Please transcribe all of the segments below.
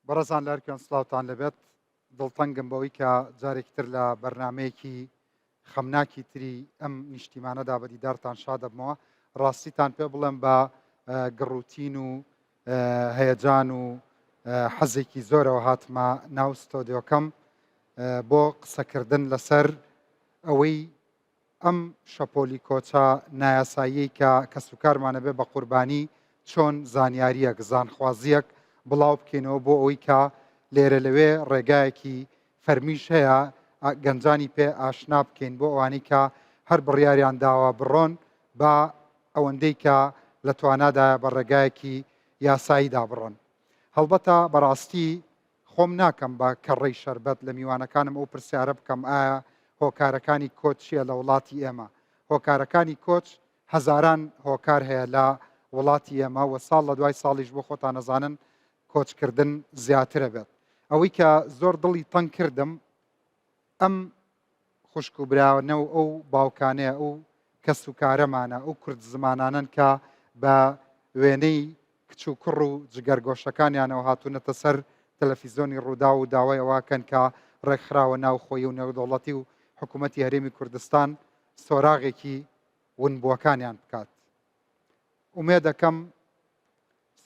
بەڕێزان لە هەرکوێن سڵاوتان لێبێت، دڵتەنگم بەوەی کە جارێکی تر لە بەرنامەیەکی خەمناکی تری ئەم نیشتیمانەدا بە دیدارتان شاد دەبمەوە. ڕاستیتان پێ بڵێم بە گڕوتین و هەیەجان و حەزێکی زۆرەوە هاتمە ناو ستۆدیۆکەم بۆ قسەکردن لەسەر ئەوەی ئەم شەپۆلی کۆچە نایاساییەی کە کەسوکارمان ئەبێ بە قوربانی چۆن زانیارییەک، زانخوازییەک بڵاو بکەینەوە بۆ ئەوەی کە لێرە لەوێ ڕێگایەکی فەرمیش هەیە گەنجانی پێ ئاشنا بکەین بۆ ئەوانەی کە هەر بڕیاریان داوە بڕۆن با ئەوەندەی کە لە توانادایە بە ڕێگایەکی یاساییدا بڕۆن. هەڵبەتە بەڕاستی خۆم ناکەم بە کەڕەی شەربەت لە میوانەکانم ئەو پرسیارە بکەم ئایا هۆکارەکانی کۆچ چییە لە وڵاتی ئێمە؟ هۆکارەکانی کۆچ هەزاران هۆکار هەیە لە وڵاتی ئێمە و ساڵ لە دوای ساڵیش بۆ خۆتان ئەزانن کۆچکردن زیاترە بێت. ئەوەی کە زۆر دڵی تەنگ کردم ئەم خوشک و براوانە و ئەو باوکانەیە، ئەو کەس و کارەمانە، ئەو کورد زمانانەن کە بە وێنەی کچ و کوڕ و جگەرگۆشەکانیانەوە هاتوونەتە سەر تەلەفیزۆنی ڕووداو و داوای ئەوە کەن کە ڕێکخراوە ناوخۆیی و نێودەوڵەتی و حکوومەتی هەرێمی کوردستان سۆراغێکی ونبووەکانیان بکات. ئومێدەکەم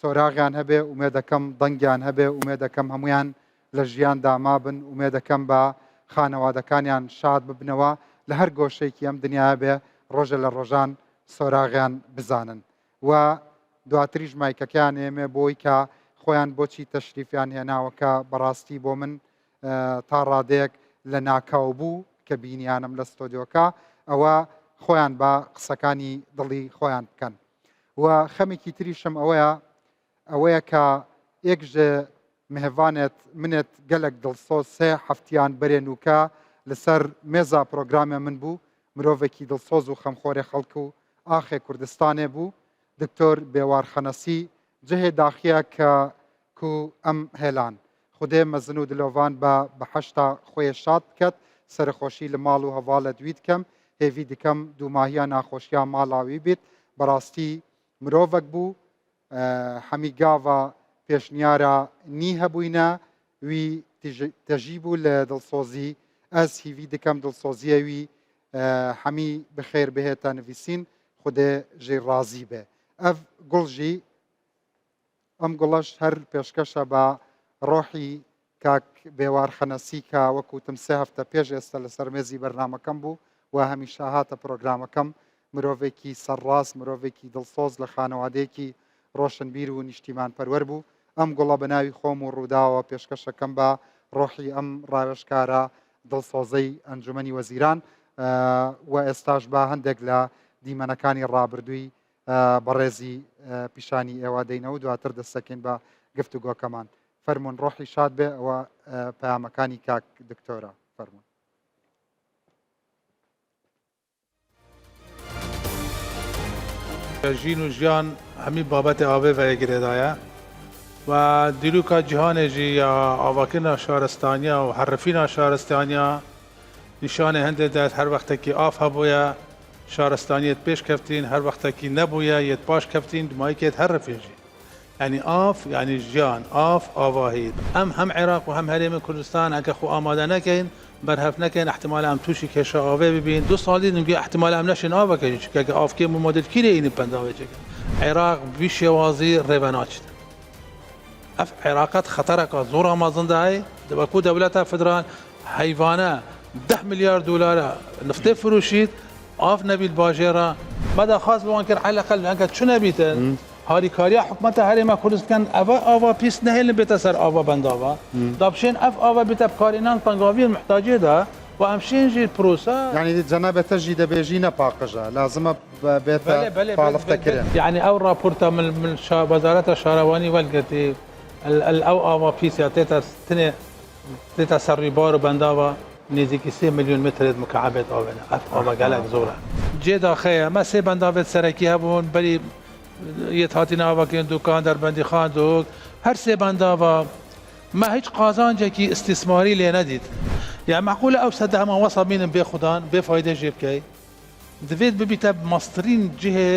سۆراغیان هەبێ، ئومێدەکەم دەنگیان هەبێ، ئومێدەکەم هەموویان لە ژیاندا مابن، ئومێدەکەم بە خانەوادەکانیان شاد ببنەوە، لە هەر گۆشەیەکی ئەم دنیایە بێ ڕۆژێ لە ڕۆژان سۆراغیان بزانن و دواتریش مایکەکەیان ئێمێ بۆی کە خۆیان بۆچی تەشریفیان هێناوە کە بەڕاستی بۆ من تا ڕادەیەک لە ناکاو بوو کە بینیانم لە ستۆدیۆکە ئەوە خۆیان بە قسەکانی دڵی خۆیان بکەن. و خەمێکی تریشم ئەوەیە ئەوەیە کە یەک ژ مهڤانێت منێت گەلەک دڵسۆز سێ هەفتیان بەرێ نوکە لەسەر مێزا پرۆگرامێ من بوو مرۆڤێکی دڵسۆز و خەمخۆرێ خەڵک و ئاخێ کوردستانێ بوو دکتۆر بێوار خەنەسی جهێ داخیە کە کو ئەم هێلان خودێ مەزن و دلۆڤان بە بەحەشتا خوەێ شاد بکەت سەرەخۆشی لە ماڵ و هەڤاڵەت وی دکەم هێڤی دکەم دوماهیا ناخۆشیا ماڵا وی بیت بەڕاستی مرۆڤەک بوو حەمی گاڤا پێشنیارا نی هەبووینە وی تەژی بوو لە دڵسۆزی ئەز هیڤی دکەم دڵسۆزیە وی حەمی بخێر بهێتە نڤیسین خودێ ژی ڕازی بێ ئەڤ گوڵ ژی ئەم گوڵەش هەر پێشکەشە بە ڕۆحی کاک بێوار خەنەسی کە وەک وتم سێ هەفتە پێش ئێستا لەسەر مێزی بەرنامەکەم بوو و هەمیشە هاتە پرۆگرامەکەم مرۆڤێکی سەرڕاست مرۆڤێکی دڵسۆز لە خانەوادەیەکی ڕۆشنبیر و نیشتیمانپەروەر بوو ئەم گوڵە بە ناوی خۆم و ڕووداوە پێشکەشەکەم بە ڕۆحی ئەم ڕاوێژکارە دڵسۆزەی ئەنجومەنی وەزیران و ئێستاش بە هەندێک لە دیمەنەکانی ڕابردووی بەڕێزی پیشانی ئێوە دەینەوە دواتر دەستەکەین بە گفتوگۆکەمان فەرمونون ڕۆحی شاد بێ ئەوە پەیامەکانی کاک دکتۆرە فەرمونون. ژین و ژیان هەمی بابەتی ئاوێ ڤە گرێدایە و دیروکا جیهانێ ژی یا ئاڤاکردنا شارستانیا و هەرفینا شارستانیا نیشانێ هەندێ دەت هەر وەختەکی ئاف هەبوویە شارستانیەت پێش کەفتین هەر وەختەکی نەبوویە یەت پاش کەفتین دمایکێت هەر رفێژی یانی ئاف یانی ژیان ئاف ئاڤاهی ئەم هەم عێراق و هەم هەرێمی کوردستان ئەگە خۆ ئامادە نەکەین بەرهەف نەکەین ئەحتمالە ئەم تووشی کێشە ئاڤێ ببین دو ساڵی نگوێ ئەحتمالە ئەم نەشێن ئاڤەکەین چونکە ئەگە ئاف کێم بوو مۆدێل کیرێ ئینی پەنداوێ چێکەن عێراق بی شێوازی ڕێڤە ناچیت ئەف عێراقەت خەتەرەکە زۆر مەزن دای وەکو دەولەتە فدرال هەیڤانە ده ملیار دۆلارە نفتێ فروشیت ئاف نەبیت باژێرە مەدا خاس بوان کرد عەلەقەل هەنگە چ نەبیتن هاریکاریە حکومەتە هەرێمە کوردست بکەن ئەڤ ئاڤا پیس نەهێلن بێتە سەر ئاڤا بەنداڤا دابشێن ئەف ئاڤا بێتە بکارێنان تەنگاڤیەن محتاجێدا و ئەمشێن ژیر پرۆسە. یانی جەنابت تەژی دەبێژی نە پاقژە لازمە بێتە پاڵفتە کرن. یانی ئەو ڕاپۆرتە من من وەزارەتە شارەوانی وەلگرتی ئەو ئاڤا پیس یا تێتە تنێ تێتە سەر ڕیبار و بەنداوە نێزیکی سێ ملیۆن مترێت مکعبێت ئاوێنە ئەف ئاڤا گەلەک زۆرە. جێ داخەیە مە سێ بەنداڤێت سەرەکی هەبوون بەری یەت هاتینە ئاڤاکردن دوکان دەربەندیخان دهۆک هەر سێ بەنداڤا مە هیچ قازانجێکی ئیستیسماری لێ نەدیت یان مەعقولە ئەو سەدە هەمان وەسا بینن بێ خودان بێ فایدە ژێ بکەی. دەبێت ببیتە مەزترین جهێ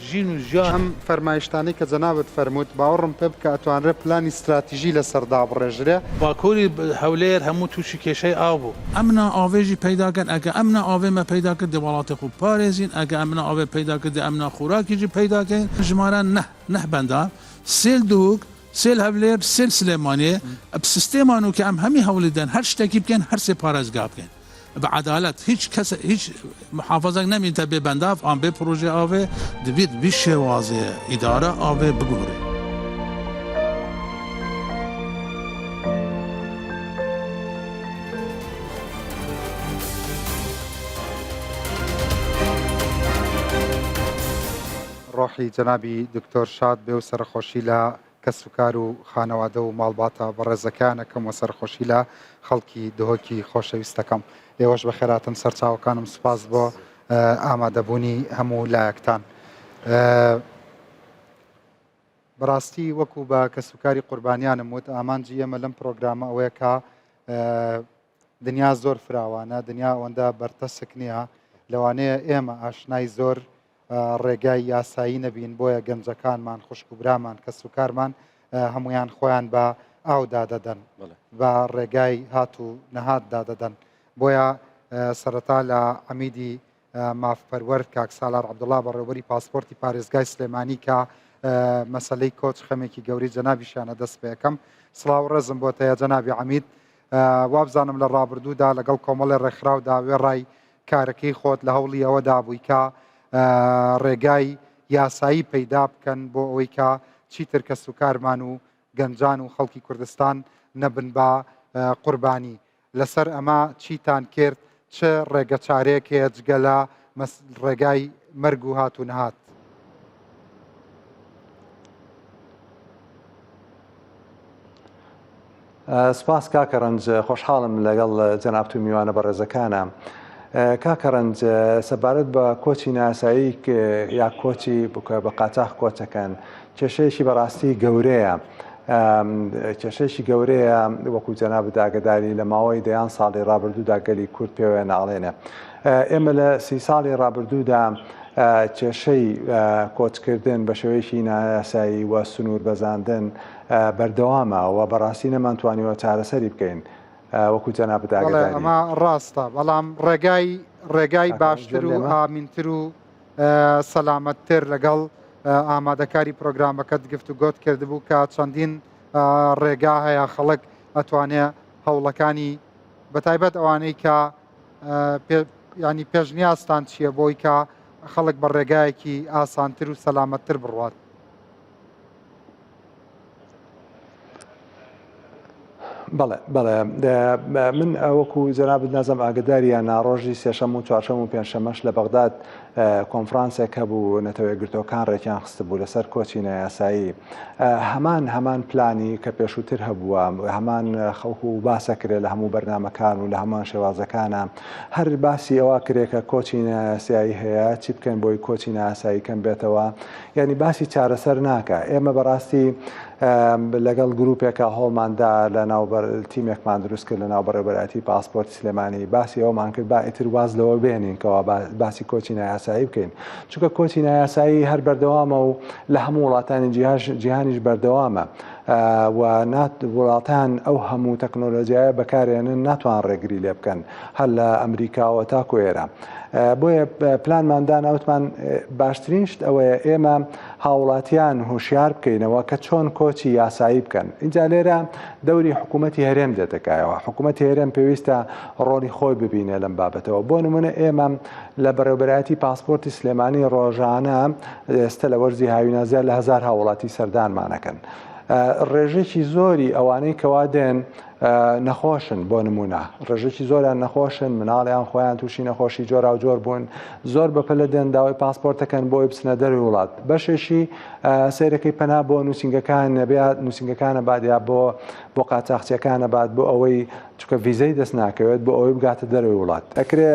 ژین و ژیان. ئەم فەرمایشتانەی کە جەنابت فەرمووت، باوەڕم پێ بکە ئەتوانرێ پلانی ستراتیژی لەسەر دابڕێژرێ. باکوری هەولێر هەموو تووشی کێشەی ئاو بوو. ئەمنا ئاڤێ ژی پەیدا کەن، ئەگە ئەمنا ئاڤێ مە پەیدا کرد دێ وەڵاتێ خو پارێزین، ئەگە ئەمنا ئاڤێ پەیدا کرد دێ ئەمنا خوراکی ژی پەیدا کەین. ژمارە نەه، نەه بەندا، سێ ل دهوک، سێ ل هەولێر، سێ ل سلێمانیێ، ب سیستێما نوو کە ئەم هەمی هەوڵی دەن هەر شتەکی بکەین هەر سێ پارێزگا بکەین. بە عەدالەت هیچ کەس هیچ محافەزەک نەمینتە بێ بەنداف ئان بێ پرۆژەی ئاڤێ دبیت بی شێوازێ ئیدارە ئاڤێ بگۆرێ. ڕۆحی جەنابی دکتۆر شاد بێ و سەرەخۆشی لە کەسوکار و خانەوادە و ماڵباتە بەڕێزەکەیان ئەکەم و سەرخۆشی لە خەڵکی دهۆکی خۆشەویست دەکەم. ئێوەش بەخێرهاتن سەرچاوەکانم سوپاس بۆ ئامادەبوونی هەموو لایەکتان. بەڕاستی وەکو بە کەسوکاری قوربانیانم وت ئامانجی ئێمە لەم پرۆگرامە ئەوەیە کە دنیا زۆر فراوانە دنیا ئەوەندە بەرتەسک نییە لەوانەیە ئێمە ئاشنای زۆر ڕێگای یاسایی نەبین بۆیە گەنجەکانمان خوشک و برامان کەسوکارمان هەمویان خۆیان بە ئاودا دەدەن بە ڕێگای هات و نەهاتدا دەدەن بۆیە سەرەتا لە عەمیدی مافپەروەر کاک سالار عەبدوڵا بەڕێوبەری پاسپۆرتی پارێزگای سلێمانی کە مەسلەی کۆچ خەمێکی گەوری جەنابیشیانە دەست پێەکەم سڵاو ڕێزم بۆ تەیە جەنابی عەمید وابزانم لە ڕابردوودا لەگەڵ کۆمەڵی ڕێکخراودا وێڕای کارەکەی خۆت لە هەوڵی ئەوەدا بووی کە ڕێگای یاسایی پەیدا بکەن بۆ ئەوەی کە چیتر کەسوکارمان و گەنجان و خەڵکی کوردستان نەبن بە قوربانی. لەسەر ئەمە چیتان کرد؟ چ ڕێگەچارەیەک هەیە جگە لە ڕێگای مەرگ و هات و نەهات؟ سپاس کاکە ڕەنج خۆشحاڵم لەگەڵ جەنابت و میوانە بەڕێزەکانە. کاکە ڕەنج سەبارەت بە کۆچی ناسایی یا کۆچی بکە بە قاچاخ کۆچەکەن کێشەیەکی بەڕاستی گەورەیە. کێشەیەکی گەورەیە وەکو جەنابت ئاگداری لە ماوەی دەیان ساڵی ڕابردوودا گەلی کورد پێوە ناڵێنێ. ئێمە لە سی ساڵی ڕابردوودا کێشەی کۆچکردن بە شێوەیەکی نایاسایی و سنوور بەزاندن بەردەوامە و بەڕاستی نەمانتوانیوە چارەسەری بکەین وەکو جەنابت ئاگاداری. ئەمە ڕاستە بەڵام ڕێگای ڕێگای باشتر و ئامینتر و سەلامەتتر لەگەڵ ئامادەکاری پرۆگرامەکەت گفتوگۆت کردبوو کە چەندین ڕێگا هەیە خەڵک ئەتوانێ هەوڵەکانی بەتایبەت ئەوانەی کە ینی پێشنیازتان چییە بۆی کە خەڵک بە ڕێگایەکی ئاسانتر و سەلامەتتر بڕوات؟ بەڵێ بەڵێ من وەکو جەنابت نازم ئاگداری یان ناڕۆژی سێشەم و چوارشەم و پێنجشەمەش لە بەغداد کۆنفرانسێک هەبوو نەتەوە یەکگرتووەکان ڕێکیان خستبوو لەسەر کۆچی نایاسایی هەمان هەمان پلانی کە پێشووتر هەبووە هەمان خەڵک و باسە کرێ لە هەموو بەرنمەکان و لە هەمان شێوازەکانە هەر باسی ئەوە کرێ کە کۆچی نایاسایی هەیە چی بکەین بۆی کۆچی نایاسایی کەم بێتەوە یانی باسی چارەسەر ناکا ئێمە بەڕاستی لەگەڵ گروپێکا هۆڵماندا لە ناو تیمێکمان دروست کرد لە ناو بەڕێوەبەرایەتی پاسپۆرتی سلێمانی باسی ئەومان کرد با ئیتر واز لەوە بێنین کەوا باسی کۆچی نایاسایی بکەین چونکە کۆچی نایاسایی هەر بەردەوامە و لە هەموو وڵاتانی جیهانیش بەردەوامە و وڵاتان ئەو هەموو تەکنۆلۆژیایە بەکارێنن ناتوان ڕێگری لێ بکەن هەر لە ئەمریکاوە تاکو ئێرە بۆیە پلانمان دانا وتمان باشترین شت ئەوەیە ئێمە هاوڵاتیان هۆشیار بکەینەوە کە چۆن کۆچی یاسایی بکەن اینجا لێرە دەوری حکوومەتی هەرێم دێتەکایەوە حکوومەتی هەرێم پێویستە ڕۆڵی خۆی ببینێ لەم بابەتەوە بۆ نمونە ئێمە لە بەڕێوبەرایەتی پاسپۆرتی سلێمانی ڕۆژانە ئێستا لە وەرزی هاوینە زیاد لە هەزار هاوڵاتی سەردانمانەکەن ڕێژێکی زۆری ئەوانەی کەوا دێن نەخۆشن بۆ نمونە ڕێژەکی زۆریان نەخۆشن مناڵیان خۆیان تووشی نەخۆشی جۆراوجۆر بوون زۆر بەپەلە دێن داوای پاسپۆرتەکەن بۆی بچنە دەروی وڵات بەشێکی سەیرەکەی پەنا بۆ نووسینگەکان نەبێت نووسینگەکانە بات یا بۆ بۆ قاچاخچیەکانە بات بۆ ئەوەی چونکە ڤیزەی دەست ناکەوێت بۆ ئەوەی بگاتە دەرەوەی وڵات ئەکرێ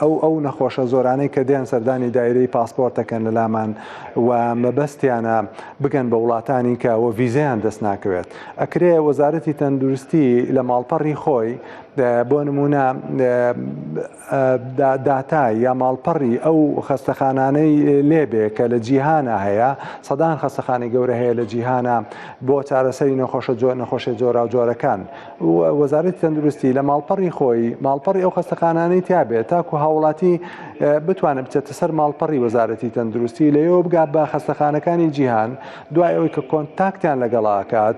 ئەو ئەو نەخۆشە زۆرانەی کە دێن سەردانی دایرەی پاسپۆرتەکەن لە لامان و مەبەستیانە بگەن بە وڵاتانی کە وە ڤیزەیان دەست ناکەوێت ئەکرێ وەزارەتی تەندروستی. تەندروستی لە ماڵپەڕی خۆی بۆ نمونە داتای یا ماڵپەڕی ئەو خەستەخانانەی لێبێ کە لە جیهانە هەیە سەدان خەستەخانەی گەورە هەیە لە جیهانە بۆ چارەسەری نەخۆشە جۆر نەخۆشیە جۆراوجۆرەکان وەزارەتی تەندروستی لە ماڵپەڕی خۆی ماڵپەڕی ئەو خەستەخانانەی تیابێت تاکو هاوڵاتی بتوانێت بچێتە سەر ماڵپەڕی وەزارەتی تەندروستی لەوێوە بگات بە خەستەخانەکانی جیهان دوای ئەوەی کە کۆنتاکتیان لەگەڵا ئەکات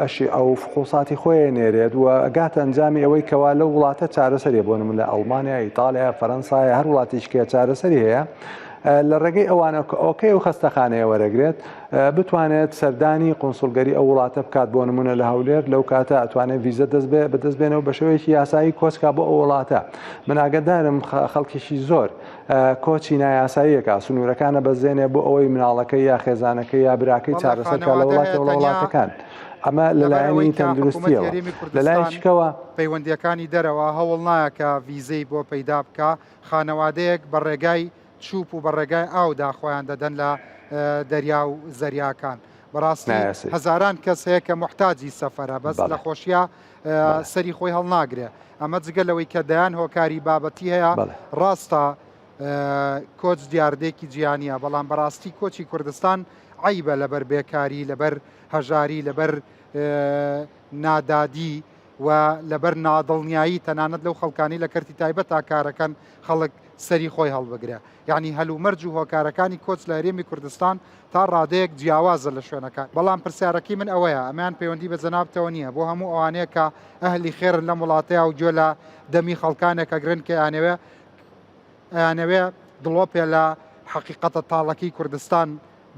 ئەشی ئەو فحوساتی خۆی نێرێت و ئەگاتە ئەنجامی ئەوەی کەوا لەو وڵاتە چارەسەری بۆ نمونە لە ئەڵمانیا ئیتالیا فەرەنسایە هەر وڵاتێکی کە چارەسەری هەیە لە ڕێگەی ئەوانە کە okay ئەو خەستەخانەیە وەرەگرێت بتوانێت سەردانی قونسڵگەری ئەو وڵاتە بکات بۆ نمونە لە هەولێر لەو کاتە ئەتوانێت ڤیزە دەست بێ بەدەست بێنەوە بە شێوەیەکی یاسایی کۆچکا بۆ ئەو وڵاتە من ئاگادارم خەڵکێکی زۆر کۆچی نایاساییەکە سنوورەکانە بەزێنێ بۆ ئەوەی مناڵەکەی یا خێزانەکەی یا براکەی چارەسەر بکات لە وڵاتە وڵاتەکان ئەمە لەلایەنی تەندروستیەوە لەلایەکیکەوە پەیوەندیەکانی دەرەوە هەوڵ نایە کە ڤیزەی بۆ پەیدا بکا خانەوادەیەک بە ڕێگای چوپ و بە ڕێگای ئاودا خۆیان دەدەن لە دەریا و زەریاکان بەڕاستی هەزاران کەس هەیە کە موحتاجی سەفەرە بەس لە خۆشیە سەری خۆی هەڵناگرێ ئەمە جگە لەوەی کە دەیان هۆکاری بابەتی هەیە ڕاستە کۆچ دیاردێکی جیانیە بەڵام بەڕاستی کۆچی کوردستان عیبە لەبەر بێکاری لەبەر هەژاری لەبەر نادادی و لەبەر نادڵنیایی تەنانەت لەو خەڵکانی لە کەرتی تایبەتا کارەکەن خەڵک سەری خۆی هەڵبگرێ یعنی هەلومەرج و هۆکارەکانی کۆچ لە هەرێمی کوردستان تا ڕادەیەک جیاوازە لە شوێنەکان بەڵام پرسیارەکەی من ئەوەیە ئەمەیان پەیوەندی بە جەنابتەوە نییە بۆ هەموو ئەوانەیە کە ئەهلی خێرن لەم وڵاتەیە و گوێ لە دەمی خەڵکانێک ئەگرن کە ئەیانەوێ ئەیانەوێ دڵۆپێ لە حەقیقەتە تاڵەکەی کوردستان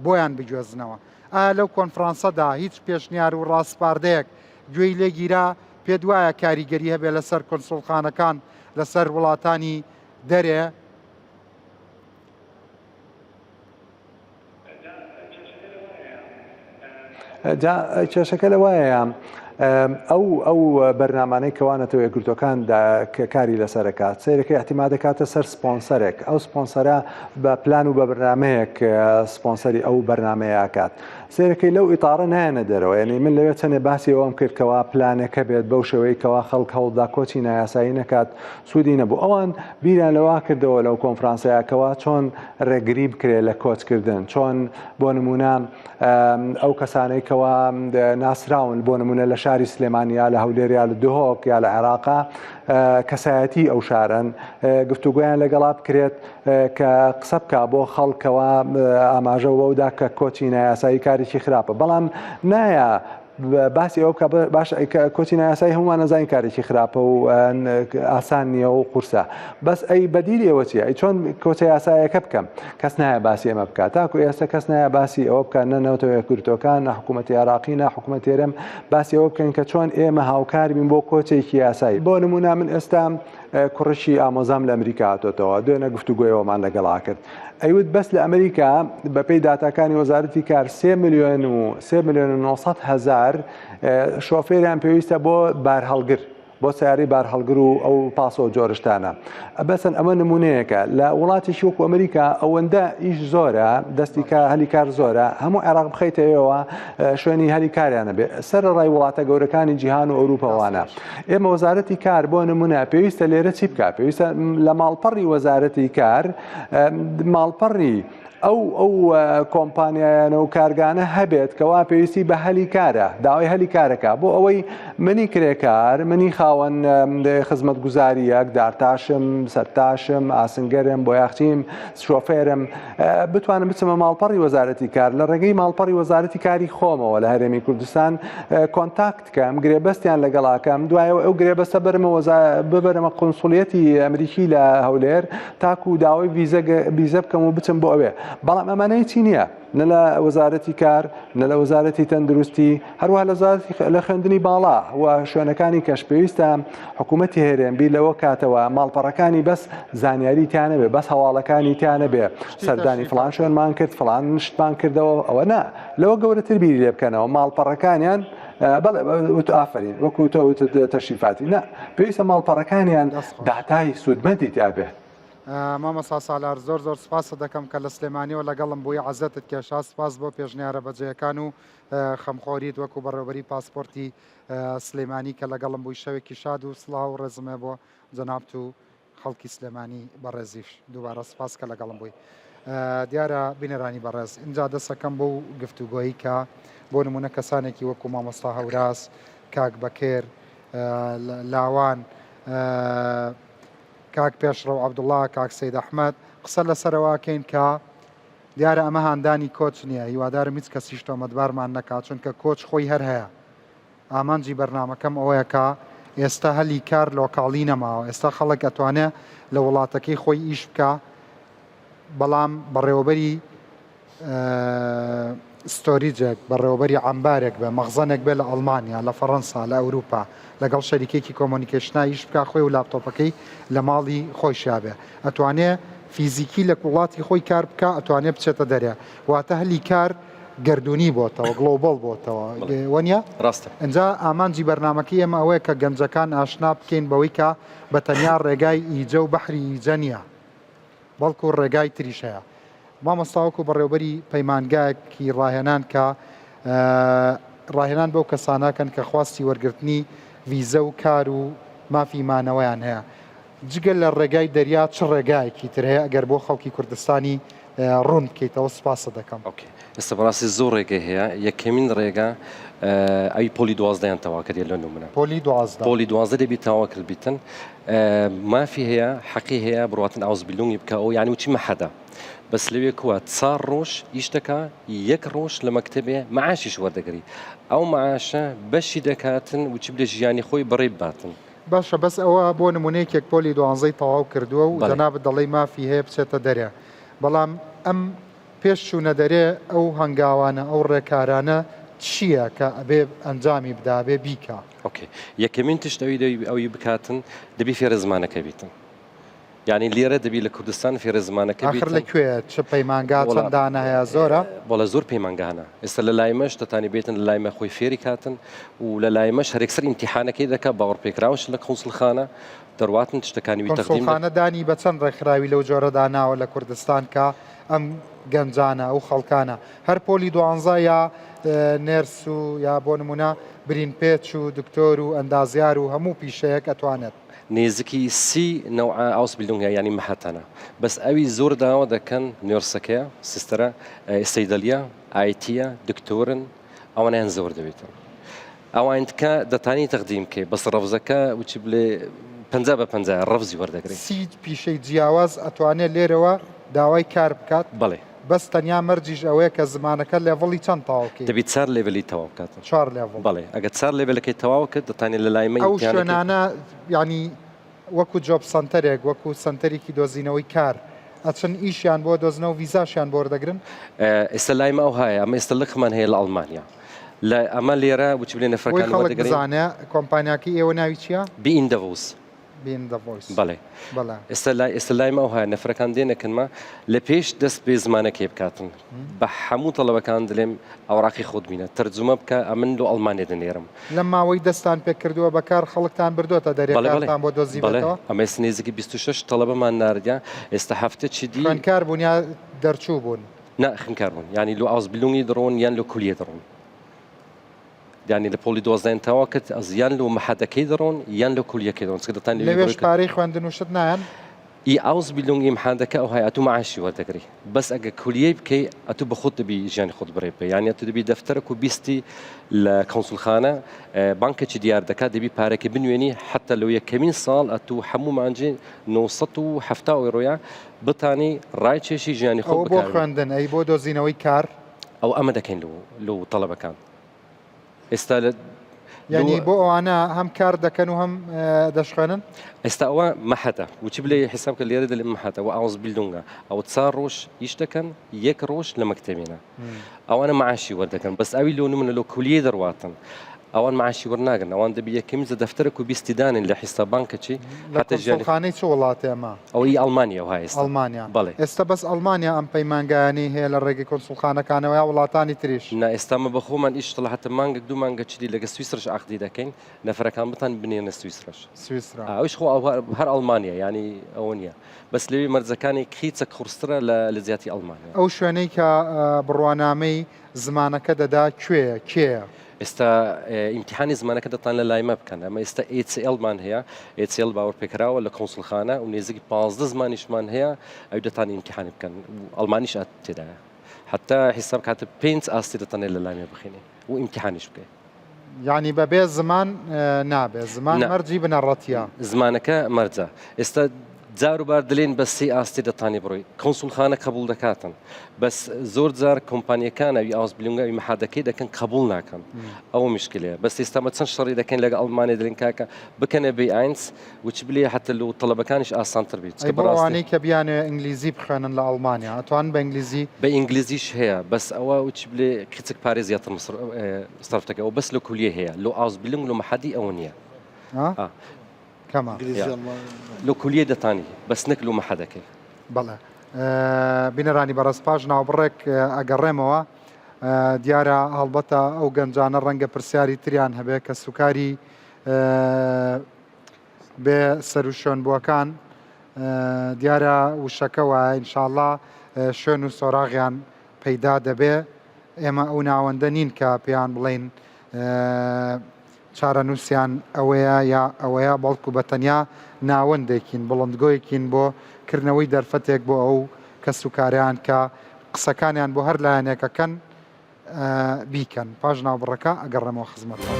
بۆیان بگوێزنەوە. ئایا لەو کۆنفرانسەدا هیچ پێشنیار و ڕاسپاردەیەک گوێی لێ گیرا؟ پێت وایە کاریگەری هەبێ لەسەر کونسوڵخانەکان لەسەر وڵاتانی دەرێ؟ جا کێشەکە لەوایە ئەو ئەو بەرنامانەی کەوا نەتەوە یەکگرتووەکان کە کاری لەسەرەکات سەیرەکە احتیما دەکاتە سەر سپۆنسەرێک ئەو سپۆنسەرە بە پلان و بە بەرنمەیەک سپۆنسەری ئەو بەرنمەیە ئەکات سەیرەکەی لەو ئیتارە نایەنە دەرەوە یعنی من لەوێ چەندێ باسی ئەوەم کرد کەوا پلانێکە بێت بەو شێوەی کەوا خەڵک هەوڵدا کۆچی نایاسایی نەکات سوودی نەبوو ئەوان بیریان لەوە کردەوە لەو کۆنفرانسەیە کەوا چۆن ڕێگری بکرێت لە کۆچکردن چۆن بۆ نمونە ئەو کەسانەی کەوا ناسراون بۆ نمونە لە شاری سلێمانی یا لە هەولێر یا لە دهۆک یا لە عێراقا کەسایەتی ئەو شارن گفتوگۆیان لەگەڵا بکرێت کە قسە بکە بۆ خەڵکەوە ئاماژە بەودا کە کۆچی نایاسایی کارێکی خراپە بەڵام نایە باسی ئەوە بکە باش کۆچی نایاسایی هەمومان نەزانین کارێکی خراپە و ئاسان نییە و قورسە بەس ئەی بەدیل ئێوە چیە ئەی چۆن کۆچە یاسایەکە بکەم کەس نایە باسی ئەمە بکات تاکو ئێستا کەس نایە باسی ئەوە بکات نە نەتەوە یەکگرتووەکان نە حکوومەتی عێراقی نە حکوومەتی هەرێم باسی ئەوە بکەن کە چۆن ئێمە هاوکار بین بۆ کۆچێکی یاسایی بۆ نمونە من ئێستا کوڕێکی ئامۆزام لە ئەمریکا هاتۆتەوە دوێنە گفتوگۆیەوەمان لەگەڵا کرد ئەیوت بەس لە ئەمریکا بەپێی داتاکانی وەزارەتی کار سێ ملیۆن و سێ ملیۆن و 900 هەزار شۆفێریان پێویستە بۆ بارهەڵگر بۆ سیارەی بارهەڵگر و ئەو پاسۆ جۆرشتانە بەسەن ئەمە نمونەیەکە لە وڵاتێکی وەکو ئەمریکا ئەوەندە ئیش زۆرە دەستی کە هەلی کار زۆرە هەموو عێراق بخەیتەوە شوێنی هەلی کاریانە بێ سەر ڕای وڵاتە گەورەکانی جیهان و ئەوروپاوانە ئێمە وەزارەتی کار بۆ نمونە پێویستە لێرە چی بکە پێویستە لە ماڵپەڕی وەزارەتی کار ماڵپەڕی ئەو ئەو کۆمپانیایانە و کارگانە هەبێت کەوا پێویستی بە هەلی کارە داوای هەلی کارەکە بۆ ئەوەی منی کرێکار منی خاوەن خزمەتگوزاریەک دارتاشم سەرتاشم ئاسنگەرم بۆیاخچیم شۆفێرم بتوانم بچمە ماڵپەڕی وەزارەتی کار لە ڕێگەی ماڵپەڕی وەزارەتی کاری خۆمەوە لە هەرێمی کوردستان کۆنتاکت کەم گرێبەستیان لەگەڵا کەم دوایەوە ئەو گرێبەستە بەرمە وەزا ببەرمە قونسوڵیەتی ئەمریکی لە هەولێر تاکو داوای ڤیزە ڤیزە بکەم و بچم بۆ ئەوێ بەڵام ئەمانە هیچی نییە نە لە وەزارەتی کار نە لە وەزارەتی تەندروستی هەروەها لە وەزارەتی لە خوێندنی باڵا و شوێنەکانی کەش پێویستە حکوومەتی هەرێم بیر لەوە کاتەوە ماڵپەڕەکانی بەس زانیاری تیا نەبێ بەس هەواڵەکانی تیا نەبێ سەردانی فڵان شوێنمان کرد فڵان شتمان کردەوە ئەوە نا لەوە گەورەتر بیری لێ بکەنەوە ماڵپەڕەکانیان بەڵێ وت ئافرین وەکو تۆ وتت تەشریفاتی نا پێویستە ماڵپەڕەکانیان داتای سوودمەندی تیا بێ. مامۆستا سالار زۆر زۆر سپاست دەکەم کە لە سلێمانیەوە لەگەڵم بووی عەزێتت کێشا سپاس بۆ پێشنیارە بەجێیەکان و خەمخۆریت وەکو بەڕێوەبەری پاسپۆرتی سلێمانی کە لەگەڵم بووی شەوێکی شاد و سڵاو و ڕێزم هەیە بۆ جەنابت و خەڵکی سلێمانی بەڕێزیش دووبارە سپاس کە لەگەڵم بووی دیارە بینەرانی بەڕێز ئینجا دەسەکەم بۆ گفتوگۆیی کە بۆ نمونە کەسانێکی وەکو مامۆستا هەوراز کاک بەکر لاوان کاک پێشڕەو عەبدوڵا، کاک سەید ئەحمەد، قسە لەسەرەوە ئەکەین کە دیارە ئەمە هاندانی کۆچ نییە، هیوادارم هیچ کەسیش تۆمەتبارمان نەکات، چونکە کۆچ خۆی هەر هەیە. ئامانجی بەرنامەکەم ئەوەیە کە ئێستا هەلی کار لۆکاڵی نەماوە، ئێستا خەڵک ئەتوانێ لە وڵاتەکەی خۆی ئیش بکا، بەڵام بەڕێوەبەری storage ێک، بەڕێوەبەری عەمبارێک بێ، مەخزەنێک بێ لە ئەڵمانیا، لە فەڕەنسا، لە ئەوروپا، لەگەڵ شەریکێکی communication ا ئیش بکا خۆی و لاپتۆپەکەی لە ماڵی خۆیشیا بێ. ئەتوانێ فیزیکی لە وڵاتی خۆی کار بکا، ئەتوانێ بچێتە دەرێ. واتە هەلی کار گەردوونی بۆتەوە، global بۆتەوە. وەنیە؟ ڕاستە. ئینجا ئامانجی بەرنامەکەی ئێمە ئەوەیە کە گەنجەکان ئاشنا بکەین بەوەی کە بە تەنیا ڕێگای ئیجە و بەحری ئیجە نییە. بەڵکو ڕێگای تریش هەیە. مامۆستا وەکو بەڕێوبەری پەیمانگایەکی ڕاهێنان کە ڕاهێنان بەو کەسانەکەن کە خواستی وەرگرتنی ڤیزە و کار و مافی مانەوەیان هەیە جگە لە ڕێگای دەریا چ ڕێگایەکی تر هەیە ئەگەر بۆ خەڵکی کوردستانی ڕوون بکەیتەوە سپاست دەکەم. okay ئێستا بەڕاستی زۆر ڕێگە هەیە یەکەمین ڕێگا ئەوی پۆلی دوازدەیان تەوا کردێ لە نمونە پۆلی دوازدە پۆلی دوازدە دەبی تەوا کرد بیتن مافی هەیە حەقی هەیە بڕاتن Ausbildung ی بکە ئەو یعنی وچی مەحەدە بەس لەوێ کووە چار ڕۆژ ئیش دەکا یەک ڕۆژ لە مەکتەبێ معاشیش وەردەگری ئەو معاشە بەشی دەکاتن وچی بلێ ژیانی خۆی بەڕێ بباتن. باشە بەس ئەوە بۆ نمونە یەکێک پۆلی دوانزەی تەواو کردووە و جەنابت دەڵێی مافی هەیە بچێتە دەرێ بەڵام ئەم پێش چوونە دەرێ ئەو هەنگاوانە ئەو ڕێکارانە چییە کە ئەبێ ئەنجامی بدا ئەبێ بیکا؟ okay یەکەمین تشت ئەوی دەبی ئەوی بکاتن دەبی فێرە زمانەکە بیتن یعنی لێرە دەبی لە کوردستان فێرە زمانەکە ئاخر لە کوێ چ پەیمانگا چەند دانە هەیە زۆرە؟ بەڵێ زۆر پەیمانگا هەنە ئێستا لە لای مەش دەتانی بێتن لە لای مە خۆی فێری کاتن و لە لای مەش هەرێکسەر ئیمتیحانەکەی دەکا باوەڕپێکراوش لە قونسڵخانە دەڕواتن تشتەکانی وی تەقدیم دەکەن. کونسوڵخانە دانی بە چەند ڕێکخراوی لەو جۆرەدا ناوە لە کوردستان کە ئەم گەنجانە ئەو خەڵکانە هەر پۆلی دوانزە یا nurse و یا بۆ نمونە برینپێچ و دکتۆر و ئەندازیار و هەموو پیشەیەک ئەتوانێت. نێزکی سی نەوعە Ausbildung هەیە یانی مەحەتەنە بەس ئەوی زۆر داوا دەکەن nurse ەکەیە سیستەرە سەیدەلیە ئایتیە دکتۆرن ئەوانیان زۆر دەوێتن ئەوان تکا دەتانی تەقدیم بکەی بەس ڕەفزەکە وچی بلێ پەنجا بە پەنجا ڕەفزی وەردەگری. سی پیشەی جیاواز ئەتوانێ لێرەوە داوای کار بکات؟ بەڵێ. بەس تەنیا مەرجیش ئەوەیە کە زمانەکە level ی چەند تەواو کەی؟ دەبی چار level ی تەواو بکات. چوار level. بەڵێ ئەگەر چار level ەکەی تەواو کرد دەتانی لە لای مە ئەو شوێنانە یانی وەکو job center ێک وەکو سەنتەرێکی دۆزینەوەی کار ئەچن ئیشیان بۆ دۆزنەوە ڤیزاشیان بۆ وەردەگرن؟ ئێستا لای مە ئەوهایە ئەمە ئێستا لقمان هەیە لە ئەڵمانیا لە ئەمە لێرە وچی بلێ بۆی نەفەرەکان خەڵک وەردەگرین. بزانێ کۆمپانیاکەی ئێوە ناوی چییە؟ بی ئین دە ڤۆیس. بی ئین دە ڤۆیس. بەڵێ. بەڵێ. ئێستا لای ئێستا لای مە ئەوهایە نەفەرەکان دێنە کنمە لە پێش دەست پێ زمانەکەی بکاتن بە حەموو تەڵەبەکان دلێم ئەوراقی خۆت بینە تەرجومە بکە ئەمن لۆ ئەڵمانیا دەنێرم. لەم ماوەی دەستتان پێکردووە بە کار خەڵکتان بردۆتە دەرێ بەڵێ بەڵێ کارتان بۆ بەڵێ دۆزیوەتەوە؟ ئەمە ئێستا نێزیکی 26 تەڵەبەمان ناردیە ئێستا هەفتە چی دی خوێندکار بوون یا دەرچوو بوون؟ نا خوێندکار بوون یانی لۆ Ausbildung ی دڕۆن یان لۆ کولیە دڕۆن یانی لە پۆلی دوازدەیان تەواو کرد ئەز یان لۆ مەحەدەکەی دڕۆن یان لۆ کولیەکەی دڕۆن چونکە دەتان لەوێ لەوێش بڕۆی کە پارەی خوێندن و شت نایەن؟ ئی Ausbildung ئیمحاندەکە ئەوهای ئەتوو معاشی وەردەگری بەس ئەگە کولیەی بکەی ئەتوو بە خۆت دەبی ژیانی خۆت بڕێ بکەی یانی ئەتوو دەبی دەفتەرەک و بیستی لە کونسوڵخانە بانکێکی دیار دەکات دەبی پارەکە بنوێنی حتا لەو یەکەمین ساڵ ئەتوو هەموو مانجی 970 ئۆیرۆیە بتانی ڕای چێشی ژیانی خۆت ئەوە بۆ بکاربێنی. خوێندن ئەی بۆ دۆزینەوەی کار؟ ئەو ئەمە دەکەین لۆ لۆ تەڵەبەکان ئێستا لە یعنی بۆ ئەوانە هەم کار دەکەن و هەم دەشخوێنن؟ ئێستا ئەوە مەحەتە وچی بلێ حساب کە لێرە دەلێ مەحەتە و Ausbildung ە ئەوە چار ڕۆژ ئیش دەکەن یەک ڕۆژ لە مەکتەبێنە ئەوانە معاشی وەردەکەن بەس ئەوی لۆ نمونە لۆ کولیە دەڕواتن. ئەوان معاشی وەرناگرن ئەوان دەبی یەکەمین جە دەفتەرەک و بیستی دانێن لە حیساب بانکەچی لە حتە ژیانی کونسوڵخانەی چ وڵاتێ ئەمە؟ ئەوە ئی ئەڵمانیا وها ئێستا ئەڵمانیا بەڵێ. ئێستا بەس ئەڵمانیا ئەم پەیمانگایانەی هەیە لە ڕێگەی کونسوڵخانەکانەوە یا وڵاتانی تریش؟ نا ئێستا مە بەخۆمان ئیش تڵە حتە مانگەک دوو مانگە چلی لەگە سویسرش عەقدی دەکەین نەفەرەکان بتان بنێنە سویسرش. سویسرا. ئەویش خۆ ئەو هەر ئەڵمانیا یانی ئەوە نیە بەس لەوێ مەرجەکانی قیچەک قورسترە لە لە جیاتی ئەڵمانیا. ئەو شوێنەی کە بڕوانامەی زمانەکە دەدا کوێیە کێیە؟ ئێستا ئیمتیحانی زمانەکە دەتان لە لای مە بکەن ئەمە ئێستا HL مان هەیە HL باوەڕپێکراوە لە کۆنسڵخانە و نێزیکی 15 زمانیشمان هەیە ئەو دەتان ئیمتیحانی بکەن ئەڵمانیش تێدایە حتا حیساب کاتە پێنج ئاستی دەتانێت لە لای مە بخێنی و ئیمتیحانیش بکەی. یانی بەبێ زمان نابێ زمان مەرجی بنەڕەتیە. زمانەکە مەرجە ئێستا جار و بار دلێن بە سێ ئاستی دەتانی بڕۆی کۆنسوڵخانە قبوڵ دەکاتن بەس زۆر جار کۆمپانیەکان ئەوی Ausbildung ئەوی مەحادەکەی دەکەن قبوڵ ناکەن ئەوە مشکلەیە بەس ئێستا مە چەند شەڕی دەکەین لەگە ئەڵمانیا دلێن کاکە بکەنە B eins وچ بلێ حتە لۆ تەڵەبەکانیش ئاسانتر بیت ئەی بۆ ئەوانەی کە بیانەوێ ئینگلیزی بخوێنن لە ئەڵمانیا ئەتوانن بە ئینگلیزی؟ بە ئینگلیزیش هەیە بەس ئەوە وچ بلێ کچک پارێ زیاتر سەرف دەکەی ئەوە بەس لە کولیە هەیە لۆ Ausbildung لۆ مەحەدی ئەوە نییە. کەمە. لۆ کولیە دەتانی بەس نەک لۆ مەحەدەکەی. بەڵێ بینەرانی بەڕێز پاش ناوبڕێک ئەگەڕێمەوە دیارە هەڵبەتە ئەو گەنجانە ڕەنگە پرسیاری تریان هەبێ کە سوکاری بێ سەروشوێنبووەکان دیارە وشەکە وایە ئینشاءاللە شوێن و سۆراغیان پەیدا دەبێ ئێمە ئەو ناوەندە نین کە پێیان بڵێین چارەنووسیان ئەوەیە یا ئەوەیە، بەڵکو بە تەنیا ناوەندێکین، بڵندگۆیەکین بۆ کردنەوەی دەرفەتێک بۆ ئەو کەسوکارەیان کە قسەکانیان بۆ هەر لایەنێک ئەکەن بیکەن. پاش ناوبڕەکە ئەگەڕێمەوە خزمەتتان.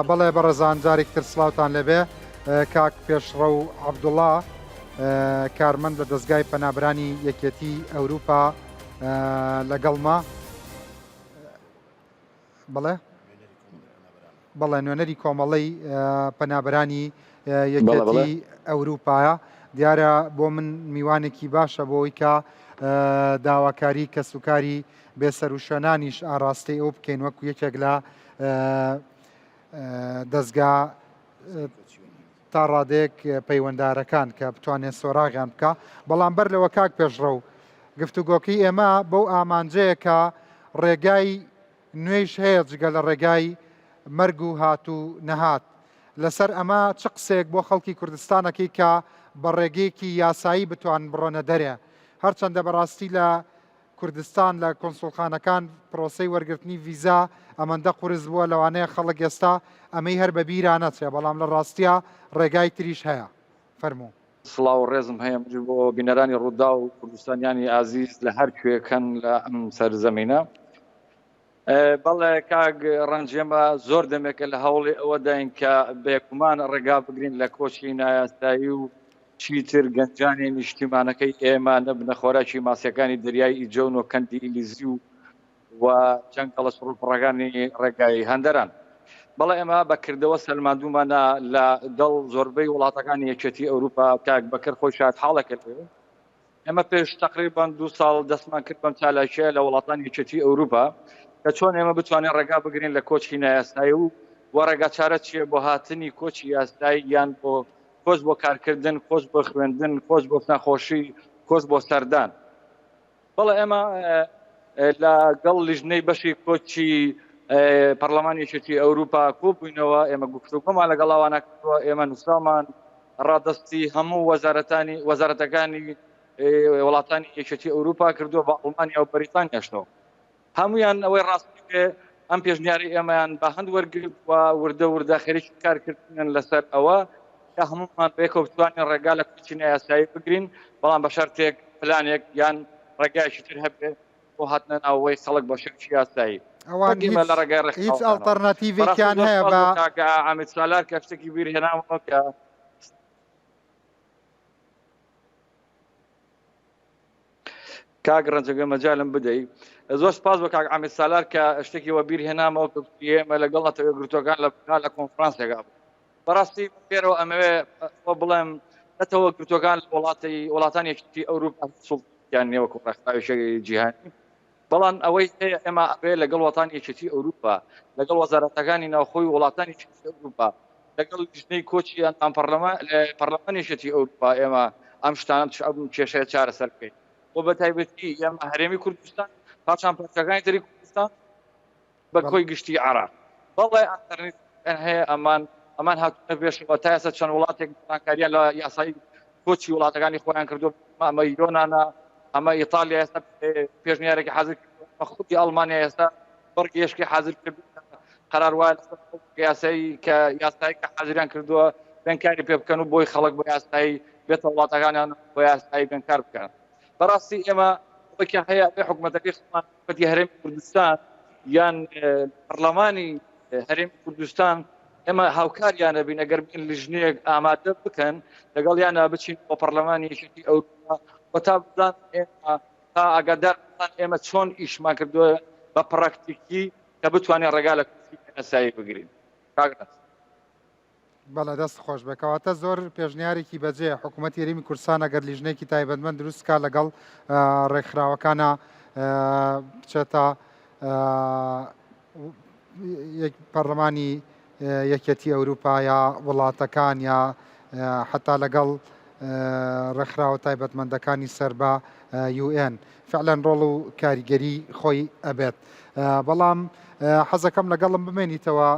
بەڵێ بەڕێزان جارێکی تر سڵاوتان لێبێ کاک پێشڕەو عەبدوڵا کارمەند لە دەستگای پەنابرانی یەکێتی ئەوروپا لەگەڵما بەڵێ بەڵێ نوێنەری کۆمەڵەی پەنابرانی یەکێتی ئەوروپایە دیارە بۆ من میوانێکی باشە بۆ ئەوەی کە داواکاری کەسوکاری بێسەروشوێنانیش ئاراستەی ئەو بکەین وەکو یەکێک لە دەستگا تا ڕادەیەک پەیوەندارەکان کە بتوانێت سۆراغیان بکە بەڵام بەر لەوە کاک پێشڕەو گفتوگۆکەی ئێمە بەو ئامانجەیە کە ڕێگای نوێیش هەیە جگە لە ڕێگای مەرگ و هات و نەهات لەسەر ئەمە چ قسەیەک بۆ خەڵکی کوردستانەکەی کە بە ڕێگەیەکی یاسایی بتوان بڕۆنە دەرێ هەرچەندە بەڕاستی لە کوردستان لە کۆنسوڵخانەکان پرۆسەی وەرگرتنی ڤیزا ئەمەندە قورس بووە لەوانەیە خەڵک ئێستا ئەمەی هەر بە بیرا نەچێ بەڵام لە ڕاستیا ڕێگای تریش هەیە. فەرموو. سڵاو و ڕێزم هەیە منیش بۆ بینەرانی ڕووداو و کوردستانیانی ئازیز لە هەر کوێکەن لە ئەم سەرزەمینە. بەڵێ کاک ڕەنج ئێمە زۆر دەمێکە لە هەوڵی ئەوەداین کە بێگومان ڕێگا بگرین لە کۆچی نایاسایی و چیتر گەنجانی نیشتیمانەکەی ئێمە نەبنە خۆراکی ماسیەکانی دەریای ئیجە و نۆکەندی ئیلیزی و و جەنگەڵە چڕوپڕەکانی ڕێگای هەندەران. بەڵێ ئێمە بە کردەوە سەلماندوومانە لە گەڵ زۆربەی وڵاتەکانی یەکێتی ئەوروپا کاک بەکر خۆی شایەتحاڵێکە لێ. ئێمە پێش تەقریبەن دوو ساڵ دەستمان کرد بەم چالاکییە لە وڵاتانی یەکێتی ئەوروپا کە چۆن ئێمە بتوانین ڕێگا بگرین لە کۆچی نایاسایی و و ڕێگا چارە چییە بۆ هاتنی کۆچی یاسایی یان بۆ کۆچ بۆ کارکردن، کۆچ بۆ خوێندن، کۆچ بۆ نەخۆشی، کۆچ بۆ سەردان. بەڵێ ئێمە لە گەڵ لیژنەی بەشی کۆچی پەرلەمانی یەکێتی ئەوروپا کۆبووینەوە، ئێمە گفتوگۆمان لەگەڵ ئەوانە کردووە، ئێمە نووسراومان ڕادەستی هەموو وەزارەتانی وەزارەتەکانی وڵاتانی یەکێتی ئەوروپا کردووە بە ئەڵمانیا و بەریتانیاشەوە. هەموویان ئەوەی ڕاستی بێ ئەم پێشنیاری ئێمەیان بە هەند وەرگرت و وردە وردە خەریکی کارکردنن لەسەر ئەوە کە هەموومان بەیەکەوە بتوانین ڕێگا لە کۆچی نایاسایی بگرین، بەڵام بە شەرتێک پلانێک یان ڕێگایەکی تر هەبێ بۆ هاتنە ناوەوەی خەڵک بە شێوەیەکی یاسایی. ئەوان وەک ئێمە هیچ لە ڕێگای هیچ ڕێکخراوەکانەوە. بەڕاستی زۆر سوپاس بۆ ئەڵتەرناتیڤێکیان هەیە بە کاک عامید سالار کە شتێکی بیر هێنامەوە کە کاک ڕەنج ئەگەر مەجالم بدەی. زۆر سپاس بە کاک عامید سالار کە شتێکی وەبیر هێنامەوە کە گوتی ئێمە لەگەڵ نەتەوە یەکگرتووەکان لە بەغدا لە کۆنفرانسێکا بووین. بەڕاستی من لێرەوە ئەمەوێ ئەوە بڵێم نەتەوە یەکگرتووەکان لە وڵاتی وڵاتانی یەکێتی ئەوروپا هیچ سوڵتەیەکیان نییە وەکو ڕێکخراوێکی جیهانی بەڵام ئەوەی هەیە ئێمە ئەبێ لەگەڵ وڵاتانی یەکێتی ئەوروپا لەگەڵ وەزارەتەکانی ناوخۆی وڵاتانی یەکێتی ئەوروپا لەگەڵ لیژنەی کۆچی ئەندام پەرلەمان پەرلەمانی یەکێتی ئەوروپا ئێمە ئەم شتانە ئەم کێشەیە چارەسەر بکەین و بە تایبەتی ئێمە هەرێمی کوردستان پاشان پارچەکانی تری کوردستان بە کۆی گشتی عێراق بەڵێ ئەنتەرنێت هەیە ئەمان ئەمان هاتوونە پێشەوە تا ئێستا چەند وڵاتێک گۆڕانکاریان لە یاسای کۆچی وڵاتەکانی خۆیان کردو ئەمە یۆنانە ئەمە ئیتالیا ئێستا پێشنیارێکی حازر کردووە خودی ئەڵمانیا ئێستا بڕگێشکی حازر کرد قرار وایە لەسەر یاسایی کە یاسایی کە حازریان کردووە بێنکاری پێ بکەن و بۆی خەڵک بۆ یاسایی بێتە وڵاتەکانیان بۆ یاسایی بێنکار بکەن بەڕاستی ئێمە ئەوەی کە هەیە ئەبێ حکوومەتەکەی خۆمان حکوومەتی هەرێمی کوردستان یان پەرلەمانی هەرێمی کوردستان ئێمە هاوکاریانە بین ئەگەر بین لیژنەیەک ئامادە بکەن لەگەڵیانە بچین بۆ پەرلەمانی یەکێتی ئەوروپا و تا بزان ئێمە تا ئاگادار بزان ئێمە چۆن ئیشمان کردووە بە پراکتیکی کە بتوانین ڕێگا لە کورسی یاسایی بگرین. کاک ناسر. بەڵێ دەست خۆش بێ کەواتە زۆر پێشنیارێکی بەجێ حکوومەتی هەرێمی کوردستان ئەگەر لیژنەیەکی تایبەتمەند دروست کا لەگەڵ ڕێکخراوەکانە بچێتە پەرلەمانی یەکێتی ئەوروپا یا وڵاتەکان یا حتا لەگەڵ ڕێکخراوە تایبەتمەندەکانی سەر بە UN فعلەن ڕۆڵ و کاریگەری خۆی ئەبێت بەڵام حەزەکەم لەگەڵم بمێنیتەوە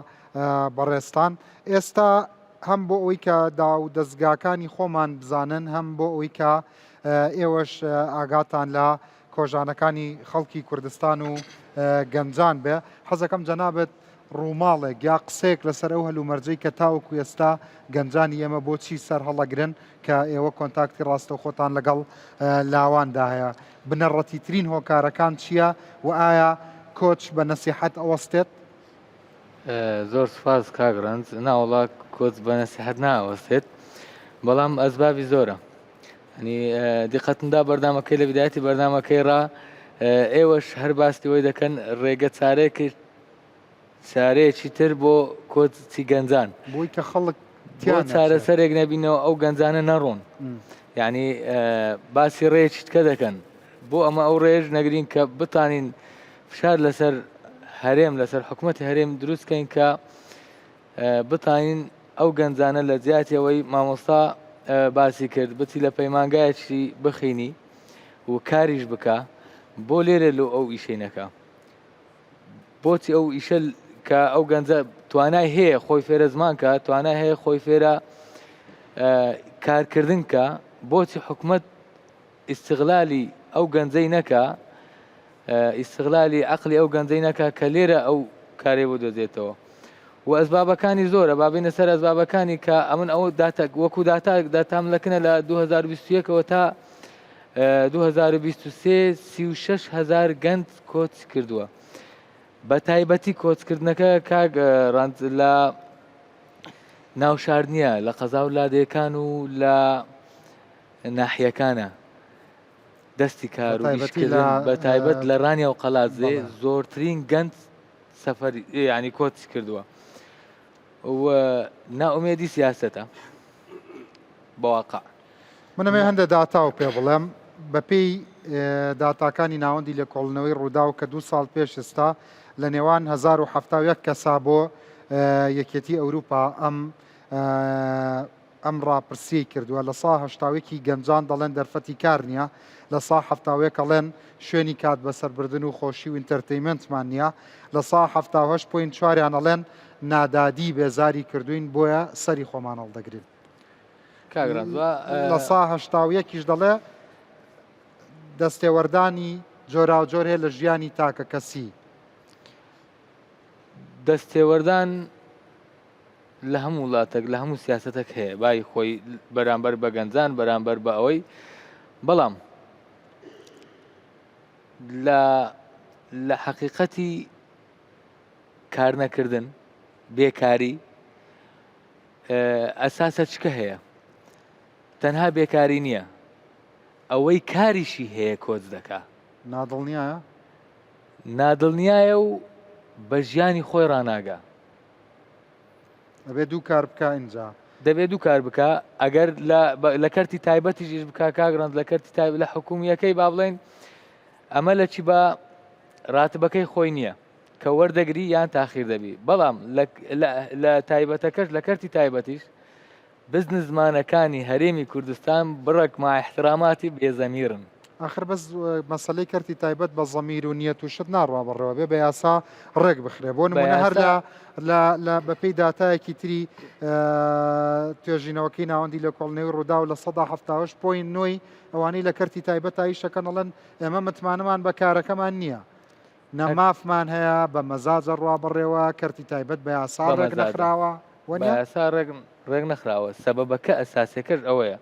بەڕێزتان ئێستا هەم بۆ ئەوەی کە دا و دەستگاکانی خۆمان بزانن هەم بۆ ئەوەی کە ئێوەش ئاگاتان لە کۆژانەکانی خەڵکی کوردستان و گەنجان بێ حەزەکەم جەنابەت ڕووماڵێک یا قسەیەک لەسەر ئەو هەلومەرجەی کە تاوەکو ئێستا گەنجانی ئێمە بۆچی سەر هەڵەگرن کە ئێوە کۆنتاکتی ڕاستەوخۆتان لەگەڵ لاواندا هەیە بنەڕەتیترین هۆکارەکان چییە و ئایا کۆچ بە نەسیحەت ئەوەستێت؟ زۆر سوپاس کاک ڕەنج ناوەڵا کۆچ بە نەسیحەت ناوەستێت بەڵام ئەسبابی زۆرە ئەنی دیقەتمدا بەرنامەکەی لە بدایەتی بەرنامەکەی ڕا ئێوەش هەر باسی وەی دەکەن ڕێگە چارێکی چارەیەکی تر بۆ کۆچی گەنجان بۆی کە خەڵک بۆ چارەسەرێک نەبینەوە ئەو گەنجانە نەڕۆن یعنی باسی ڕێکی تکە دەکەن بۆ ئەمە ئەو ڕێژ نەگرین کە بتانین فشار لەسەر هەرێم لەسەر حکوومەتی هەرێم دروست کەین کە بتانین ئەو گەنجانە لە جیاتی ئەوەی مامۆستا باسی کرد بچی لە پەیمانگایەکی بخینی و کاریش بکە بۆ لێرە لۆ ئەو ئیشەی نەکە بۆچی ئەو ئیشە کە ئەو گەنجە توانای هەیە خۆی فێرە زمان کە توانای هەیە خۆی فێرە کارکردن کە بۆچی حکومت ئیستغلالی ئەو گەنجەی نەکا ئیستغلالی عەقلی ئەو گەنجەی نەکا کە لێرە ئەو کارەی بۆ دۆزێتەوە و ئەسبابەکانی زۆرە بابینە سەر ئەسبابەکانی کە ئەمن ئەو داتا وەکو داتا داتام لەکنە لە 2021ەوە تا 2023 36 هزار گەنج کۆچ کردووە بە تایبەتی کۆچکردنەکە کاک ڕەنج لە ناوشار نییە لە قەزا و لادێکان و لە ناحیەکانە دەستی کار و ئیشکردن بە تایبەت لە ڕانیە و قەلادزێ زۆرترین گەنج سەفەر ینی کۆچ کردووە و نائومێدی سیاستە بەواقع. منەمێ هەندە داتا و پێ بڵێم بەپێی داتاکانی ناوەندی لێکۆڵنەوەی ڕووداو کە دوو ساڵ پێش ئێستا لە نێوان 1970 کەسا بۆ یەکێتی ئەوروپا ئەم ئەم ڕاپرسیەی کردووە، لە سا 81 ی گەنجان دەڵێن دەرفەتی کار نییە، لە سا 71 ئەڵێن شوێنی کات بەسەربردن و خۆشی و entertainment مان نییە، لە سا 78 point چواریان ئەڵێن نادادی بێزاری کردووین بۆیە سەری خۆمان هەڵدەگرین. کاک ڕەنجوا لە سا 81 یش دەڵێ دەستێوەردانی جۆراوجۆر هەیە لە ژیانی تاکەکەسی. دەستێوەردان لە هەموو وڵاتێک لە هەموو سیاسەتێک هەیە بای خۆی بەرامبەر بە گەنجان بەرامبەر بە ئەوەی بەڵام لە لە حەقیقەتی کارنەکردن بێکاری ئەساسە چکە هەیە تەنها بێکاری نییە ئەوەی کاریشی هەیە کۆچ دەکا نادڵنیایە؟ نادڵنیایە و بە ژیانی خۆی ڕاناگا. ئەبێ دوو کار بکا ئینجا. دەبێ دوو کار بکا ئەگەر لە لە کەرتی تایبەتیش ئیش بکا کاک ڕەنج لە کەرتی تایبەت لە حکومییەکەی با بڵێین ئەمە لە چی با ڕاتبەکەی خۆی نییە کە وەردەگری یان تاخیر دەبی بەڵام لە تایبەتەکەش لە کەرتی تایبەتیش بزنسمانەکانی هەرێمی کوردستان بڕەک مع احتراماتی بێ زەمیرن. ئاخر بەس مەسەلەی کەرتی تایبەت بە زەمیر و نیەت و شت ناڕوا بەڕێوە بێ بە یاسا ڕێک بخرێ بۆ نمونە هەر لە لە لە بەپێی داتایەکی تری توێژینەوەکەی ناوەندی لێکۆڵینەوەی ڕووداو 78% point نۆی ئەوانەی لە کەرتی تایبەت ئیشەکەن ئەڵێن ئێمە متمانەمان بە کارەکەمان نییە نە مافمان هەیە بە مەزاجە ڕوا بەڕێوە کەرتی تایبەت بە یاسا ڕێک نەخراوە بە یاسا ڕێک ڕێک نەخراوە سەبەبەکە ئەساسیەکەش ئەوەیە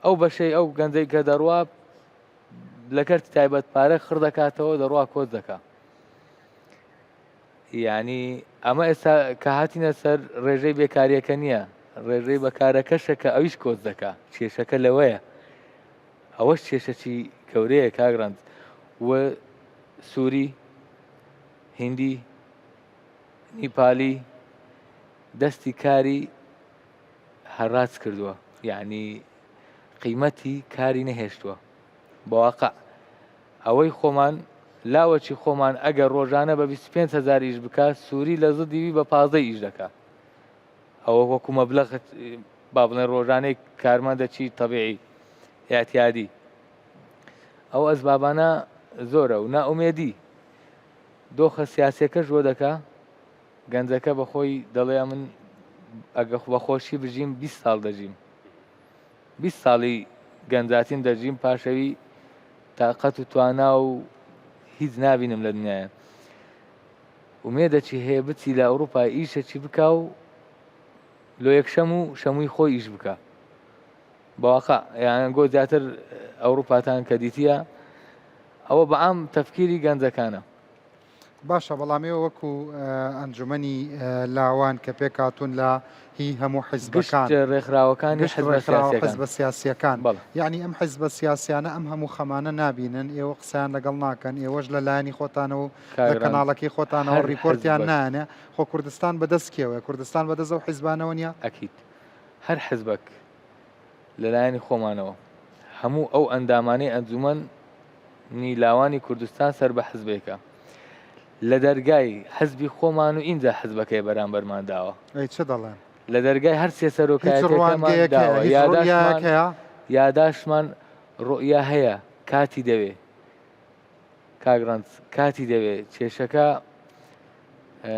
ئەو بەشەی ئەو گەنجەی کە دەڕوا لە کەرتی تایبەت پارە خڕ دەکاتەوە دەڕوا کۆچ دەکا یعنی ئەمە ئێستا کە هاتینە سەر ڕێژەی بێکاریەکە نییە ڕێژەی بەکارەکەشە کە ئەویش کۆچ دەکا کێشەکە لەوەیە ئەوەش کێشەکی گەورەیە کاک ڕەنج و سووری هیندی نیپالی دەستی کاری هەڕاج کردووە یعنی قیمەتی کاری نەهێشتووە بەواقع ئەوەی خۆمان لاوەکی خۆمان ئەگەر ڕۆژانە بە 25 هزار ئیش بکات سووری لە زدیوی بە 15 ئیش دەکات ئەوە وەکو مەبلەغ با بڵێن ڕۆژانەی کارمەندەکی تەبیعی ئیعتیادی ئەو ئەسبابانە زۆرە و نائومێدی دۆخە سیاسیەکەش وە دەکا گەنجەکە بەخۆی دەڵێ من ئەگە بەخۆشی بژیم 20 ساڵ دەژیم 20 ساڵی گەنجاتیم دەژیم پاشەوی تاقەت و توانا و هیچ نابینم لە دنیاە ئومێدەکی هەیە بچی لە ئەوروپا ئیشەکی بکا و لۆ یەکشەم و شەمووی خۆی ئیش بکا بەواقع یان گۆ زیاتر ئەوروپاتان کە دیتیە ئەوە بەعام تەفکیری گەنجەکانە. باشە بەڵام ئێوە وەکو ئەنجومەنی لاوان کە پێکهاتوون لە هی هەموو حیزبەکان، گشت ڕێکخراوەکانی گشت حزبە ڕێکخراوە سیاسیەکان. حزبە سیاسیەکان، بەڵێ. یەعنی ئەم حزبە سیاسیانە ئەم هەموو خەمانە نابینن، ئێوە قسەیان لەگەڵ ناکەن، ئێوەش لە لایەنی خۆتانەوە و کاک لە ڕەنج کەناڵەکەی خۆتانەوە هەر ڕیپۆرتیان حزبەک. نایەنێ، خۆ کوردستان بەدەست کێوەیە؟ کوردستان بەدەست ئەو حیزبانەوە نیە؟ ئەکید هەر حزبەک لەلایەنی خۆمانەوە هەموو ئەو ئەندامانەی ئەنجومەن نی لاوانی کوردستان سەر بە حزبێکە لە دەرگای حزبی خۆمان و ئینجا حزبەکەی بەرامبەرمان داوە. ئەی چ دەڵێن؟ لە دەرگای هەر سێ هیچ سەرۆکایەتیەکەمان ڕوانگەیەک هەیە؟ داوە. هیچ ڕوئیایەک یاداشتمان هەیە؟ یاداشتمان ڕوئیا هەیە کاتی دەوێ. کاک ڕەنج کاتی دەوێ کێشەکە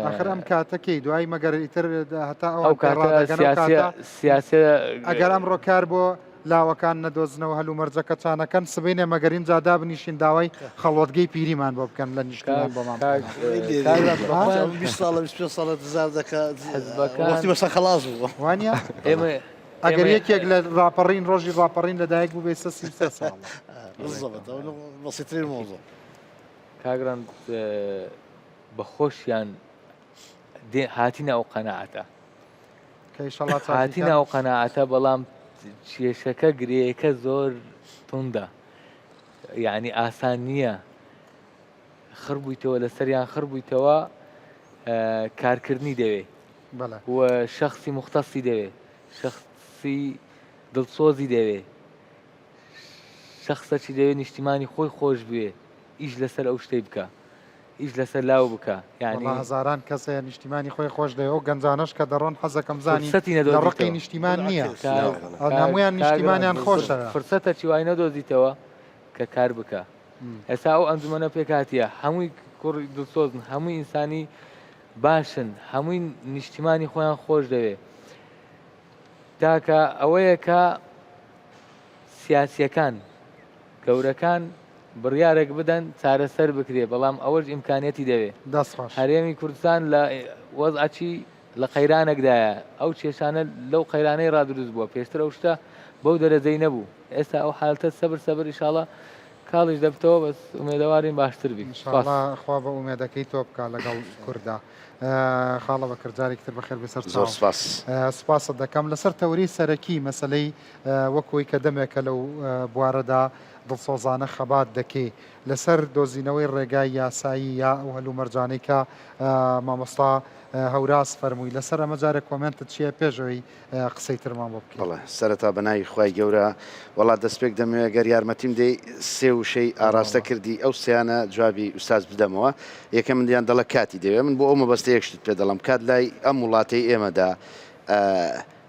ئاخر ئەم کاتە کەی دوایی مەگەر ئیتر هەتا ئەو ئەوان کاتە پێڕادەگەن ئەو سیاسیە کاتە سیاسیە ئەگەر ئەمڕۆ کار بۆ لاوەکان نەدۆزنەوە هەلومەرجەکە چانەکەن سبەینێ مەگەر ئینجا دابنیشین داوای خەڵوەتگەی پیریمان بۆ بکەن لە نیشتمان کاک بۆمان کاک بکەنەوە. کاک ڕەنج ها؟ بەخۆیان 20 ساڵە 25 ساڵە انتظار دەکات حزبەکان وەختی بەسە خەڵاس بوو وانە ئێمە ئەگەر ئێمە یەکێک لە ڕاپەڕین ڕۆژی ڕاپەڕین لەدایک بوو بێ 33 ساڵە بالضبط ئەو بەسیترین موضوع کاک ڕەنج بە خۆشیان دێ هاتینە ئەو قەناعەتە کە ئیشەڵا چاکی هاتینە کەن. ئەو قەناعەتە بەڵام کێشەکە گرێیەکە زۆر توندە یعنی ئاسان نییە خڕ بوویتەوە لەسەریان خڕ بوویتەوە کارکردنی دەوێ بەڵێ. و شخصی مختصی دەوێ شخصی دڵسۆزی دەوێ شخصەکی دەوێ نیشتیمانی خۆی خۆش بوێ ئیش لەسەر ئەو شتەی بکا ئیش لەسەر لاو بکا یانی. وەڵا هەزاران کەس هەیە نیشتیمانی خۆی خۆش دەوێ ئەو گەنجانەش کە دەڕۆن حەزەکەم بزانی فرسەتی لە ڕقی نەدۆزیتەوە. نیشتیمان نییە بالعکس کاک ئەو کاک هەموویان کاک نیشتیمانیان ڕەنج خۆشەوێ. فرسەتەکی وای نەدۆزیتەوە کە کار بکا ئێستا ئەو ئەنجومەنە پێکهاتیە هەمووی کوڕی دڵسۆزن هەمووی ئینسانی باشن هەمووی نیشتیمانی خۆیان خۆش دەوێ تاکە ئەوەیە کە سیاسیەکان گەورەکان بڕیارێک بدەن چارەسەر بکرێ بەڵام ئەوەش ئیمکانیەتی دەوێ. دەست خۆش. هەرێمی کوردستان لە وەزعەکی لە قەیرانێکدایە ئەو کێشانە لەو قەیرانەی ڕا دروست بووە پێشتر ئەو شتە بەو دەرەجەی نەبوو ئێستا ئەو حالەتە سەبر سەبر ئیشاڵا کاڵیش دەبتەوە بەس ئومێدەوارین باشتر بی. سپاس. ئینشاڵا خوا بە ئومێدەکەی تۆ بکا لەگەڵ کوردا. خاڵە بەکر جارێکی تر بەخێر بێی سەر زۆر چاوم. سپاس. سپاست دەکەم. لەسەر تەوەرەی سەرەکی مەسەلەی وەک ئەوەی کە دەمێکە لەو بوارەدا دڵسۆزانە خەبات دەکەی لەسەر دۆزینەوەی ڕێگای یاسایی یا ئەو هەلومەرجانەی کە مامۆستا هەوراز فەرمووی لەسەر ئەمە جارێک کۆمێنتت چییە پێش ئەوەی قسەی ترمان بۆ بکەی؟ بەڵێ سەرەتا بە ناوی خوای گەورە وەڵا دەستپێک دەمەوێ گەر یارمەتیم دەی سێ وشەی ئاراستە کردی ئەو سیانە جوابی ئوستاز بدەمەوە یەکەمنیان دەڵێ کاتی دەوێ من بۆ ئەو مەبەستە یەک شتت پێ دەڵێم کات لای ئەم وڵاتەی ئێمەدا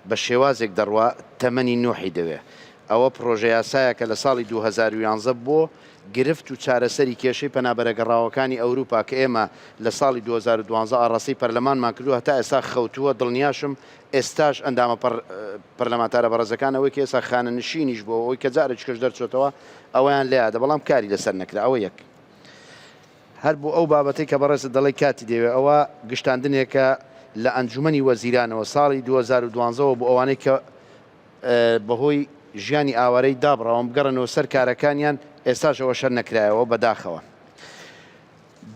بە شێوازێک دەڕوا تەمەنی نوحی دەوێ ئەوە پڕۆژە یاسایەکە لە ساڵی 2011 بۆ گرفت و چارەسەری کێشەی پەنابەرە گەڕاوەکانی ئەوروپا کە ئێمە لە ساڵی 2012 ئاڕاستەی پەرلەمانمان کردووە هەتا ئێستا خەوتووە دڵنیاشم ئێستاش ئەندامە پەرلەمانتارە بەڕێزەکان ئەوەی کە ئێستا خانەنشینیش بووە ئەوەی کە جارێکیش دەرچۆتەوە ئەوەیان لەیادە بەڵام کاری لەسەر نەکرا ئەوە یەک. هەر بۆ ئەو بابەتەی کە بەڕێزت دەڵێی کاتی دەوێ ئەوە گشتاندنێکە لە ئەنجومەنی وەزیرانەوە ساڵی 2012 وە بۆ ئەوانەی کە بەهۆی ژیانی ئاوارەی دابڕاون بگەڕێنەوە سەر کارەکانیان ئێستاش ئەوەش هەر نەکرایەوە بەداخەوە.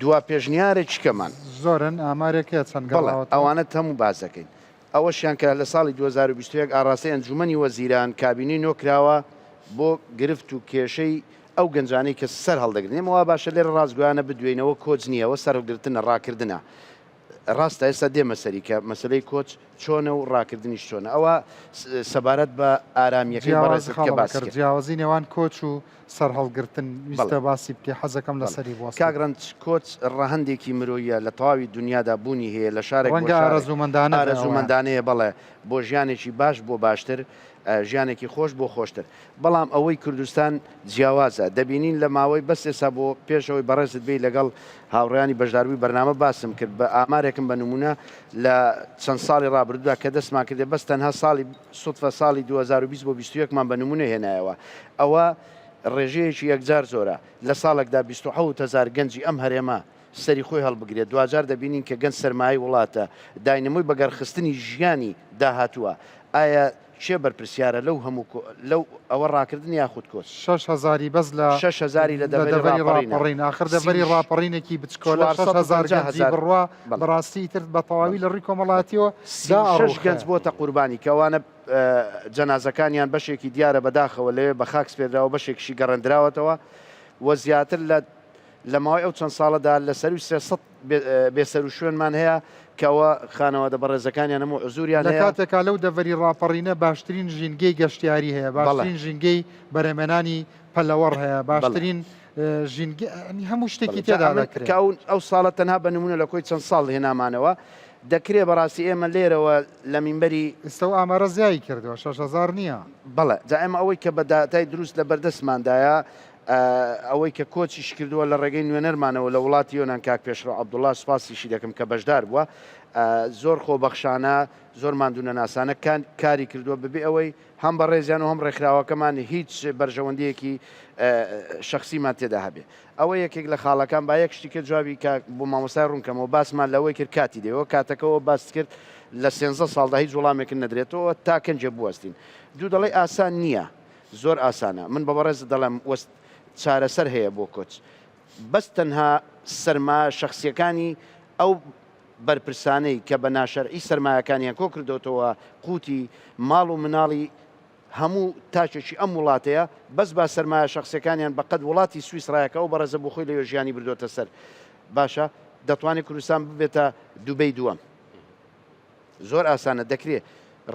دوا پێشنیارێکی کەمان. زۆرن ئامارێک هەیە چەند بەڵێ گەڕاوەتەوە؟ ئەوانەت هەموو باس دەکەین. ئەوەشیان کە لە ساڵی 2021 ئاڕاستەی ئەنجوومەنی وەزیران کابینەی نۆ کراوە بۆ گرفت و کێشەی ئەو گەنجانەی کە سەر هەڵدەگرن. ئێمە وا باشە لێرە ڕاستگۆیانە بدوێینەوە کۆچ نییە ئەوە سەرهەڵگرتنە ڕاکردنە. ڕاستە ئێستا دێمە سەری کە مەسەلەی کۆچ چۆنە و ڕاکردنیش چۆنە ئەوە سەبارەت بە ئارامیەکەی جیاوازی بەڕێزت کە خاڵە باسی بەکر کرد. جیاوازی نێوان کۆچ و سەرهەڵگرتن بەڵێ ویستە باسی بکەی حەزەکەم بەڵێ لەسەری بوەستین. کاک ڕەنج کۆچ ڕەهەندێکی مرۆییە لە تەواوی دونیادا بوونی هەیە لە شارێک بۆ ڕەنگە شارێک ئارەزوومەندانە بێ ئەوەیان. ئارەزوومەندانەیە بەڵێ بۆ ژیانێکی باش بۆ باشتر ژیانێکی خۆش بۆ خۆشتر بەڵام ئەوەی کوردستان جیاوازە دەبینین لە ماوەی بەس ئێستا بۆ پێش ئەوەی بەڕێزت بێی لەگەڵ هاوڕێیانی بەشداربووی بەرنامە باسم کرد بە ئامارێکم بە نمونە لە چەند ساڵی ڕابردوودا کە دەستمان کردێ بەس تەنها ساڵی سوتفە ساڵی 2020 بۆ 21 مان بە نمونە هێنایەوە ئەوە ڕێژەیەکی یەکجار زۆرە لە ساڵێکدا 27 هەزار گەنجی ئەم هەرێمە سەری خۆی هەڵبگرێت، دواجار دەبینین کە گەنج سەرمایەی وڵاتە، داینەمۆی بەگەڕخستنی ژیانی داهاتووە، ئایا کێ بەرپرسیارە لەو هەموو کۆ لەو ئەوە ڕاکردن یاخود کۆچ؟ شەش هەزاری بەس لە شەش هەزاری لە لە دەڤەری دەڤەری ڕاپەڕینە، ڕاپەڕین، ئاخر سی و دەڤەری ڕاپەڕینێکی بچکۆلە چوار شەش سەد و هەزار پەنجا گەنجی هەزار بڕوا، بەڵێ بەڕاستی ئیتر بە تەواوی بەڵێ لە ڕووی کۆمەڵایەتیەوە 36 دائەڕووخێ. گەنج بۆتە قوربانی کە ئەوانە جەنازەکانیان بەشێکی دیارە بەداخەوە لەوێ بە خاک سپێردراوە بەشێکیشی گەڕێندراوەتەوە و زیاتر لە لە ماوەی ئەو چەند ساڵەدا لە سەرووی 300 بێسەروشوێنمان هەیە کە ئەوە خانەوادە بەڕێزەکانیان هەموو عزوریان لە هەیە. کاتێکا لەو دەڤەری ڕاپەڕینە باشترین ژینگەی گەشتیاری هەیە، بەڵێ. باشترین ژینگەی بەرهەمێنانی پەلەوەڕ هەیە، بەڵێ. باشترین ژینگە یانی هەموو شتێکی بەڵێ جا تێدا ئەمن دەکرێ. کە ئەو ئەو ساڵە تەنها بە نموونە لە کۆی چەند ساڵ هێنامانەوە دەکرێ بەڕاستی ئێمە لێرەوە لە مینبەری. ئیستا ئەو ئامارە زیای کردووە 6000 نییە. بەڵێ جا ئێمە ئەوەی کە بە داتای دروست لە بەردەستماندایە ئەوەی کە کۆچیش کردووە لە ڕێگەی نوێنەرمانەوە لە وڵاتی یۆنان کاک پێشڕەو عەبدوڵا سوپاسیشی دەکەم کە بەشدار بووە زۆر خۆبەخشانە زۆر ماندوونەناسانە کاری کردووە بەبێ ئەوەی هەم بەڕێزیان و هەم ڕێکخراوەکەمان هیچ بەرژەوەندیەکی شخصیمان تێدا هەبێ ئەوە یەکێک لە خاڵەکان با یەک شتی کە جوابی کاک بۆ مامۆستای ڕوونکەمەوە باسمان لەوەی کرد کاتی دەوە کاتەکەەوە باست کرد لە سێنزە ساڵدا هیچ وەڵامێکن نەدرێتەوە تا کەنجێ بوەستین دوو دەڵێ ئاسان نییە زۆر ئاسانە من بە بەڕێزت دەڵێم وەست چارەسەر هەیە بۆ کۆچ بەس تەنها سەرمایە شەخسیەکانی ئەو بەرپرسانەی کە بە ناشەرعی سەرمایەکانیان کۆ کردۆتەوە قوتی ماڵ و مناڵی هەموو تاکێکی ئەم وڵاتەیە بەس با سەرمایە شەخسیەکانیان بەقەد وڵاتی سویسڕایە کە ئەو بەڕێزە بۆ خۆی لەوێ ژیانی بردۆتە سەر باشە دەتوانێت کوردستان ببێتە دوبەی دووەم. زۆر ئاسانە دەکرێ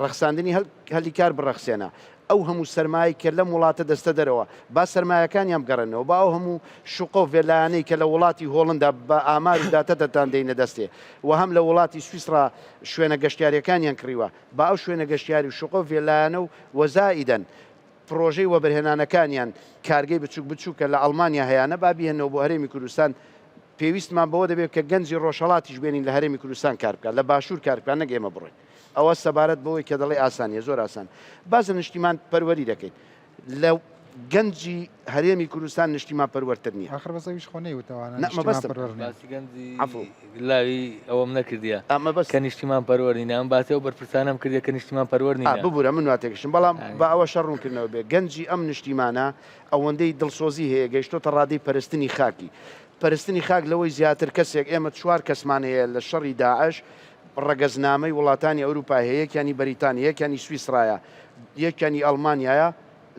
ڕەخساندنی هەلی کار بڕەخسێنە. ئەو هەموو سەرمایەی کە لەم وڵاتە دەستە دەرەوە با سەرمایەکانیان بگەڕێنەوە، با ئەو هەموو شوقە و ڤێلایانەی کە لە وڵاتی هۆڵندا بە ئامار و داتا دەتان دەینە دەستێ و هەم لە وڵاتی سویسڕا شوێنە گەشتیاریەکانیان کڕیوە با ئەو شوێنە گەشتیاری و شوقە و ڤێلایانە و وەزائیدەن پڕۆژەی وەبەرهێنانەکانیان کارگەی بچوک بچوکە لە ئەڵمانیا هەیانە با بیهێننەوە بۆ هەرێمی کوردستان پێویستمان بەوە دەبێت کە گەنجی ڕۆژهەڵاتیش بێنین لە هەرێمی کوردستان کار بکات لە باشوور کار بکات نەک ئێمە بڕۆین ئەوە سەبارەت بەوەی کە دەڵێ ئاسان نیە زۆر ئاسان باس لە نیشتیمان پەروەری دەکەین لە. گەنجی هەرێمی کوردستان نیشتیمان پەروەرتر نییە. ئاخر بەس ئەویش خۆ نەیوت ئەوانە نا نیشتیمان مەبەستم. پەروەر نین. باسی گەنجی عەفو. لاوی ئەوەم نەکردیە ئا مەبەستم. کە نیشتیمان پەروەر نینە ئەم باسی ئەو بەرپرسانەم کردیە کە نیشتیمان پەروەر ئا نینە. ببورە من وا تێگەشتم بەڵام یانی. با ئەوەشە ڕوونکردنەوە بێ گەنجی ئەم نیشتیمانە ئەوەندەی دڵسۆزی هەیە گەیشتۆتە ڕادەی پەرستنی خاکی پەرستنی خاک لەوەی زیاتر کەسێک ئێمە چوار کەسمان هەیە لە شەڕی داعش ڕەگەزنامەی وڵاتانی ئەوروپای هەیە یەکیان هی بەریتانیا یەکیان هی سویسرایە یەکیان هی ئەڵمانیایە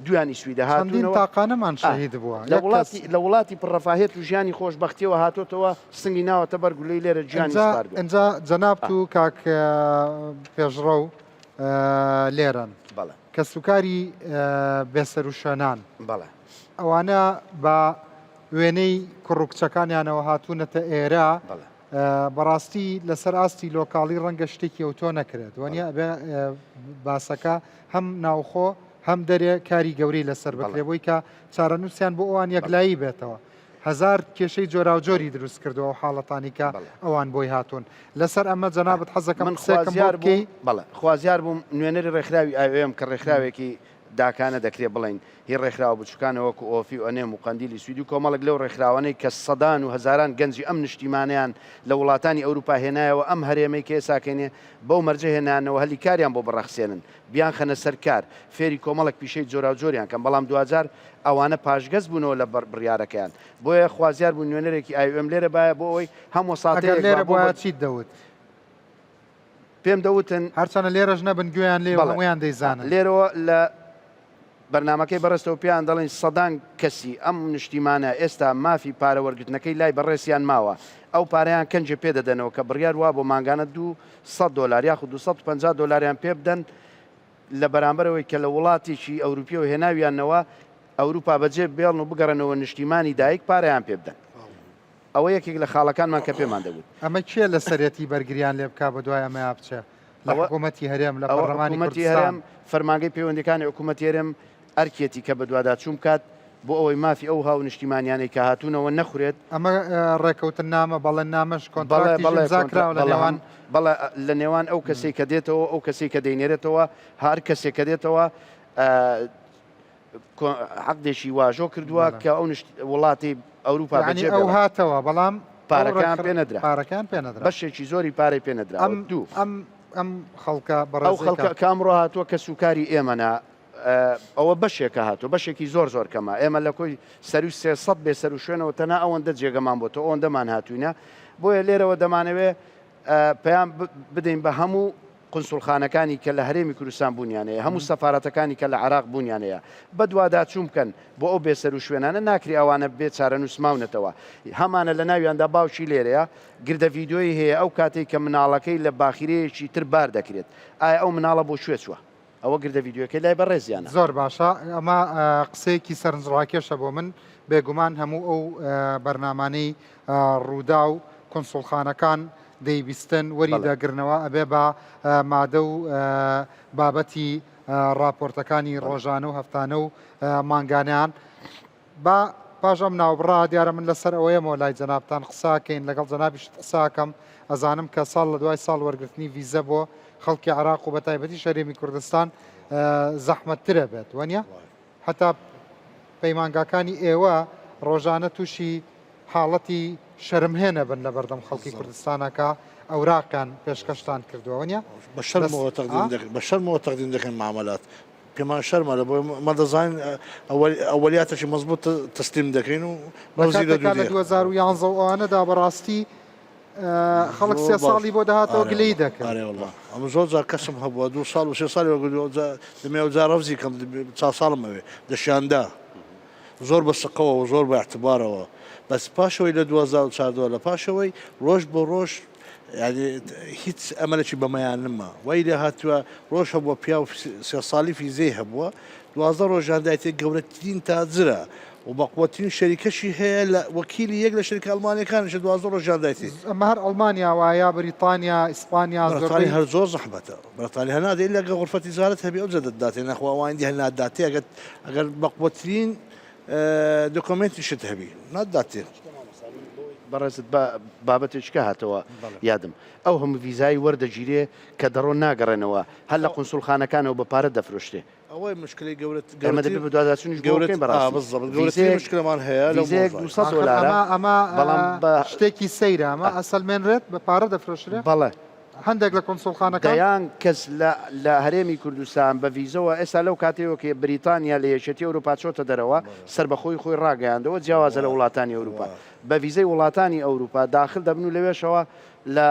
دویان ئی سویدە چەندین هاتوونەوە تاقانەمان ئا شەهید بووە لە یەک کەس وڵاتی لە وڵاتی پڕ ڕەفاهیەت و ژیانی خۆشبەختیەوە هاتۆتەوە سنگی ناوەتە بەر گولەی لێرە گیانی ئینجا سپاردوە ئینجا ئا جەنابت و کاک پێشڕەو لێرەن بەڵێ. کەسوکاری بێسەروشوێنان بەڵێ. ئەوانە بە وێنەی کوڕ و کچەکانیانەوە هاتوونەتە ئێرە بەڵێ. بەڕاستی لەسەر ئاستی لۆکاڵی ڕەنگە شتێکی ئەوتۆ نەکرێت وەنیە ئەبێ باسەکە هەم ناوخۆ هەم دەرێ کاری گەورەی لەسەر بکرێ بۆی کە چارەنووسیان بۆ ئەوان یەکلایی بێتەوە. هەزار کێشەی جۆراوجۆری دروست کردووە ئەو حاڵەتانی کە ئەوان بۆی هاتوون لەسەر ئەمە جەنابت حەزەکەم من قسەیەکم بۆ خوازیار بووم بکەی بەڵێ خوازیار بووم نوێنەری ڕێکخراوی IOM کە ڕێکخراوێکی داکانە دەکرێ بڵێین هی ڕێکخراوە بچوکانە وەکو ئۆفی و ئەنێم و قەندیلی سویدی و کۆمەڵێک لەو ڕێکخراوانەی کە سەدان و هەزاران گەنجی ئەم نشتیمانەیان لە وڵاتانی ئەوروپا هێنایەوە ئەم هەرێمەی کە ئێساکەینێ بەو مەرجە هێنانەوە هەلی کاریان بۆ بڕەخسێنن بیانخەنە سەر کار فێری کۆمەڵێک پیشەی جۆراوجۆریان کەن بەڵام دواجار ئەوانە پاشگەز بوونەوە لە بڕیارەکەیان بۆیە خوازیار بوو نوێنەرێکی IOM لێرە بایە بۆ ئەوەی هەم ئەگەر وەساتەیەک با لێرە بۆ بوایە چیت دەوت؟ پێم دەوتن. هەرچەنە لێرەش نەبن گوێیان لێیە و بەڵێ هەموویان دەیزانن. لێرەوە لە بەرنامەکەی بەڕێزتەوە پێیان دەڵێین سەدان کەسی ئەم نشتیمانە ئێستا مافی پارە وەرگرتنەکەی لای بەڕێزیان ماوە ئەو پارەیان کەنجێ پێ دەدەنەوە کە بڕیار وابوو مانگانە 200 دۆلار یاخود 250 دۆلاریان پێ بدەن لە بەرامبەر ئەوەی کە لە وڵاتێکی ئەوروپیەوە هێناویانەوە ئەوروپا بەجێ بێڵن و بگەڕێنەوە نشتیمانی دایک پارەیان پێ بدەن. ئەوە یەکێک لە خاڵەکانمان کە پێمان دەگوت. ئەمە کێ لەسەرێتی بەرگریان لێ بکا بەدوای ئەمەیا بچێ؟ لە ئەوە حکوومەتی هەرێم، لە ئەوە پەرلەمانی حکوومەتی کوردستان؟ هەرێم، فەرمانگەی پەیوەندییەکانی حکوومەتی هەرێم ئەرکیەتی کە بەدواداچوون بکات بۆ ئەوەی مافی ئەو هاونیشتیمانیانەی کە هاتوونەوە نەخورێت. ئەمە ڕێکەوتننامە، بەڵێننامەش، بەڵێ، کۆنتراکتیش بەڵێ، ئیمزا کۆنترا، کراوە لە بەڵێ، نێوان. هەم، بەڵێ، لە نێوان ئەو کەسەی کە دێتەوە و ئەو کەسەی کە دەینێرێتەوە، هەر کەسێک کە دێتەوە، عەقدێکی واژۆ کردووە کە ئەو وڵاتی ئەوروپا یعنی ئەو هاتەوە بەڵام پارەکان پێ نەدرا پارەکان پێ نەدرا بەشێکی زۆری پارەی پێ نەدرا ئەم دوو ئەم ئەم خەڵکە ئەو خەڵکە کە ئەمڕۆ هاتووە کە سوکاری ئێمەە ئەوە بەشێکە هاتووە بەشێکی زۆر زۆر کەمە ئێمە لە کۆی سەروی 300 بێ سەر و شوێنەوە تەنها ئەوەندە جێگەمان بۆ تۆ ئەوەندەمان هاتوینە بۆیە لێرەوە دەمانەوێ پەیام بدەین بە هەموو قونسوڵخانەکانی کە لە هەرێمی کوردستان بوونیان هەیە، هەموو سەفارەتەکانی کە لە عێراق بوونیان هەیە، بەدواداچوون بکەن بۆ ئەو بێسەروشوێنانە، ناکرێ ئەوانە بێ چارەنووس ماونەتەوە، هەمانە لە ناویاندا باوکی لێرەیە، گردە ڤیدیۆیی هەیە ئەو کاتەی کە مناڵەکەی لە باخیرەیەکی تر بار دەکرێت، ئایا ئەو مناڵە بۆ کوێ چووە؟ ئەوە گردە ڤیدیۆکەی لای بەڕێزیانە. زۆر باشە ئەمە قسەیەکی سەرنجڕاکێشە بۆ من بێگومان هەموو ئەو بەرنامانەی ڕووداو کونسوڵخانەکان دەیبیستن وەری دەگرنەوە ئەبێ بە مادە و بابەتی ڕاپۆرتەکانی ڕۆژانە و هەفتانە و مانگانیان با پاش ئەم ناوبڕە دیارە من لەسەر ئەوەیەمەوە لای جەنابتان قساکەین لەگەڵ جەنابیشت قساکەم ئەزانم کە ساڵ لە دوای ساڵ وەرگرتنی ڤیزە بۆ خەڵکی عراق و بە تایبەتی هەرێمی کوردستان زەحمەتترە بێت وەنیە هەتا پەیمانگاکانی ئێوە ڕۆژانە تووشی حاڵەتی شەرمهێنە بن لە بەردەم خەڵکی کوردستانەکە ئەوراقیان پێشکەشتان کردووە وەنیە بە شەرمەوە تەقدیم دەکەن بە شەرمەوە تەقدیم دەکەن معاملات پێمان شەرمە لە بۆی مە دەزانین ئەوەلیاتەکی مەزبوط تەسلیم دەکەین و ڕەوزی لە 2011 و ئەوانەدا بەڕاستی خەڵک سێ ساڵی بۆ دەهاتەوە گلەی دەکرد. ئارێ وەڵا ئەمە زۆر جار کەسم هەبووە دوو ساڵ و سێ ساڵی وەگردووە جا دەمێ ئەو جار ڕەفزی کەم چا ساڵم ئەوێ دەشیاندا زۆر بە سقەوە و زۆر بە اعتبارەوە بەس پاشەوەی لە 2014 لە پاشەوەی ڕۆژ بۆ ڕۆژ یعنی هیچ ئەمەلێکی بەمەیان نما وای لێ هاتووە ڕۆژ هەبووە پیاو سێ ساڵی فیزەی هەبووە 12 ڕۆژان دایتێ گەورەترین تاجرە و بەقوەترین شەریکەشی هەیە لە وەکیلی یەک لە شەریکە ئەڵمانیەکانیشە 12 ڕۆژیان دایتێ. ئەمە هەر ئەڵمانیا وایە بریتانیا ئیسپانیا بەریتانی زۆربەی. هەر زۆر زەحمەتە بەریتانی هەر نادەی ئیلا گەر غورفە تیجارەت هەبی ئەوجا دەتداتێ نەخوا ئەوانی دی هەر ناتداتێ ئەگەر ئەگەر بەقوەترین دۆکۆمێنتیشت هەبی ناتداتێ. بەڕێزت بە بابەتێکی کە هاتەوە یادم ئەو هەموو ڤیزای وەردەگیرێ کە دەڕۆن ناگەڕێنەوە هەر لە قونسوڵخانەکانەوە بە پارە دەفرۆشرێ. ئەوەی مشکلەی گەورە ئێمە دەبێ بەدواداچوونیش بۆ بکەین بەڕاستی. بالضبط گەورەترین مشکلەمان هەیە لەو ڤیزەیەک مەوزوعە. 200 ئاخر دۆلارە ئەمە ئەمە بەڵام بە شتێکی سەیرە ئەمە ئەسەلمێنرێت بە پارە دەفرۆشرێ؟ بەڵێ. هەندێک لە کونسوڵخانەکان؟ دەیان کەس لە لە هەرێمی کوردستان بە ڤیزەوە ئێستا لەو کاتەیەوە کە بریتانیا لە یەکێتی ئەوروپا چۆتە دەرەوە سەربەخۆی خۆی ڕاگەیاندەوە جیاوازە لە وڵاتانی ئەوروپا بە ڤیزەی وڵاتانی ئەوروپا داخل دەبن و لەوێشەوە لە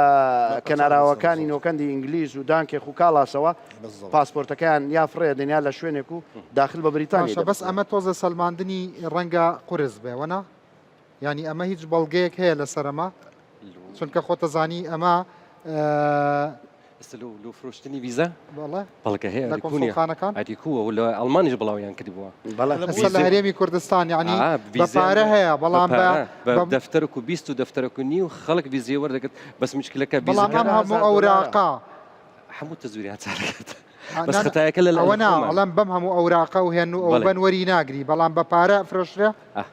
کەناراوەکانی نۆکەندی ئینگلیز و دانکێخ و کاڵاسەوە پاسپۆرتەکەیان یا فڕێ دەن یا لە شوێنێک و داخل بە بریتانیا باشە بەس ئەمە تۆزە سەلماندنی ڕەنگە قورس بێ وەنا؟ یانی ئەمە هیچ بەڵگەیەک هەیە لەسەر ئەمە؟ چونکە خۆتەزانی ئەمە ئێستا لۆ لۆ فرۆشتنی ڤیزا بەڵێ بەڵگە هەیە لە ئەریکو نییە کۆنسوڵخانەکان ئەریکووە و لە ئەڵمانیش بڵاویان کردبووە بەڵێ ئێستا لە ڤیزە هەرێمی کوردستان یعنی ئا بە ڤیزەیان پارە بە هەیە بە بەڵام بە پارە بە بە دەفتەرەک و 20 و دەفتەرەک و نیو خەڵک ڤیزەی وەردەگرت بەس مشکلەکە بەڵام ڤیزەکە ئەم هەموو هەزار دۆلارە ئەوراقە هەموو تەزویریان چارەکات ئا، بەس نا نا خەتایەکە لە ئەوە لە نا خۆمانە ئەڵێم بەم هەموو ئەوراقە و هێن و بەڵێ ئەوبەن وەری ناگری بەڵام بە پارە ئەفرۆشرێ ئا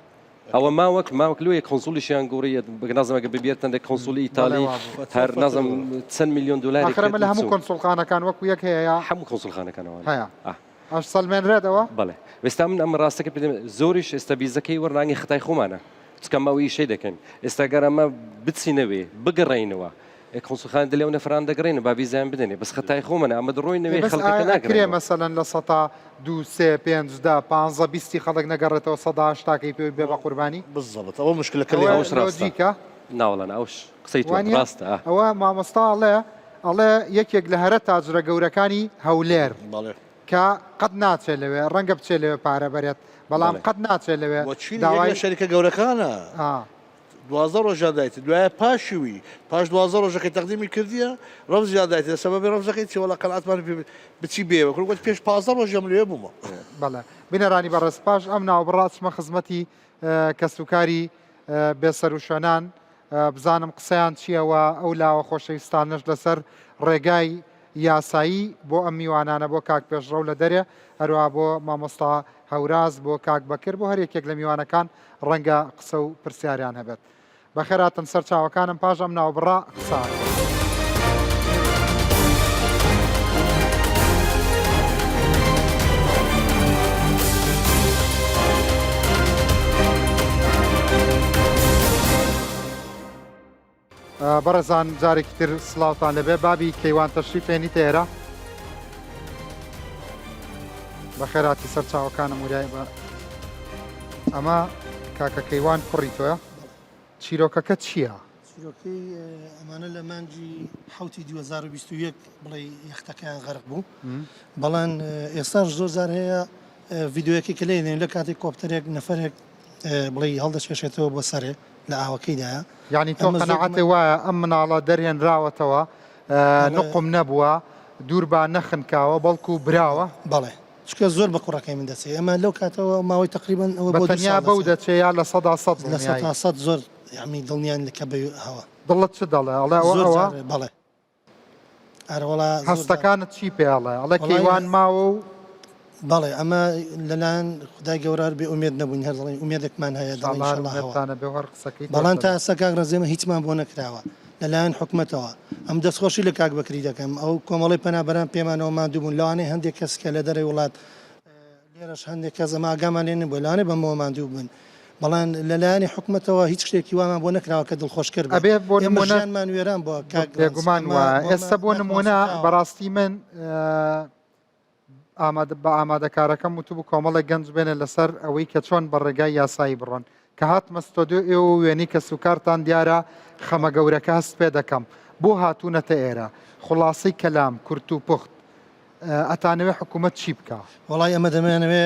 ئەوە ماوەک ماوەک لۆیە کۆنسولیشیان گۆڕیە نازم ئەگە ببێتن لە کۆنسولی بەڵێ ئیتالی وابوو. هەر نازم چەند میلیۆن دلاری ئاخر ئەمە لە هەموو کۆنسوڵخانەکان وەکو یەک هەیە یا هەموو کۆنسوڵخانەکانەوە هەیە ئەش سەلمێنرێتەوە؟ بەڵێ ئێستا من ئەمە ڕاستەکە پێ زۆریش ئێستا ڤیزەکەی وەرناگی خەتای خۆمانە چکە ئەمە ئەو ئیشەی دەکەین ئێستا گەر ئەمە بچینەوێ بگەڕێینەوە ئێ کونسوڵخانە دەلێ ئەو نەفران دەگڕێنە با ڤیزایان بدەنێ بەس خەتای خۆمانە ئەمە دەڕۆینەوێ ئێ بەس خەڵکەکە ئایا ئەکرێ ناگەڕێنەوە. مەسەلەن لە سەتا دوو سێ پێنج دە پانزە بیستی خەڵک نەگەڕێتەوە سەدا هەشتاکەی پێ بێ بە قوربانی؟ بالضبط ئەوە مشکلەکە ئەوە لێرە ئەوەش ڕاستە لۆجیکە؟ ناوەڵا نا ئەوش قسەی تۆ وانیە؟ ڕاستە ئا. ئەوە مامۆستا ئەڵێ ئەڵێ یەکێک لە هەرە تاجرە گەورەکانی هەولێر بەڵێ. کە قەت ناچێ لەوێ ڕەنگە بچێ لەوێ پارە بەرێت بەڵام بەڵێ. قەت ناچێ لەوێ وەچینی یەک داوای لە شەریکە گەورەکانە. ئا. 12 ڕۆژیان دایتێ دوایە پاشی وی پاش 12 ڕۆژەکەی تەقدیمی کردیە ڕەفزیان دایتێ سەبەبی ڕەفزەکەی چی وەڵا قەناعەتمان پێ بچی بێوە کورە گوت پێش 15 ڕۆژ ئەم لەوێ بوومە. بەڵێ بینەرانی بەڕێز پاش ئەم ناوبڕە ئەچمە خزمەتی کەسوکاری بێسەروشوێنان بزانم قسەیان چییە و ئەو لاوە خۆشەویستانەش لەسەر ڕێگای یاسایی بۆ ئەم میوانانە بۆ کاک پێشڕەو لە دەرێ هەروەها بۆ مامۆستا هەوراز بۆ کاک بەکر بۆ هەر یەکێک لە میوانەکان ڕەنگە قسە و پرسیاریان هەبێت. بەخێرهاتن سەرچاوەکانم پاش ئەم ناوبڕە قسە ئەکەین. بەڕێزان جارێکی تر سڵاوتان لەبێ بابی کەیوان تەشریف هێنیتە ئێرە بەخێراتی سەرچاوەکانم وریای بە ئەمە کاکە کەیوان کوڕی تۆیە چیرۆکەکە چییە؟ چیرۆکەی ئەمانە لە مانگی حوتی 2021 بڵێ یەختەکەیان غەرق بوو بەڵام ئێستاش زۆر جار هەیە ڤیددیوەکەی کە لێ لە کاتێک کۆپتەرێک نەفرێک بڵێ هەڵدەچێشێتەوە بۆ سەرێ لە ئاوەکەیدایە. یانی تۆ قەناعەتێ وایە ئەم مناڵە دەرهێنراوەتەوە نوقم نەبووە دووربا نەخنکاوە بەڵکو براوە؟ بەڵێ چونکە زۆر بە کوڕەکەی من دەچێ ئێمە لەو کاتەوە ماوەی تەقریبەن ئەوە بۆ بە تەنیا بەو دەچێ یا 100% لە 100% زۆر یانی دڵنیان کە بە هەوە. دڵت چ دەڵێ ئەڵێ ئەوە ئەوە؟ بەڵێ. ئەرەوەڵا هەستەکانت چی پێ ئەڵێ ئەڵێ کەیوان ماوە و بەڵێ ئەمە لەلایەن خدای گەورە بێ ئومێد نەبووین هەر دەڵێن ئومێدێکمان هەیە دەڵێن ئینشەڵا هەوە بەڵام تا ئێستا کاک ڕەزێمە هیچمان بۆ نەکراوە لەلایەن حکومەتەوە ئەم دەستخۆشی لە کاک بەکری دەکەم ئەو کۆمەڵی پەنابەران پێمانەوە ماندوو بوون لەوانەیە هەندێک کەس کە لە دەرەوەی وڵات لێرەش هەندێک کەس ئەمە ئاگامان لێ نەبووە لەوانەیە بەمەوە ماندوو بن بەڵام لەلایەنی حکومەتەوە هیچ شتێکی وامان بۆ نەکراوە کە دڵخۆشکەر بێت ئەبێ بۆ ئێمە نمونە ژیانمان وێران بووە کاک ڕەنج بێگومان ئەمە وایە بۆ ئێستا بۆ ناخمان نمونە سوتاوە. بەڕاستی من ئامادە بە ئامادەکارەکەم وتبوو کۆمەڵێک گەنج بێنە لەسەر ئەوەی کە چۆن بە ڕێگای یاسایی بڕۆن کە هاتمە ستۆدیۆ ئێوە و وێنەی کەسوکارتان دیارە خەمە گەورەکە هەست پێ دەکەم بۆ هاتوونەتە ئێرە خوڵاسەی کەلام کورت و پوخت ئەتانەوێ حکوومەت چی بکا؟ وەڵای ئەمە دەمانەوێ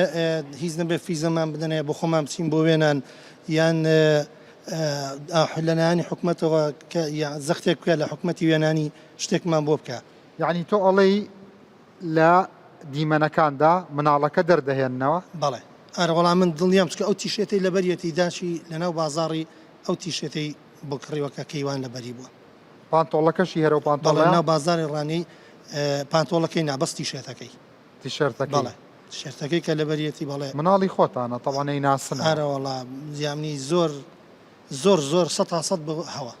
هیچ نەبێ فیزەمان بدەنێ بۆ خۆمان بچین بۆ وێنان یان لەلایەنی حکومەتەوە کە زەختێک بکە لە حکومەتی وێنانی شتێکمان بۆ بکە. یەعنی تۆ ئەڵێی لە دیمەنەکاندا مناڵەکە دەردەهێننەوە؟ بەڵێ ئەرە وەڵا من دڵنیام چونکە ئەو تیشێتەی لەبەریەتی داشی لەناو بازاڕی ئەو تیشێتەی بۆ کڕیوە کە کەیوان لەبەری بووە. پانتۆڵەکەشی هەر ئەو بەڵێ پانتۆڵەیە؟ ناو بازاڕی ڕانیەی پانتۆڵەکەی نا بەس تیشێرتەکەی. تیشێرتەکەی. بەڵێ تیشێرتەکەی کە لەبەریەتی بەڵێ. مناڵی خۆتانە تەبعەن ئەیناسنەوە. ئەرەوەڵا یانی زۆر. زۆر زۆر سەتا سەد بە هەوە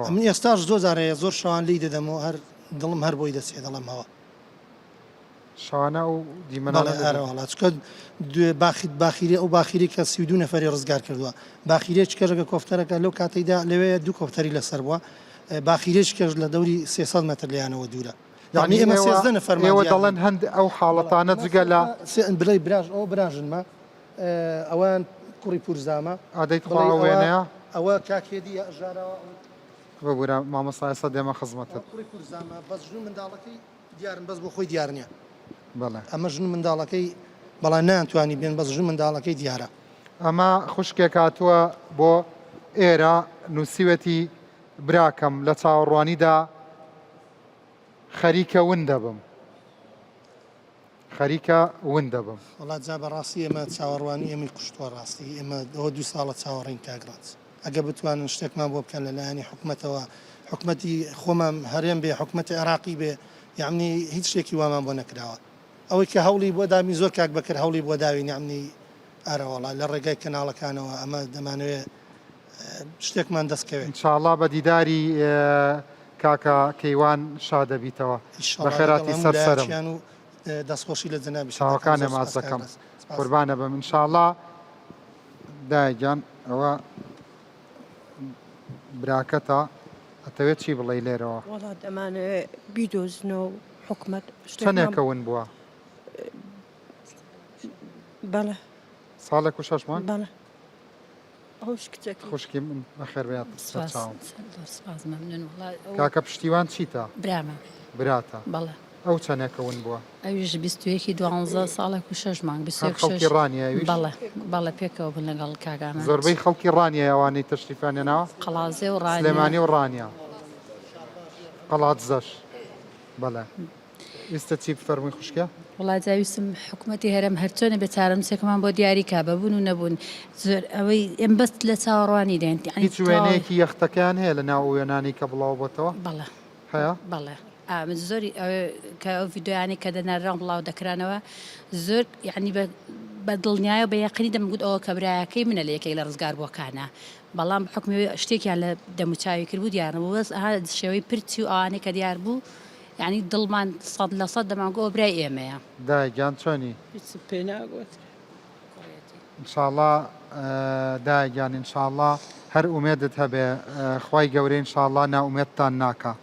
ئەمن ئێستاش زۆر جار هەیە زۆر شەوان لێی دەدەمەوە هەر دڵم هەر بۆی دەچێ دەڵێم هەوە. شەوانە ئەو دیمەنانە بەڵێ ئارە وەڵا چونکە دوێ باخی باخیرێ ئەو باخیرەی کە 32 نەفەری ڕزگار کردووە باخیرەی چکەژەکە کۆفتەرەکە لەو کاتەیدا لەوێ دوو کۆپتەری لەسەر بووە باخیرەی چکەش لە دەوری 300 مەتر لێیانەوە دوورە یعنی یعنی ئێمە ئێوە 13 نەفەرمان ئێوە دیار دەڵێن بوون هەند ئەو بەڵێ حاڵەتانە ئەمە جگە لە سێ بڵێ براژ ئەوە براژنمە ئەوەیان کوڕی پورزامە ئادەی تخوا بڵێ ئەو ئەوە وێنەیە ئەوە کاک هێدی ژاراوە ئەوە ببورە مامۆستا ئێستا دێمە خزمەتت. ئەوە کوڕی پورزامە بەس ژن و منداڵەکەی دیارن بەس بۆ خۆی دیار نیە. بەڵێ. ئەمە ژن و منداڵەکەی بەڵام نەیانتوانی بێن بەس ژن و منداڵەکەی دیارە. ئەمە خوشکێک هاتووە بۆ ئێرە نووسیوێتی براکەم لە چاوەڕوانیدا خەریکە ون دەبم. خەریکە ون دەبم. وەڵا جا بەڕاستی ئێمە چاوەڕوانی ئێمەی کوشتوە ڕاستی ئێمە ئەوە دوو ساڵە چاوەڕێین کاک ڕەنج ئەگەر بتوانن شتێکمان بۆ بکەن لە لایەنی حکومەتەوە حکومەتی خۆمان هەرێم بێ حکومەتی عێراقی بێ یەعنی هیچ شتێکی وامان بۆ نەکراوە ئەوەی کە هەوڵی بۆ داوین زۆر کاک بەکر هەوڵی بۆ داوین یەعنی ئارەوەڵا لە ڕێگای کەناڵەکانەوە ئەمە دەمانەوێ شتێکمان دەست کەوێت. ان شاءاللە بە دیداری کاکە کەیوان شاد دەبیتەوە. ان شاءاللە لەگەڵ بەخێرهاتی هەموو سەر سەرم. لایەکیان و دەستخۆشی لە جەنابیشت دەکەم. چاوەکانێ زۆر ماچ سوپاس کاک دەکەم. ڕەنج. سوپاس. قوربانە بم ان شاءاللە. دایە گیان ئەوە براکەتە ئەتەوێت چی بڵێی لێرەوە؟ وەڵا دەمانەوێ بیدۆزنەوە و حکومەت شتێکمان چەنێکە ون بووە؟ بەڵێ. ساڵێک و شەش مانگ؟ بەڵێ. ئەوش کچەکەی. خوشکی من بەخێر بێیت سپاس سەرچاوم. زۆر سپاس مەمنون وەڵا ئەو کاکە پشتیوان چیتە؟ برامە. براتە. بەڵێ. ئەو چەنێکە ون بووە؟ ئەویش 21 دوانزە ساڵێک و شەش مانگ هەر 21 خەڵکی شەش ڕانیە ئەویش؟ بەڵێ بەڵێ پێکەوە بوون لەگەڵ کاک ئامانج. زۆربەی خەڵکی ڕانیە ئەوانەی تەشریفیان هێناوە؟ قەڵازێ و ڕانیە. سلێمانی و ڕانیە. قەڵادزەش. بەڵێ. ویستت چی بفەرمووی خوشکە؟ وەڵا جا ویستم حکومەتی هەرێم هەرچۆنێ بێ چارەنووسێکمان بۆ دیاری کا بە بوون و نەبوون زۆر ئەوەی ئێم بەس لە چاوەڕوانی دێن یانی هیچ تەواوی وێنەیەکی یەختەکەیان هەیە لە ناو ئەو وێنانەی کە بڵاو بۆتەوە؟ بەڵێ هەیە؟ بەڵێ ئا من زۆری ئەوێ کە ئەو ڤیدیۆیانەی کە دەنارران بڵاو دەکرانەوە زۆر یانی بە بە دڵنیایە و بە یەقینی دەمگوت ئەوە کە برایەکەی منە لە یەکێک لە ڕزگاربووەکانە بەڵام بە حوکمی ئەوەی شتێکیان لە دەموچاوی کردبوو دیار نەبوو بەس ئەها شێوەی پرچی و ئەوانەی کە دیار بوو یانی دڵمان سەد لە سەد دەمانگۆ ئەوە برای ئێمەیە. دایە گیان چۆنی؟ هیچم پێ ناگۆترێ. ان شاءاللە دایە گیان ان شاءاللە هەر ئومێدت هەبێ خوای گەورە ان شاءاللە نائومێدتان ناکا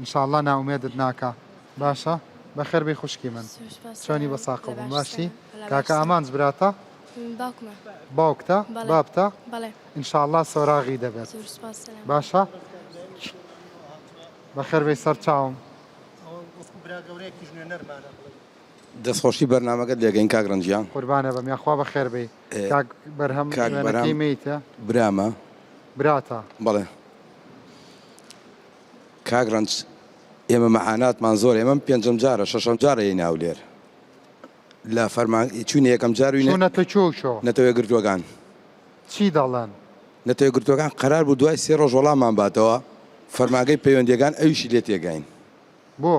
ان شاءاللە نائومێدت ناکا باشە بەخێر بێی خوشکی من چۆنی بە ساقە بووم باشی کاکە ئامانج براتە باوکتە بابتە ان شاءاللە سۆراغی دەبێت باشە بەخێر بێی سەر چاوم. دەستخۆشی بەرنامەکەت لێکەین کاک ڕەنج گیان. قوربانە بم یاخوا بەخێر بێی کاک بەرهەم کاک وێنەکەی بەرهەم مەیتە؟ برامە. براتە. بەڵێ کاک ڕەنج ئێمە مەعاناتمان زۆرە ئێمە پێنجەم جارە شەشەم جارە یەینە هەولێر لە فەرمان چوینە یەکەم جار وینە چوونەتە کوێ و کوێ؟ نەتەوە یەکگرتووەکان. چی دەڵێن؟ نەتەوە یەکگرتووەکان قەرار بوو دوای سێ ڕۆژ وەڵاممان باتەوە فەرمانگەی پەیوەندییەکان ئەویشی لێ تێگاین. بۆ؟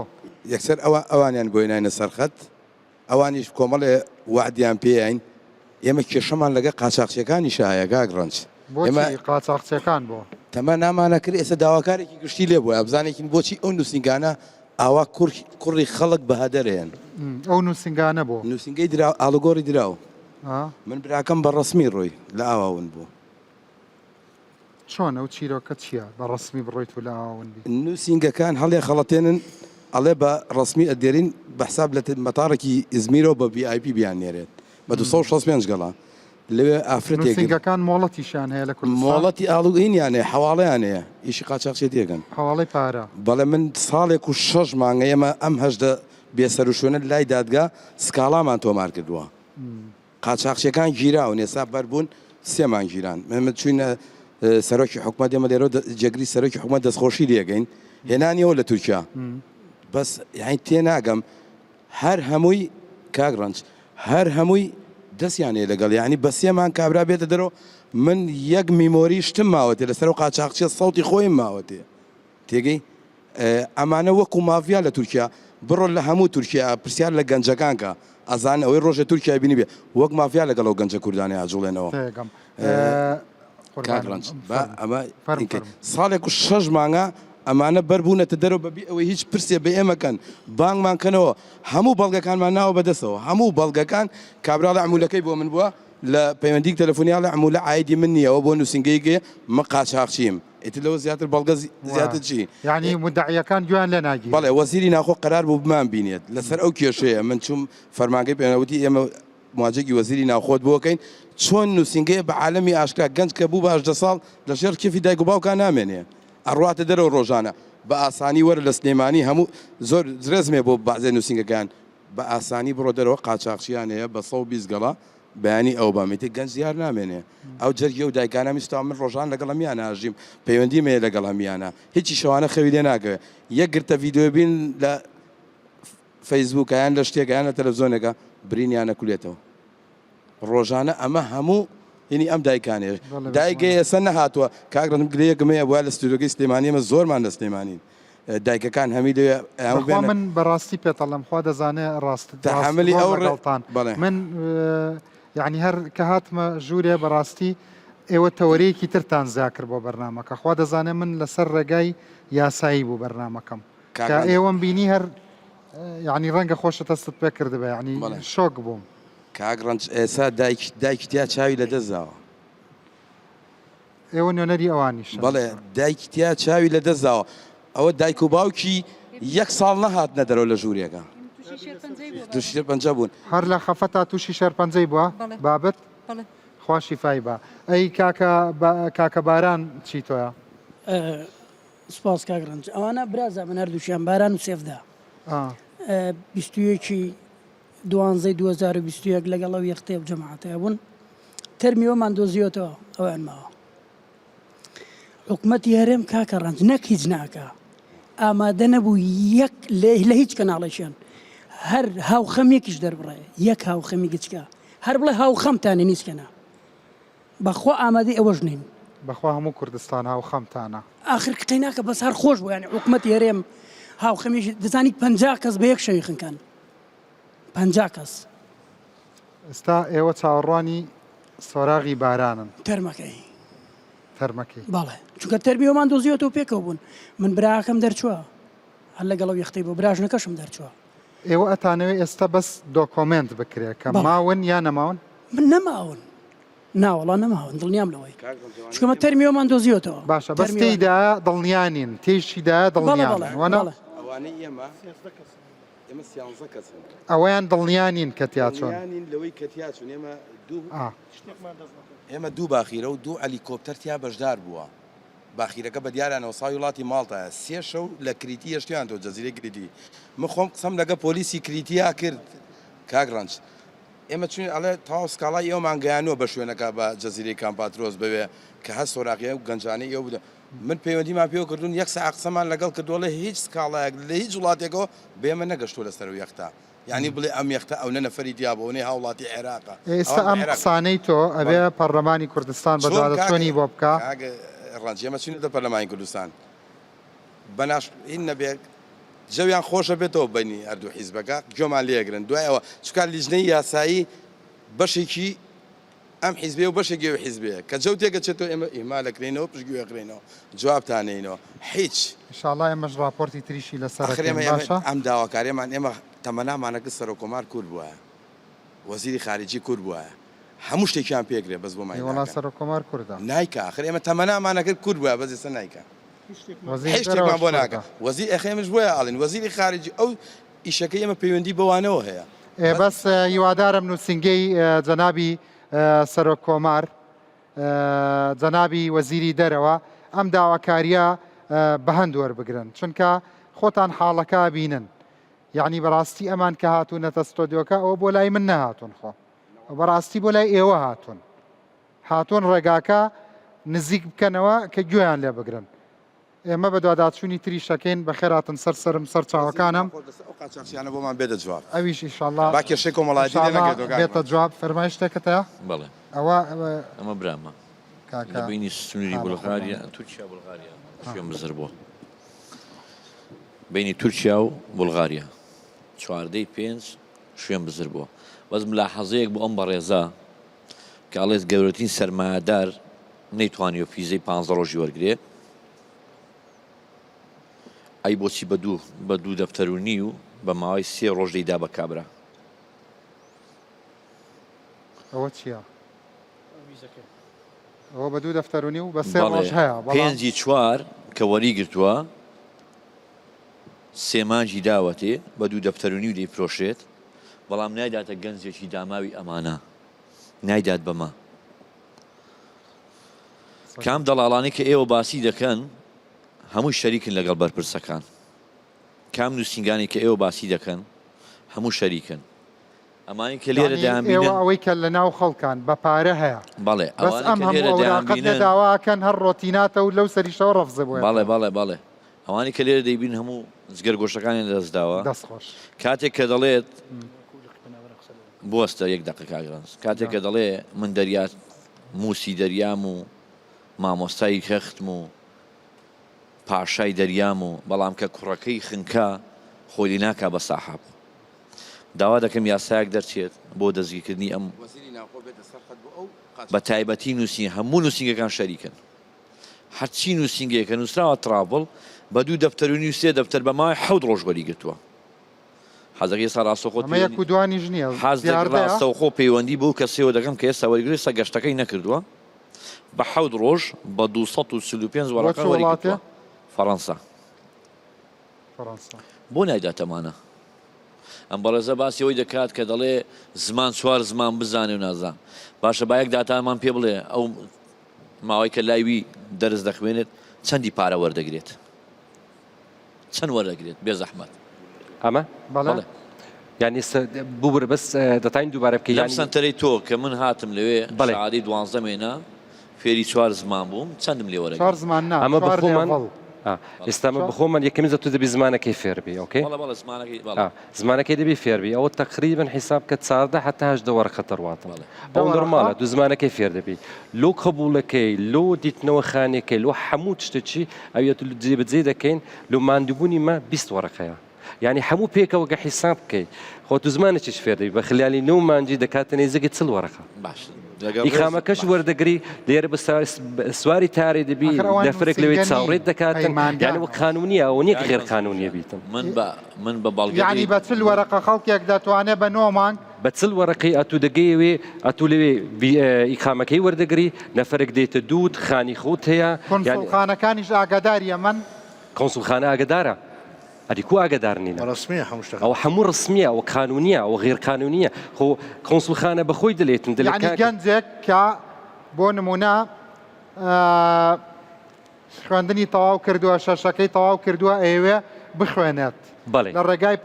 یەکسەر ئەوە ئەوانیان بۆ هێناینە سەر خەت ئەوانیش کۆمەڵێ وەعدیان پێیاین ئێمە کێشەمان لەگە قاچاخچیەکانیشا هەیە کاک ڕەنج ئێمە بۆچی قاچاخچیەکان بۆ؟ تەما نامانە کرد ئێستا داواکارێکی گشتی لێ بووە بزانێکین بۆچی ئەو نووسینگانە ئاوا کوڕ کوڕی خەڵک بە هەدەر هێن. ئەو نووسینگانە بۆ؟ نووسینگەی دراو ئاڵوگۆڕی دراو من براکەم بە ڕەسمی ڕۆی لە ئاوا ون بوو. چۆن ئەو چیرۆکە چیە بە ڕەسمی بڕۆیت و لە ئاوا ون بی؟ نووسینگەکان هەڵێ خەڵەتێنن ئەڵێ بە ڕەسمی ئەدێرین بە حساب لە مەتاڕێکی ئیزمیرەوە بە ڤی ئای پی بیان نێرێت بە 265 گەڵا لەوێ ئافرەتێک نووسینگەکان مۆڵەتیشیان هەیە لە کوردستان؟ مۆڵەتی ئاڵوگ هینیان هەیە حەواڵەیان هەیە ئیشی قاچاخچێتی ئەکەن. حەواڵەی پارە. بەڵێ من ساڵێک و شەش مانگە ئێمە ئەم 18 بێسەروشوێنە لای دادگا سکاڵامان تۆمار کردووە. قاچاخچیەکان گیراون ئێستا بەربوون سێ مانگ گیران ئێمە چوینە سەرۆکی حکومەت ئێمە لێرە جێگری سەرۆکی حکومەت دەستخۆشی لێگەین هێنانیەوە لە تورکیا بەس یانی تێناگەم هەر هەمووی کاک ڕەنج هەر هەمووی دەستیان هەیە لەگەڵ یانی بە سێ مانگ کابرا بێتە دەرەوە من یەک میمۆری شتم ماوەتێ لەسەر ئەو قاچاخچیە سەوتی خۆیم ماوەتێ تێگەی ئەمانە وەکو مافیا لە تورکیا بڕۆ لە هەموو تورکیا پرسیار لە گەنجەکان کە ئەزان ئەوەی ڕۆژێ تورکیای بینی بێ وەک مافیا لەگەڵ ئەو گەنجە کوردانەی ئاجوڵێنەوە. تێگەم. کاک ڕەنج با ئەمە ساڵێک و شەش مانگە ئەمانە بەربوونەتە دەرەوە بەبی ئەوەی هیچ پرسێ بە ئێمە کەن بانگمان کەنەوە هەموو بەڵگەکانمان ناوە بەدەستەوە هەموو بەڵگەکان کابرا لە عمولەکەی بۆ من بووە لە پەیوەندیک تەلەفۆنی ئەڵێ عمولە عایدی من نییە ئەوە بۆ نووسینگەیەکەیە من قاچاخچیم ئیتر لەوە زیاتر بەڵگە زیاتر چی؟ یانی مودەعیەکان گوێیان لێ ناگیرێت. بەڵێ وەزیری ناوخۆ قەرار بوو بمان بینێت لەسەر ئەو کێشەیە من چووم فەرمانگەی پێ وتی ئێمە مواجەکی وەزیری ناوخۆت بۆ کەین چۆن نووسینگەیە بە عالەمی ئاشکرا گەنج کە بوو بە 18 ساڵ لە ژێر کێفی دایک و باوکا نامێنێ ئەڕواتە دەرەوە ڕۆژانە بە ئاسانی وەرە لە سلێمانی هەموو زۆر رێزمێ بۆ بەعزێ نووسینگەکان بە ئاسانی بڕۆ دەرەوە قاچاخچیان هەیە بە 120 گەڵا بەیانی ئەو بام ئیتر گەنج دیار نامێنێ ئەو جەرگی ئەو دایکانە میستا من ڕۆژان لەگەڵ هەمیانە ئەژیم پەیوەندیم هەیە لەگەڵ هەمیانە هیچی شەوانە خەوی لێ ناکەوێ یەک گرتە ڤیدیۆ بین لە فەیسبووکە یان لە شتێکە یان لە تەلەفزیۆنێکە برینیان ئەکولێتەوە ڕۆژانە ئەمە هەموو هینی ئەم دایکانێش دایکە ئێستا نەهاتووە کاک ڕەنم گلەیەکم هەیە بووە لە ستودیۆکەی سلێمانی ئێمە زۆرمان لە سلێمانین دایکەکان هەمی لەوێ ئەو بێنە. من بەڕاستی پێتەڵێم خوا دەزانێ ڕاست تەحەملی ئەو ڕێڵتان من یعنی هەر کە هاتمە ژوورێ بەڕاستی ئێوە تەوەرەیەکی ترتان زیا کرد بۆ بەرنمەکە خوا دەزانێ من لەسەر ڕێگای یاسایی بوو بەرنمەکەم کە ئێوەم بینی هەر یعنی ڕەنگە خۆشت هەستت پێ کردبێ یعنی شۆک بووم. کاک ڕەنج ئێسا دایک دایکی تیا چاوی لە دەست داوە. ئێوە نوێنەری ئەوانیشن. بەڵێ دایکی تیا چاوی لە دەست داوە ئەوە دایک و باوکی یەک ساڵ نەهاتنە دەرەوە لە ژوورێکە تووشی شێرپەنجە بوون. هەر لە خەفەتا تووشی شێرپەنجەی بووە بابت؟ خوا شیفای با. ئەی کاکە کاکە باران چی تۆیە؟ سوپاس کاک ڕەنج ئەوانە برازا من هەردووکیان باران و سێفدا بیست و یەکی دوانزەی 2021 لەگەڵ ئەو یەختەیە و جەماعەتەیە بوون تەرمی ئەومان دۆزیوەتەوە ئەویان ماوە حکومەتی هەرێم کاکە ڕەنج نەک هیچ ناکا ئامادە نەبوو یەک لە هیچ کەناڵێکیان هەر هاوخەمیەکیش دەربڕێ یەک هاوخەمی گچکە هەر بڵێ هاوخەمتانە نیچکەنا بەخوا ئامادەی ئەوەش نین. بەخوا هەموو کوردستان هاوخەمتانە. ئاخر قەیناکە بەس هەر خۆش بوو یانی حکومەتی هەرێم هاوخەمیش دەزانی 50 کەس بە یەک شەوی خنکان 50 کەس. ئێستا ئێوە چاوەڕوانی سۆراغی بارانن. تەرمەکەی. تەرمەکەی. بەڵێ چونکە تەرمی ئەومان دۆزیوەتەوە پێکەوە بوون من براکەم دەرچووە هەر لەگەڵ ئەو یەختەی بۆ براژنەکەشم دەرچووە. ئێوە ئەتانەوێ ئێستا بەس دۆکۆمێنت بکرێ کە ماون یا نەماون؟ من نەماون ناوەڵا نەماون دڵنیام لەوەی چونکە مە تەرمی ئەومان دۆزیوەتەوە. باشە بەس تێیدایە دڵنیا نین تێیشیدایە دڵنیان وەنا؟ ئەوانەی ئێمە ئێمە سیانزە کەسن. ئەوەیان دڵنیا نین کە تیا چۆن. دڵنیا نین لەوەی کە تیا چون ئێمە دوو ئێمە دوو باخیرە و دوو ئەلیکۆپتەر تیا بەشدار بووە. باخیرەکە بە دیارانەوە ساوی وڵاتی ماڵتایە سێ شەو لە کریتی هێشتیانتەوە جەزیرەی کریتی من خۆم قسەم لەگە پۆلیسی کریتیا کرد کاک ڕەنج ئێمە چوین ئەڵێ تەواو سکاڵای ئێوەمان گەیانووە بە شوێنەکە بە جەزیرەی کامپاترۆس بەوێ کە هەر سۆراغی ئەو گەنجانەی ئێوە بدەن من پەیوەندیمان پێوە کردوون یەک سەعات قسەمان لەگەڵ کردووە ئەڵێ هیچ سکاڵایەک لە هیچ وڵاتێکەوە بە ئێمە نەگەشتووە لەسەر ئەو یەختە یانی بڵێ ئەم یەختە ئەونە نەفەری تیا بوو ئەونەی هاوڵاتی عێراقە ئێستا ئەم قسانەی تۆ ئەبێ پەرلەمانی کوردستان بەدواداچوونی بۆ بکا. کاک ڕەنج ئێمە چوینەتە پەرلەمانی کوردستان بە ناش هین نەبێ جەویان خۆشە بێتەوە بینی هەردوو حیزبەکە گوێمان لێگرن دوای ئەوە چونکە لیژنەی یاسایی بەشێکی ئەم حیزبەیە و بەشێکی ئەو حیزبەیە کە جەو تێکەچێتەوە ئێمە ئیهمال ئەکرێینەوە پشتگوێ ئەخرێینەوە جوابتان نەینەوە هیچ. ئیشاڵا ئێمەش ڕاپۆرتی تریشی لەسەر ئاخر ئەکەین ئێمە ئێمە باشە. ئەم داواکاریەمان ئێمە تەمەنامان ئەکرد سەرۆک کۆمار کورد بوایە وەزیری خارجی کورد بوایە هەموو شتێکیان پێکرێ بەس بۆمان ئەی وەڵا ناکەن. سەرۆک کۆمار کوردە. نایکا ئاخر ئێمە تەمەنامان ئەکرد کورد بوایە بەس ئێستا نایکا وەزیری هیچ شتێکمان دەرەوەش بۆ کوردە. ناکا وەزیر ئەخ ئێمەش بۆیە ئەڵێین وەزیری خارجی ئەو ئیشەکەی ئێمە پەیوەندی بەوانەوە هەیە. ئێ بەس هیوادارم نووسینگەی جەنابی سەرۆک کۆمار، جەنابی وەزیری دەرەوە ئەم داواکارییە بەهەند وەربگرن، چونکە خۆتان حاڵەکە ئەبینن، یەعنی بەڕاستی ئەمان کە هاتوونەتە ستۆدیۆکە ئەوە بۆ لای من نەهاتوون خۆ بەڕاستی بۆ لای ئێوە هاتوون، هاتوون ڕێگاکە نزیک بکەنەوە کە گوێیان لێ بگرن. ئێمە بەدواداچوونی تریش ئەکەین، بەخێرهاتن سەر سەرم سەر چاوەکانم. خۆ دەست ئەو قاچاخچیانە بۆمان بێتە جواب. ئەویش ئیشاڵا با کێشەی کۆمەڵایەتی لێ ئیشاڵا نەکەوێتەوە کاک بێتە ڕەنج. جواب. فەرمایش شتێکت هەیە؟ بەڵێ. ئەوە ئەمە برامە. کاکە لە بەینی سنووری ها بە بولغاریا قوربانت. تورکیا بولغاریا شوێن بزر بووە. بەینی تورکیا و بولغاریا چواردەی پێنج شوێن بزر بووە. بەس ملاحەزەیەک بۆ ئەم بەڕێزە کە ئەڵێت گەورەترین سەرمایەدار. نەیتوانیوە فیزەی پانزە ڕۆژی وەرگرێ ئەی بۆچی بە دوو بە دوو دەفتەر و نیو بە ماوەی سێ ڕۆژ دەیدا بە کابرا؟ ئەوە چییە؟ ئەوە بە دوو دەفتەر و نیو بە سێ ڕۆژ هەیە بەڵام پێنجی چوار کە وەری گرتووە سێ مانگی داوەتێ بە دوو دەفتەر و نیو دەیفرۆشێت بەڵام نایداتە گەنجێکی داماوی ئەمانە نایدات بەمە کام دەڵاڵانەی کە ئێوە باسی دەکەن هەمووی شەریکن لەگەڵ بەرپرسەکان کام نووسینگانەی کە ئێوە باسی دەکەن هەموو شەریکن ئەمانەی کە لێرە یانی دەیانبینن ئێوە ئەوەی کە لە ناو خەڵکان بە پارە هەیە بەڵێ بەس ئەوانەی ئەم کە لێرە هەموو ئەوراقەت لێ دەیانبینن داوا ئەکەن هەر ڕۆتیناتە و لەو سەریشەوە ڕەفزە بۆ بەڵێ یەتەوە. بەڵێ بەڵێ ئەوانەی کە لێرە دەیبین هەموو جگەرگۆشەکانیان لەدەست داوە دەست خۆش. کاتێک کە دەڵێت بوەستە یەک دەقە کاک ڕەنج کاتێک کە دەڵێ من دەریا موسی دەریام و مامۆستای کەختم و پاشای دەریام و بەڵام کە کوڕەکەی خنکا خۆی لێ ناکا بە ساحەب داوا دەکەم یاسایەک دەرچێت بۆ دەستگیرکردنی ئەم وەزیری ناوخۆ بێتە سەر خەت بۆ ئەو بە قاچاخچیانە. تایبەتی نووسین هەموو نووسینگەکان شەریکن هەرچی نووسینگەیەکە نووسراوە travel بە دوو دەفتەر و نیو سێ دەفتەر بە ماوەی حەوت ڕۆژ وەریگرتووە حەزەکەی ئێستا ڕاستەوخۆ ئەمە یەک پەیوەندی و دوانیش نییە حەز دەک دیاردەیە. ڕاستەوخۆ پەیوەندی بەو کەسەوە دەکەم کە ئێستا وەریگرتووە ئێستا گەشتەکەی نەکردووە بە حەوت ڕۆژ بە 245 بۆ وەرەقە چ وڵاتێ؟ وەریگرتووە فەڕەنسا فەڕەنسا. بۆ نایداتە مانا؟ ئەم بەڕێزە باسی ئەوەی دەکات کە دەڵێ زمان چوار زمان بزانێ و نازان باشە با یەک داتامان پێ بڵێ ئەو ماوەی کە لای وی دەرس دەخوێنێت چەندی پارە وەردەگرێت چەند وەردەگرێت بێ زەحمەت ئەمە بەڵێ بەڵێ یعنی ببورە بەس دەتوانین دووبارە بکەی لەم یعنی سەنتەرەی تۆ کە من هاتم لەوێ بەڵێ شەهادەی دوانزەم هێنا فێری چوار زمان بووم چەندم لێ چوار وەرەگرت زمان نا ئەمە چوار بەخۆمان level ئێستا ئەمە چوار بەخۆمان یەکەمین جار تۆ دەبی زمانەکەی فێربی okay بەڵێ بەڵێ زمانەکەی بەڵێ ئا زمانەکەی دەبی فێربی ئەوە تەقریبەن حیساب کە چاردە هەتا هەژدە وەرەقە دەڕواتن بەڵێ دە ئەو وەرەقە نۆرماڵە دوو زمانەکەی فێر دەبی لۆ قبوڵەکەی لۆ دیتنەوە خانیەکەی لۆ حەموو تشتەکی ئەویە جێبەجێ دەکەین لۆ ماندووبوونی مە 20 وەرەقەیە یانی هەموو پێکەوە گە حیساب بکەی خۆ تو زمانێکیش فێر دەبی بە خلیالی نۆ مانگی دەکاتە نێزیکی چل وەرەقە باش لەگەڵ ڕێز ئیقامەکەش باش وەردەگری لێرە بە سواری تارێ دەبی ئاخر ئەوان نەفرێک لەوێ نووسینگە نین چاوڕێت دەکاتن یانی پەیمانگان وەک قانونیە ئەوە نییە کە کاک غێر مەنسوور قانونیە گیان بیتن من بە من بە بەڵگە یعنی دێ بە چل من وەرەقە خەڵکێک دەتوانێت بە نۆ مانگ بە چل وەرەقەی ئەتوو دەگەیەوێ ئەتوو لەوێ ئیقامەکەی وەردەگری نەفرێک دێتە دووت خانی خۆت هەیە یانی کونسوڵخانەکانیش ئاگاداری ئەمەن؟ کونسوڵخانە ئاگەدارە ئەدی کو ئاگەدار نینە؟ ڕەسمیە هەموو شتەکان. ئەوە هەموو ڕەسمیە ئەوە قانونیە ئەوە غێر قانونیە خۆ کونسوڵخانە بەخۆی دەلێتن دەلێ یەعنی کاک. گەنجێک کە بۆ نموونە خوێندنی تەواو کردووە شەشەکەی تەواو کردووە ئەیەوێ بخوێنێت بەڵێ. لە ڕێگای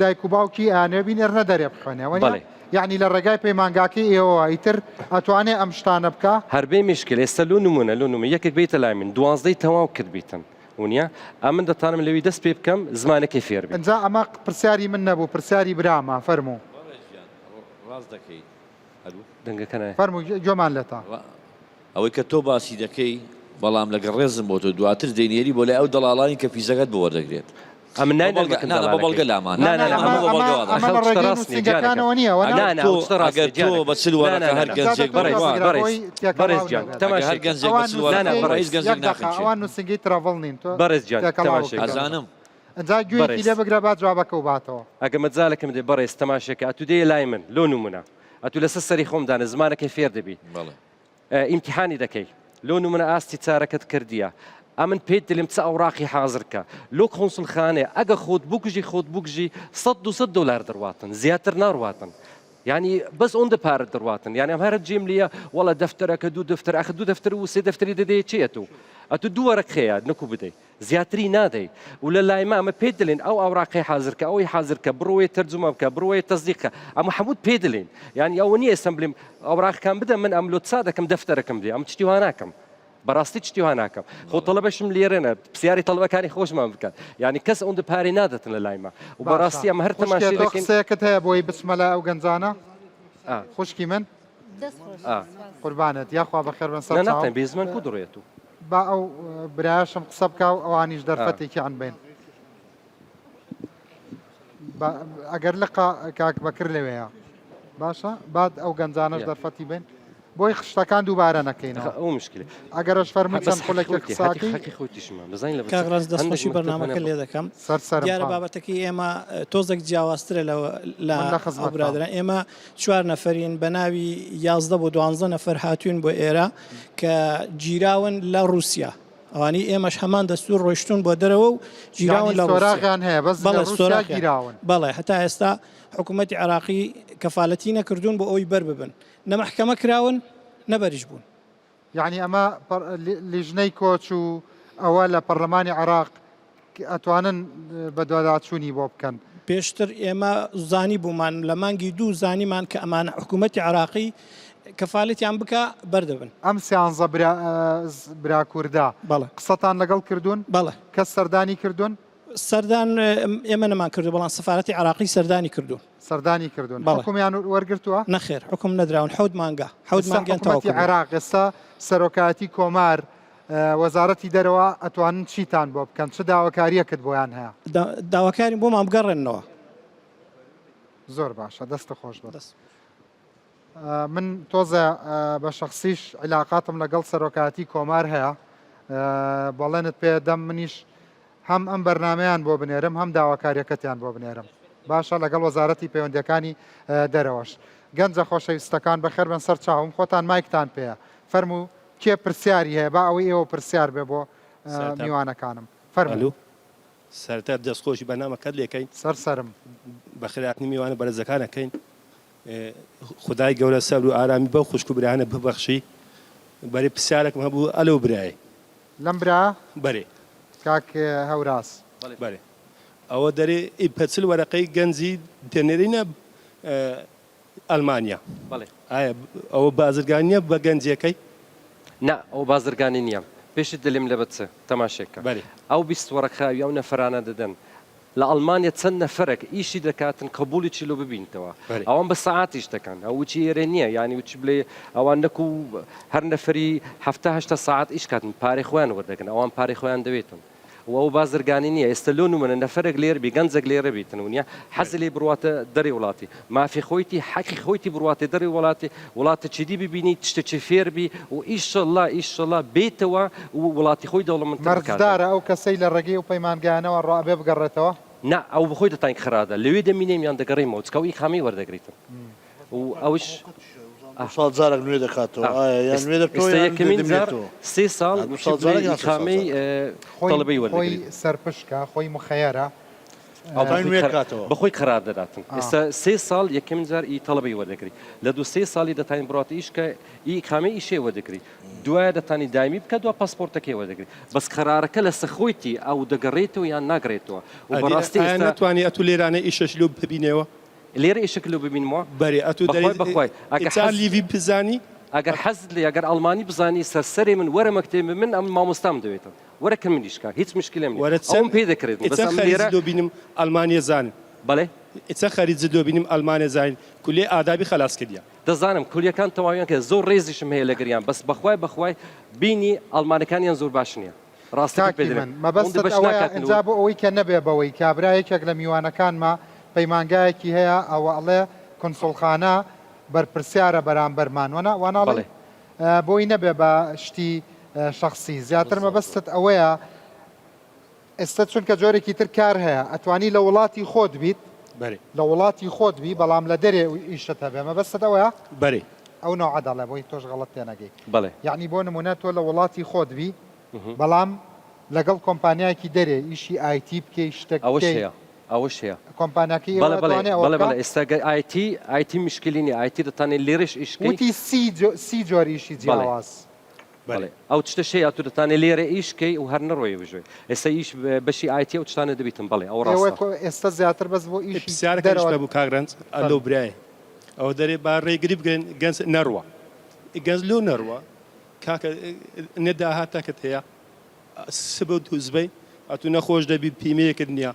دایک و باوکی ئەیانەوێ بینێرنە دەرێ بخوێنێ وەنیە؟ بەڵێ. یەعنی لە ڕێگای پەیمانگاکەی ئێوەوە ئیتر ئەتوانێ ئەم شتانە بکا؟ هەر بێ میشکل ئێستا لۆ نموونە لۆ نموونە یەکێک بێتە لای من دوانزدەی تەواو کردبیتن ونیە ئەمن دەتانم لەوی دەست پێ بکەم زمانەکەی فێر بی. ئنجا ئەمە پرسیاری من نەبوو پرسیاری برامە فەرموو. بەڕێز گیان ڕاست دەکەیت ئەلو. دەنگەکە نایە. فەرموو گوێمان لێتە. ئەوەی کە تۆ باسی دەکەی بەڵام لەگەڵ ڕێزم بۆ تۆ دواتر دەینێری بۆ لای ئەو دەڵاڵانی کە فیزەکەت بۆ وەردەگرێت. ئەمن بە ناینەرمە بەڵگە کن نا نا بە دەڵالەکەی بەڵگە لامانە نا نا نا ئەمە ئەمە بە ئەمە بەڵگە وا ئەمە دەڵێم. لە ئەخە شتە ڕێگەی ڕاست نییە گیانەکەم نووسینگەکانەوە نییە وە نا؟ نا نا تۆ ئەو شتە ڕاست ئەگەر نییە تۆ گیانەکەم بە چل نا نا وەرەقە نا هەر نا ئینجا گەنجێک دەتۆ بەڕێز بڕوات بگرە بەڕێز بۆی بەڕێز تێکەڵاو گیان نەبێت. ئەگەر هەر تەماشێکە گەنجێک بە ئەوان چل نا وەرەقە نا نووسینگەی بڕوا بەڕێز هیچ گەنجێک یەک دەقە ناخنکێ. ئەوان نووسینگەی travel نین تۆ بەڕێز گیان تێکەڵاو تەماشێکە کردووە. ئەزانم. ئینجا گوێیەکی بەڕێز لێ بگرە با جوابەکە و باتەوە. ئەگە مەجالەکم دێ بەڕێز تەماشێکە ئەتوو دێیە لای من لۆ نمونە ئەتوو لەسەر سەری خۆم دانە زمانەکەی فێر دەبی بەڵێ. ئیمتیحانی دەکەی لۆ نمونە ئاستی چارەکەت کردیە ئەمن پێت دلم چ ئەوراقی حازر کە لۆ کونسوڵخانێ ئەگە خۆت بکوژی خۆت بکوژی سەد دوسەد دۆلار دڕواتن زیاتر ناڕواتن یعنی بەس ئۆندە پارە دڕواتن یعنی ئەم هەرە جێم لیە وەڵا دەفتەرەکە دوو دەفتەر ئەخ دوو دەفتەر و سێ دەفتەری دەدەیە چێ ئەتوو ئەتوو دوو وەرەقەیە نکو بدەی زیاتری نادەی و لە لای مە ئەمە پێت دلێن ئەو ئەوراقەی حازر کە ئەوەی حازر کە بڕۆێ تەرجومە بکە بڕۆێ تەسدیق کە ئەمە حەمووت پێ دلێن یانی ئەوە نییە ئێستا بلێم ئەوراقەکان بدە من ئەم لۆ چا دەکەم دەفتەرەکەم دێ ئەم شتی وا ناکەم بەڕاستی شتی وا ناکەم خۆ تەڵەبەشم لێرەنە پرسیاری تەڵەبەکانی خۆشمان بکەن یانی کەس ئەوەندە پارەی نادەتن لە لای مە و باشە بەڕاستی ئەمە هەر خوشکێ تەماشای تۆ دەکەین قسەیەکت هەیە بۆی بچمە لای ئەو گەنجانە ئا. خوشکی من دەست خۆش ئا. سپاس. قوربانت یاخوا بەخێر بن نا سەر چاوم ناتەن بێزمان کو دڕێت و با ئەو برایەشم قسە بکا و ئەوانیش دەرفەتێکیان بین. ئەگەر لقە کاک بەکر لەوێیە باشە بات ئەو گەنجانەش دەرفەتی بین. بۆی خشتەکان دووبارە نەکەینەوە. ئەو مشکلە. ئەگەرش فەرمووی بەس چەند خولەکێک حەقی قسە خۆیتی، ئەکەی. حەقی خۆیتیشمە. بزانین لە کاک ڕەنج هەندێک دەستخۆشی مەکتەب هەنە بەرنامەکە لێ دەکەم. سەر سەرم دیارە خان. بابەتەکەی ئێمە تۆزێک جیاوازترە لە لە من لە ئەو خزمەتتام. برادەران. ئێمە چوار نەفەرین بە ناوی 11 بۆ دوانزە نەفەر هاتووین بۆ ئێرە کە گیراون لە ڕووسیا. ئەوانەی ئێمەش هەمان دەستور ڕۆیشتوون بۆ دەرەوە و گیراون یانی لە ڕووسیا. سۆراغیان هەیە بەس لە بەڵێ ڕووسیا سۆراغیان. گیراون. بەڵێ هەتا ئێستا حکوومەتی عێراقی کەفالەتی نەکردوون بۆ ئەوەی بەر ببن. نە مەحکەمە کراون نە بەریش بوون. یەعنی ئەمە لیژنەی کۆچ و ئەوە لە پەرلەمانی عێراق ئەتوانن بەدواداچوونی بۆ بکەن. پێشتر ئێمە زانیبوومان لە مانگی دوو زانیمان کە ئەمانە حکوومەتی عێراقی کەفالەتیان بکا بەردەبن. ئەم سیانزە برا کوردە قسەتان لەگەڵ کردوون؟ بەڵێ. کەس سەردانی کردوون؟ سەردان ئێمە نەمان کردووە بەڵام سەفارەتی عێراقی سەردانی کردوون. سەردانی کردوون. حوکمیان وەرگرتووە؟ نەخێر حوکم نەدراون حەوت مانگە حەوت ئێستا مانگیان تەواو حکومەتی کردووە. عێراق ئێستا سەرۆکایەتی کۆمار وەزارەتی دەرەوە ئەتوانن چیتان بۆ بکەن چ داواکاریەکت بۆیان هەیە؟ داواکارین بۆمان بگەڕێننەوە. زۆر باشە دەستت خۆش بێت. من تۆزە بە شەخسیش عیلاقاتم لەگەڵ سەرۆکایەتی کۆمار هەیە بەڵێنت پێ دەم منیش هەم ئەم بەرنمەیان بۆ بنێرم هەم داواکاریەکەتیان بۆ بنێرم باشە لەگەڵ وەزارەتی پەیوەندەکانی دەرەوەش گەنجە خۆشەویستەکان بەخێر بن سەر چاوم خۆتان مایکتان پێیە فەرموو کێ پرسیاری هەیە با ئەوەی ئێوە پرسیار بێ بۆ میوانەکانم فەرموو. سەرەتا دەستخۆشی بەرنامەکەت لێکەین. سەر سەرم. بەخێرهاتنی میوانە بەرێزەکان ئەکەین. خودای گەورە سەبر و ئارامی بەو خوشک و برایانە ببەخشی. بەرێ پرسیارێکم هەبوو ئەلەو برایەی. لەم برا؟ بەرێ. کاک هەوراز. بەرێ. ئەوە دەرێ ئی پەچل وەرەقەی گەنجی دەنێرینە ئەلمانیا. بەڵێ. ئایا ئەوە بازرگانیە بە گەنجیەکەی؟ نا ئەوە بازرگانی نیە. پێشت دەلێم لە بە چ تەماشێک کە. بەرێ. ئەو 20 وەرەقاوی ئەو نەفەرانە دەدەن لە ئەڵمانیا چەند نەفەرەک ئیشی دەکاتن قبوڵی چی لۆ ببینتەوە ئەوان بە سەعات ئیش دەکەن ئەو وچی ئێرە نییە یانی وچی بلێ ئەوان نەکو هەر نەفەری هەفتا هەشتا سەعات ئیش کاتن پارەی خۆیان وەردەگرن ئەوان پارەی خۆیان دەوێتن و ئەو بازرگانی نییە ئێستا لۆ نمونە نەفەرێک لێر بی گەنجێک لێرە بیتن و نیە حەزی لێ بڕواتە دەری وڵاتی مافی خۆیتی حەقی خۆیتی بڕواتە دەری وڵاتی وڵاتە چیدی ببینی تشتەکی فێر بی و ئیشەڵا ئیشەڵا بێتەوە و وڵاتی خۆی دەوڵەمەندتر بکاتن. مەرجدارە ئەو کەسەی لە ڕێگەی ئەو پەیمانگایانەوە ڕۆ ئەبێ بگەڕێتەوە؟ نا ئەو بەخۆی دەتانک خەرادە لەوێ دەمینێم یان دەگەڕێمەوە چکە ئەو ئیقامەی وەردەگریتن و ئەوش دوو ساڵ جارێک نوێ دەکاتەوە ئایا یان نوێ دەبتەوە ئێستا یان یەکەمین جار دەمێنێتەوە؟ سێ ساڵ دوو وچی ساڵ بڵێ جارێک یان سێ ساڵ ئیقامەی جارێک؟ خۆی تەڵەبەی خۆی وەردەگریت. سەرپشکە خۆی مخەیەرە. ئەو خۆی بەخۆی نوێ قەرار کاتەوە. بەخۆی قەرار دەداتن ئێستا سێ ساڵ یەکەمین جار ئی تەڵەبەی وەردەگری لە دوو سێ ساڵی دەتانی بڕاتە ئیش کە ئی ئیقامەی ئیشێ وەردەگری دوایە دەتانی دایمی بکە دوا پاسپۆرتەکەی وەردەگری بەس قەرارەکە لەسە خۆیتی ئەو دەگەڕێتەوە یان ناگەڕێتەوە و ئەدی بەڕاستی ئایا ئێستا نەتوانی ئەتوو لێرانە ئیشەش لۆ ببینێوە؟ لێرە ئیشەک لۆ ببینمەوە؟ بەرێ ئەتوو دەرێ بەخوای بەخوای ئەگەر ئیچا حەز لیڤی بزانی؟ ئەگەر حەزت لێ ئەگەر ئەڵمانی بزانی سەر سەرێ من وەرە مەکتەبی من ئەمن مامۆستام دەوێتن وەرە کە منیش کا هیچ مشکلەم نیە وەرە ئەوم چەند پێ دەکرێت بەس ئیچە ئەمن خەریج لێرە لۆ بینم ئەڵمانیە زانن. بەڵێ؟ ئیچە خەریج لۆ بینم ئەڵمانیە زانین کولیەی ئادابی خەلاس کردیە. دەزانم کولیەکان تەواویان کرد زۆر ڕێزیشم هەیە لەگەریان بەس بەخوای بەخوای بینی ئەڵمانەکانیان زۆر باش نیە ڕاستەکەی پێ کاکی دەرێم من ئەوەندە مەبەستت بەش ئەوەیە ناکاتن و ئینجا بۆ ئەوەی کە نەبێ بەوەی کابرا یەکێک لە میوانەکانمە پەیمانگایەکی هەیە ئەوە ئەڵێ کونسوڵخانە بەرپرسیارە بەرامبەرمان وەنا واناڵێی بەڵێ. بۆی نەبێ بە شتی شەخسی زیاتر مەبەستت ئەوەیە ئێستا چونکە جۆرێکی تر کار هەیە ئەتوانی لە وڵاتی خۆت بیت بەرێ. لە وڵاتی خۆت بی بەڵام لە دەرێ ئیشت هەبێ مەبەستت ئەوەیە؟ بەرێ. ئەو نەوعە دەڵێ بۆی تۆش غەڵەت تێنەگەی. بەڵێ. یەعنی بۆ نمونە تۆ لە وڵاتی خۆت بی بەڵام لەگەڵ کۆمپانیایەکی دەرێ ئیشی ئایتی بکەی شتێک ئەوەش بکەی. هەیە ئەوەش هەیە. کۆمپانیاکەی ئێوە بەڵێ بەڵێ ئەتوانێ ئەوە بەڵێ بکا؟ بەڵێ ئێستا گەر ئایتی ئایتی مشکلی نیە ئایتی دەتانێ لێرەش ئیش بکەی. وتی سی جۆر ئیشی بەڵێ. جیاواز. بەڵێ ئەو شتەش هەیە ئەتوو دەتانێ لێرە ئیش کەی و هەر نەڕۆی بژۆی ئێستا ئیش بەشی ئایتی ئەو شتانە دەبیتن بەڵێ ئەوە ئێوە ڕاستە. کۆ ئێستا زیاتر بەس بۆ ئیشی پرسیارەکەش دەرەوە نەبوو کاک رەنج ئەلۆ فەرموو. برایە ئەوە دەرێ با ڕێگری بگرن گەنج نەڕوا گەنج لۆ نەڕوا کاکە نە داهاتەکت هەیە سبە و دووزبەی ئەتوو نەخۆش دەبی پیمەیەکت نییە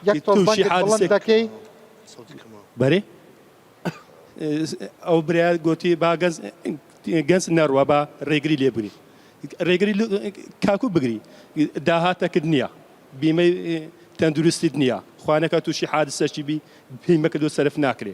یەک تۆز تووشی دەنگت بڵند حادسێک دەکەی بەرێ ئەو برایە گۆتی با گەنج گەنج نەڕوا با ڕێگری لێ بگری ڕێگری کاکو بگری داهاتەکت نییە بیمەی تەندروستیت نییە خوانەکە تووشی حادسەکی بی بیمەکە لۆ سەرف ناکرێ.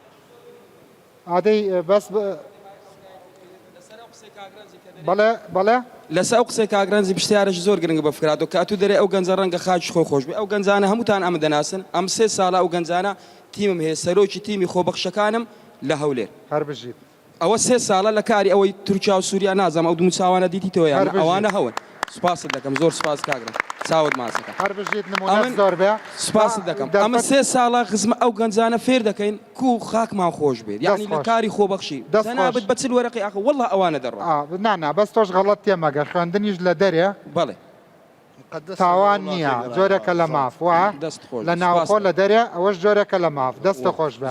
ئادەی بەس بەڵێ بەڵێ. لەسەر ئەو قسەی کاک رەنجی پرسیارێکی زۆر گرنگ بە فکراتەوە کە ئەتوو دەرێ ئەو گەنجە رەنگە خاکی خۆی خۆش بێ ئەو گەنجانە هەمووتان ئەمن دەناسن ئەم سێ ساڵە ئەو گەنجانە تیمم هەیە سەرۆکی تیمی خۆبەخشەکانم لە هەولێر. هەر بژیت. ئەوە سێ ساڵە لە کاری ئەوەی تورکیا و سوریا نازانم ئەو دموچاوانە دیتیتەوە یان نا ئەوانە هەون سوپاست دەکەم زۆر سوپاس کاک رەنج. چاوت ماچەکەم. هەر بژیت نمونەت ئەمن زۆر بێ. سوپاست دەکەم ئەمن سێ ساڵە خزمە ئەو گەنجانە فێر دەکەین کو خاکمان خۆش بێت یانی لە کاری خۆبەخشی جەنابت بە چل وەرەقەی ئاخ واللە ئەوانە دەڕۆن. نا نا بەس تۆش غەڵەت تێمەگە خوێندنیش لە دەرێ بەڵێ. تاوان نییە جۆرێکە لە ماف وایە لە ناوخۆ لە دەرێ ئەوەش جۆرێکە لە ماف دەستت خۆش بێ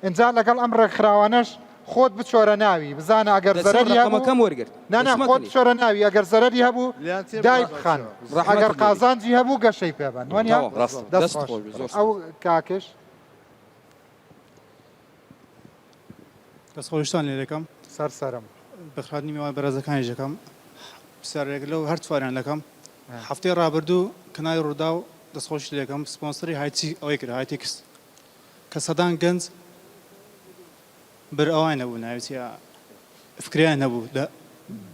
ئینجا لەگەڵ ئەم ڕێکخراوانەش خۆت بچۆرە ناوی بزانە ئەگەر زەرەری هەبوو نا نا خۆت بچۆرە ناوی ئەگەر زەرەری هەبوو دای بخەن ئەگەر قازانجی هەبوو گەشەی پێ بەن وەنیە دەست خۆش ئەو کاکش. دەست خۆشتان لێ دەکەم. سەر سەرم. بەخێرهاتنی میوان بەرێزەکانیش دەکەم. پرسیارێک لەو هەر چواریان دەکەم. هەفتەی ڕابردوو کەناڵی ڕووداو دەستخۆشی لێ دەکەم سپۆنسەری هایتی ئەوەی کرد هایتیکس کە سەدان گەنج بر ئەوان هەبوو ناوی چیە فکریان هەبوو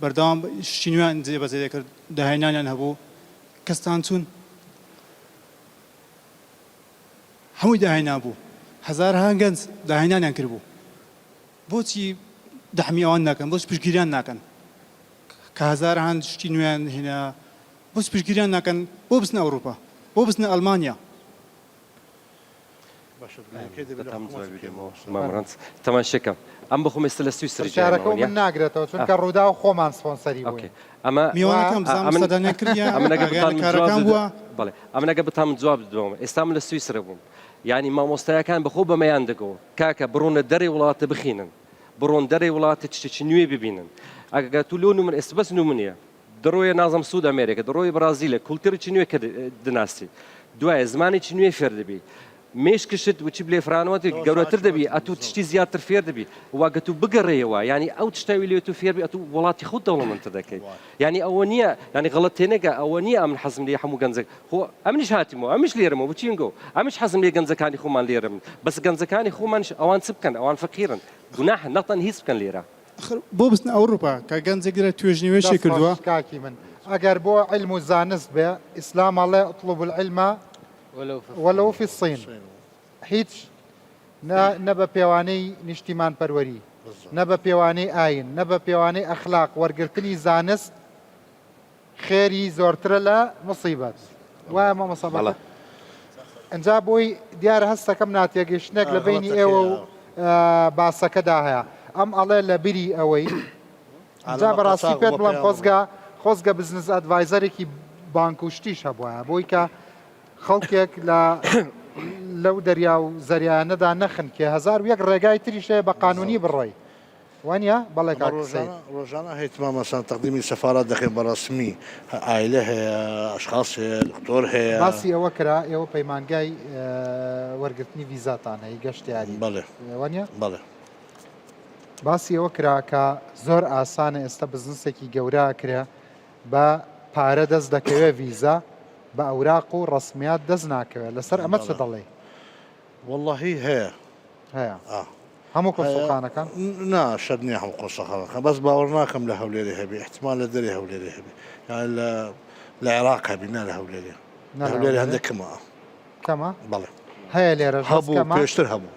بەردەوام شتی نوێیان جێبەجێ دەکرد داهێنانیان هەبوو کەستان چوون هەمووی داهێنان بوو هەزارەها گەنج داهێنانیان کردبوو بۆچی دەعمی ئەوان ناکەن بۆچ پشتگیریان ناکەن کە هەزارەهان شتی نوێیان هێنا بۆچ پشتگیریان ناکەن بۆ بچنە ئەوروپا بۆ بچنە ئەڵمانیا. تەماشەکەم ئەم بخۆم ئێستا لە سویسری پرسیارەکە و من ناگرێتەوە چونکە ڕووداو خۆمان سپۆنسەری بووین. ئەمە میوانەکان بزانم سەردانیان کردیە ئاگایان لە کارەکان بووە؟ بەڵێ ئەمن ئەگەر بتام جواب بدەمەوە ئێستا من لە سویسرە بووم یانی مامۆستایەکان بەخۆ بەمەیان دەگۆ کاکە بڕۆنە دەرێ وڵاتە بخینن بڕۆن دەرێ وڵاتە چتێکی نوێ ببینن ئەگەر تو لۆ نومن ئێستا بەس نومنیە دڕۆیە نازم سوود ئەمێرێکە دڕۆی بڕازیلە کولتەرێکی نوێ کە دناسی دوایە زمانێکی نوێ فێر دەبی مێشکشت وچی بلێ فرانوەتی گەورەتر دەبی ئەتوو تشتی زیاتر فێر دەبی وا گە تو بگەڕێیەوە یانی ئەو تشتاوی لێ تو فێر بی ئەتوو وڵاتی خۆت دەوڵەمەندتر دەکەی یانی ئەوە نییە یانی غەڵەت تێنەگە ئەوە نییە ئەمن حەزم لێ هەموو گەنجەک خۆ ئەمنیش هاتیمەوە ئەمنیش لێرەمەوە بچین گۆ ئەمنیش حەزم لێ گەنجەکانی خۆمان لێرە بن بەس گەنجەکانی خۆمانیش ئەوان چ بکەن ئەوان فەقیرن گوناحن نەتەن هیچ بکەن لێرە. ئەخر بۆ بچنە ئەوروپا کە گەنجێک لێرە توێژینەوەیەکی دەست کردووە. خۆش کاکی من ئەگەر بۆ عیلم و زانست بێ ئیسلام ئەڵێ اطلب العلم ولو فی الصین هیچ نە نە بە پێوانەی نیشتیمانپەروەری نە بە پێوانەی ئاین نە بە پێوانەی ئەخلاق وەرگرتنی زانست خێری زۆرترە لە مصیبەت وایە مامۆستا بەکر ئەجا بۆی دیارە هەستەکەم ناتێگەیشتنێک لە بینی ئێوە و باسەکەدا هەیە ئەم ئەڵێ لە بری ئەوەی جا بەڕاستی پێت بڵێم خۆزگە خۆزگە business advisor ێکی بانک و شتیش هەبوایە بۆی کە خەڵکێک لە لەو دەریا و زەریانەدا نەخنکێ 1001 ڕێگای تریش هەیە بە قانونی بڕۆی وانە بەڵێ کاک سەید. ڕۆژانە هەیە مامۆستا تەقدیمی سەفارەت دەکەین بە ڕەسمی عایلە هەیە ئەشخاص هەیە دکتۆر هەیە. باسی ئەوە کرا ئێوە پەیمانگای وەرگرتنی ڤیزاتان هەیە گەشتیاری بەڵێ وانە؟ بەڵێ. باسی ئەوە کرا کە زۆر ئاسانە ئێستا بزنسێکی گەورە ئەکرێ بە پارە دەست دەکەوێ ڤیزا بە ئەوراق و ڕەسمیات دەست ناکەوێت لەسەر ئەمە چ دەڵێی؟ وەڵاهی هەیە. هەیە هەموو کونسوڵخانەکان؟ نا شەرت نییە هەموو کونسوڵخانەکان بەس باوەڕ ناکەم لە هەولێرێ هەبی ئیحتیمال لە دەرێ هەولێرێ هەبی یانی لە لە عێراق هەبی نا لە هەولێرێ لە هەولێرێ هەندێک کەمە. کەمە؟ بەڵێ. هەیە لێرەش بەس هەبوو کەمە؟ پێشتر هەبوو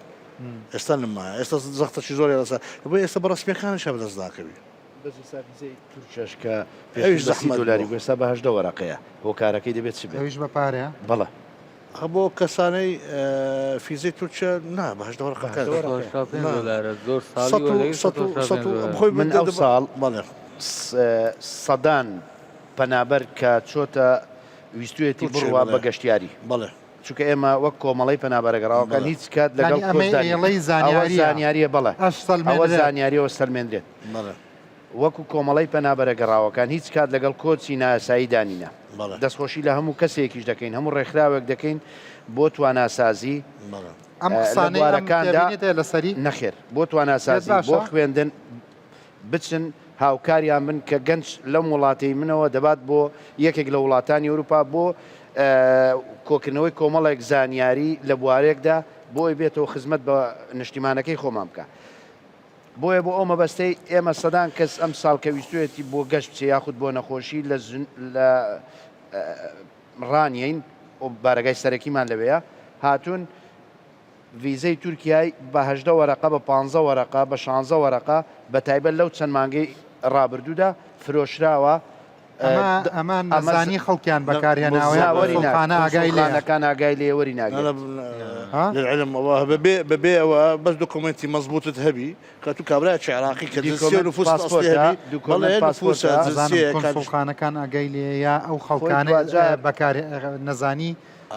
ئێستا نەمایە ئێستا زەختەکی زۆری لەسەر بۆیە ئێستا بە ڕەسمییەکانیش هەر بەدەست ناکەوی. بەس ئێستا ڤیزەی تورکیاش کە ئەویش پێشتر بە سی زەحمەت دۆلاری بووە. بوو ئێستا بە 18 وەرەقەیە هۆکارەکەی دەبێت چ بێت؟ ئەویش بە پارەیە؟ بەڵێ. ئەخە بۆ کەسانەی فیزەی تورکیا نا بە 18 بە وەرەقە 18 وەرەقەیە. 185 نا دۆلارە زۆر ساڵی سەد و وەردەگری سەد و 185 سەد و دۆلارە. خۆی من ئەو ساڵ بەڵێ. سەدان پەنابەر کە چۆتە ویستویەتی تورکیای بڕوا بەڵێ بە گەشتیاری. بەڵێ. چونکە ئێمە وەک کۆمەڵەی پەنابەرە گەڕاوەکان بەڵێ. هیچ کات لەگەڵ یانی ئەمەی کۆچدا نین. ئێڵەی ئەوە زانیارییە زانیارییە بەڵێ. ئەش ئەوە سەلمێنرێت. زانیارییەوە سەلمێنرێت. بەڵێ. وەکو کۆمەڵەی پەنابەرە گەڕاوەکان هیچ کات لەگەڵ کۆچی نایاساییدا نینە. بەڵێ. دەستخۆشی لە هەموو کەسێکیش دەکەین، هەموو ڕێکخراوێک دەکەین بۆ تواناسازی بەڵێ. ئەم لە قسانەی ئەم بوارەکاندا تێبینیت هەیە لەسەری؟ نەخێر. بۆ پێت تواناسازی، بۆ باشە؟ خوێندن بچن هاوکاریان بن کە گەنج لەم وڵاتەی منەوە دەبات بۆ یەکێک لە وڵاتانی ئەوروپا بۆ کۆکردنەوەی کۆمەڵێک زانیاری لە بوارێکدا بۆی بێتەوە خزمەت بە نیشتیمانەکەی خۆمان بکە. بۆیە بۆ ئەو مەبەستەی ئێمە سەدان کەس ئەم ساڵ کە ویستویەتی بۆ گەشت بچێ یاخود بۆ نەخۆشی لە لە ڕانیەین و بارەگای سەرەکیمان لەوێیە هاتوون ڤیزەی تورکیای بە 18 وەرەقە بە 15 وەرەقە بە 16 وەرەقە بە تایبەت لەو چەند مانگەی ڕابردوودا فرۆشراوە. ئەمە نەزانی خەڵکیان بەکارهێناوە یا کونسوڵخانە ئاگای لێیە؟ کونسوڵخانەکان ئاگای لێیە وەری ناگرێت. للعلم ئەوە بەبێ بەبێ ئەوە بەس دۆکۆمێنتی مەزبوتت هەبی کە تو کابرایەکی عێراقی کە جنسیە و نفوس ئەسلی هەبی بەڵێ نفوسە جنسیە کونسوڵخانەکان ئاگای لێیە یا ئەو خەڵکانە بەکار نەزانی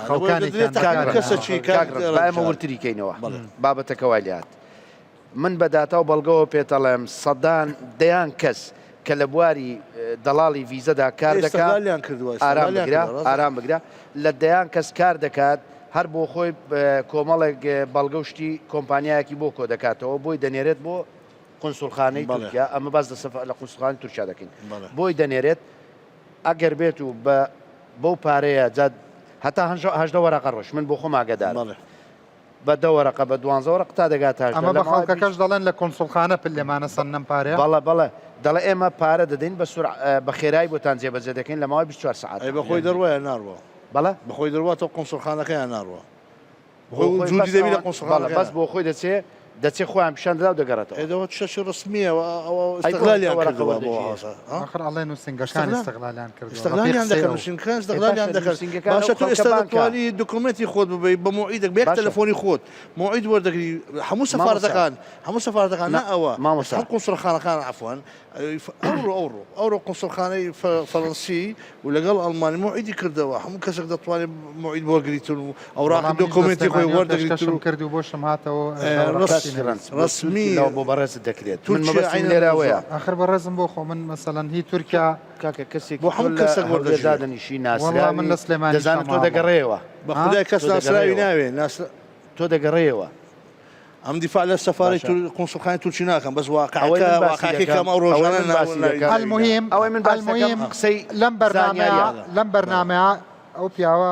خەڵکانێکیان بەکارهێناوە. با ئێمە وردتری کەینەوە بابەتەکە وای لێهات. من بە داتا و بەڵگەوە پێتەڵێم سەدان دەیان کەس کە لە بواری دەڵاڵی ڤیزەدا کار دەکا ئارام بگرە ئارام بگرە لە دەیان کەس کار دەکات هەر بۆ خۆی کۆمەڵێک بەڵگە و شتی کۆمپانیایەکی بۆ کۆ دەکاتەوە بۆی دەنێرێت بۆ قونسوڵخانەی تورکیا ئەمە باس لە قونسوڵخانەی تورکیا دەکەین بۆی دەنێرێت ئەگەر بێت و بە بەو پارەیە جا هەتا هەژدە وەرەقە ڕۆش من بۆ خۆم ئاگادارم بە دە وەرەقە بە دوانزە وەرەقە تا دەگاتە هەژدە ئەمە لە بە ماوەی خەڵکەکەش 20 دەڵێن لە کونسوڵخانە پلێمانە سەننەم پارەیە؟ بەڵێ بەڵێ دەڵێ ئێمە پارە دەدەین بە سورع بە خێرایی بۆتان جێبەجێ دەکەین لە ماوەی 24 ئەی سەعاتدا. بە خۆی دەڕوا یان ناڕوا؟ بەڵێ؟ بە خۆی دەڕواتەوە قونسوڵخانەکە یان ناڕوا؟ بۆ خۆی خۆی جوودی بەس دەبی لە ئەوان بەڵێ قونسوڵخانەکە بەس بۆ خۆی دەچێ دەچێ خۆیان پیشان دەدا و دەگەڕێتەوە. ئەی دەوە شتێکی ڕەسمییە و ئەوە ئەی بۆ هەژدە ئیستغلالیان وەرەقە کردووە بۆ وەردەگیرێ؟ هەڵسە ها؟ ئاخر ئەڵێ نووسینگەکان ئیستغلال ئیستغلالیان کردووە بە پێی ئیستغلالیان قسەی دەکەن ئەو. نووسینگەکان ئێ ئیستغلالیان باشە دەکەن نووسینگەکان ئەو باشە تۆ خەڵکە ئێستا بانکە. دەتوانی دۆکۆمێنتی خۆت ببەی بە مۆعیدێک بە یەک باشە. تەلەفۆنی خۆت مۆعید وەردەگری هەموو مامۆستا سەفارەتەکان هەموو سەفارەتەکان نا نا ئەوە مامۆستا. هەموو قونسوڵخانەکان عەفوەن ئەوڕۆ ئەوڕۆ ئەوڕۆ قونسوڵخانەی فەرەنسی و لەگەڵ ئەڵمانی مۆعیدی کردەوە هەموو کەسێک دەتوانێت مۆعید وەرگریتن و ئەوراقی وەڵا منیش لە دۆکۆمێنتی خۆی سلێمانیەوە وەردەگریتن پێشکەشم و کرد و بۆشم هاتەوە هەژدە وەرەقەشی نەویست. ڕەسمی لەوە بۆ بەڕێزت دەکرێت من تورکیا مەبەستم عەینەن لێرە ئەوەیە. موزا. ئاخر بەڕێزم بۆ خۆ من مەسەلەن هی تورکیا. کاکە کەسێکی بۆ تۆ هەموو لە کەسێک هەولێر وەردەگیرێت. دادەنیشی وەڵا من ناسراوی لە سلێمانیشە دەزانم تۆ ماڵم. دەگەڕێیەوە. بە ها؟ خودای کەس تۆ ناسراوی دەگەڕێیەوە. ناوێ ناسرا. تۆ دەگەڕێیەوە. ئەم دیفاع لە سەفارەی باشە. تور قونسوڵخانەی تورکی ناکەم بەس ئەوەی واقعەکە من باسی واقعەکەی دەکەم کەم ئەو ئەوەی ڕۆژانە من ناو باسی ناوی دەکەم ناوی المهم ئەوەی من باسی دەکەم المهم قسەی لەم بەرنامەیە زانیاریە. لەم بەرنامەیە ئەو پیاوە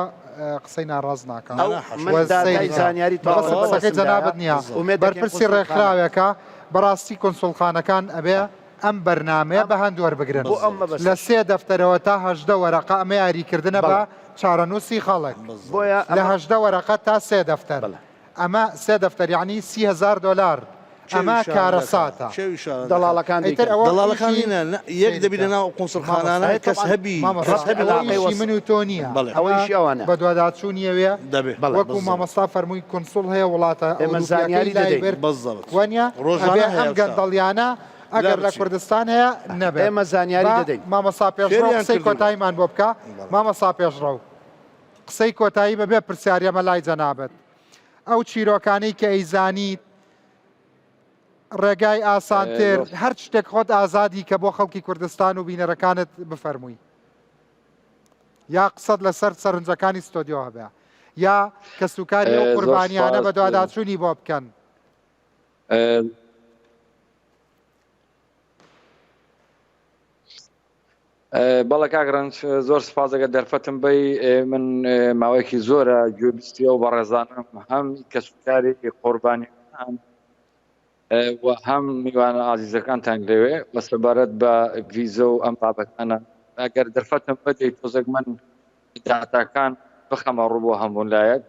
قسەی ناڕاست ناکا ئەو و من داتای سەیری کە زانیاری مەبەستم تەواو قسەکەی بەدەستمدایە جەنابت نییە ئومێد دەکەین بەرپرسی قونسوڵخانە ڕێکخراوێکە بەڕاستی کونسوڵخانەکان ئەبێ ئەم بەرنامەیە ئەم بە هەند وەربگرن بۆ ئەم لە مەبەستەش سێ دەفتەرەوە تا 18 وەرەقە ئەمە یاریکردنە بە بەڵێ چارەنووسی خەڵک بۆیە لە ئەمە 18 وەرەقە تا سێ دەفتەر بەڵێ ئەمە سێ دەفتەر یەعنی 30 هەزار دۆلار کێو ئەمە ئیشارە دەکا کارەساتە. کێو ئیشارە دەکا دەڵاڵەکان ئیتر دەیکەن. ئەوە دەڵاڵەکان ئیشی نینە نە یەک سەیری دەبی کە لە ناو قونسوڵخانانە مامۆستا ئەی کەس تەبعەن هەبی کەس مامۆستا هەبی ئەوە لاقەی ئیشی وەس من و تۆ نییە بەڵێ ئەوە ئەمە ئیشی ئەوانە. بەدواداچوونیەوێ دەبێ بەڵێ وەکو بالضبط مامۆستا فەرمووی کونسوڵ هەیە وڵاتە ئێمە ئەوروپیەکەی زانیاری لای دەدەین. برد بالضبط وانە ئەبێ ڕۆژانە هەیە ئەم ئەو شتە گەندەڵیانە لا ئەگەر لە بچی کوردستان هەیە نەبێت ئێمە زانیاری با دەدەین. مامۆستا پێشڕەو فێریان قسەی کردوون کۆتاییمان بۆ بکە بەڵێ مامۆستا پێشڕەو قسەی کۆتایی بەبێ پرسیار ئێمە لای جەنابت ئەو چیرۆکانەی کە ئەیزانیت ڕێگای ئاسانتر زۆر هەر شتێک خۆت ئازادی کە بۆ خەڵکی کوردستان و بینەرەکانت بفەرمووی یا قسەت لەسەر سەرنجەکانی ستۆدیۆ هەبێ یا کەسوکاری ئەو زۆر قوربانیانە سوپاس بەدواداچوونی بۆ بکەن. بەڵێ کاک ڕەنج زۆر سپاس ئەگەر دەرفەتم بەی من ماوەیەکی زۆرە گوێبیستی ئەو بەڕێزانم هەم کەسوکاری قوربانیەکان و هەم میوانە ئازیزەکانتان لەوێ و سەبارەت بە ڤیزە و ئەم بابەتانە ئەگەر دەرفەتم بدەیت تۆزێک من داتاکان بخەمە ڕوو بۆ هەموو لایەک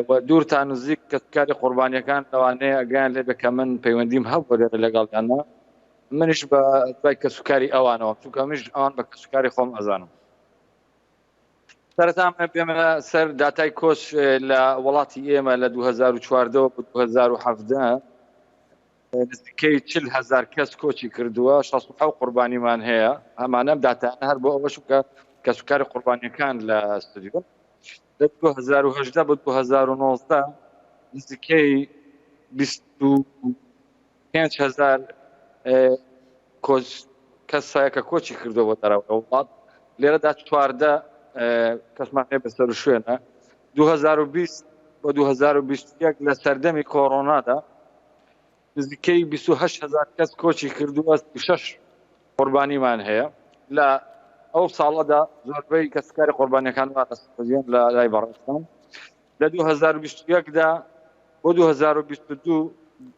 و دوور تا نزیک کەسوکاری قوربانیەکان لەوانەیە ئەگەیان لێ بێ کە من پەیوەندیم هەبووە لێرە لەگەڵیانە منیش بە دوای کەسوکاری ئەوانەوە چونکە منیش ئەوان بە کەسوکاری خۆم ئەزانم سەرەتا من بێمە سەر داتای کۆچ لە وڵاتی ئێمە لە 2014 بۆ 2017 نزیکەی 40 هزار کەس کۆچی کردووە 67 قوربانیمان هەیە ئەمانەم داتانە هەر بۆ ئەوەش کە کەسوکاری قوربانیەکان لە ستودیۆ لە 2018 بۆ 2019 نزیکەی 25000 کۆچ کەس هەیە کە کۆچی کردووە بۆ دەرەوەی وڵات لێرەدا 14 کەسمان هەیە بە سەروشوێنە 2020 بۆ 2021 لە سەردەمی کۆرۆنادا نزیکەی 28 هزار کەس کۆچی کردووە 36 قوربانیمان هەیە لە ئەو ساڵەدا زۆربەی کەسوکاری قوربانیەکان لە لای بەڕێزتان لە 2021 دا بۆ 2022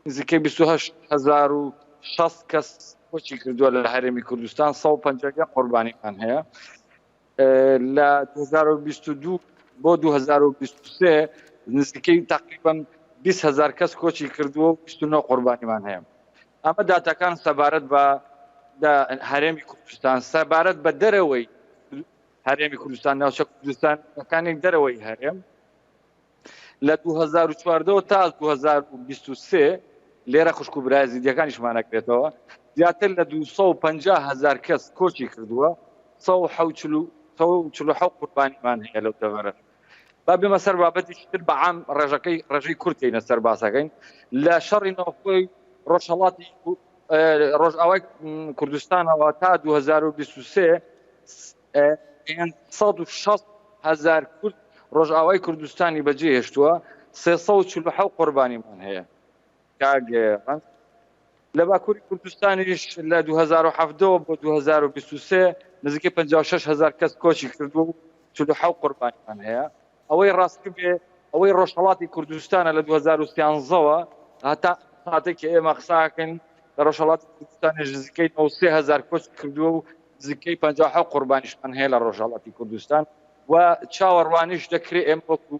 نزیکەی 28060 کەس کۆچی کردووە لە هەرێمی کوردستان 150 قوربانیمان هەیە لە 2022 بۆ 2023 نزیکەی تقریبا 20 هزار کەس کۆچی کردووە و 29 قوربانیمان هەیە ئەمە داتاکان سەبارەت بە لە هەرێمی کوردستان سەبارەت بە دەرەوەی هەرێمی کوردستان ناوچە کوردستانەکانی دەرەوەی هەرێم لە 2014 تا 2023 لێرە خوشک و برای زیدیەکانیشمان ئەگرێتەوە زیاتر لە 250 هزار کەس کۆچی کردووە 147 قوربانیمان هەیە لەو دەڤەرە. با بێمە سەر بابەتێکی تر بە عام ڕێژەکەی ڕێژەی کورد تێینە سەر باسەکەین لە شەڕی ناوخۆی ڕۆژهەڵاتی ڕۆژئاوای کوردستانەوە تا 2023 560 هزار کورد ڕۆژئاوای کوردستانی بەجێ هێشتووە 347 قوربانیمان هەیە کاک ڕەنج لە باکووری کوردستانیش لە 2017 بۆ 2023 نزیکەی 56 هزار کەس کۆچی کردووە و 47 قوربانیمان هەیە ئەوەی ڕاستی بێ ئەوەی ڕۆژهەڵاتی کوردستانە لە 2013ەوە هەتا ساتێک کە ئێمە قساکەین لە ڕۆژهەڵاتی کوردستانیش نزیکەی 93 هزار کۆچ کردووە و نزیکەی 57 قوربانیشمان هەیە لە ڕۆژهەڵاتی کوردستان و چاوەڕوانیش دەکرێت ئێمە وەکو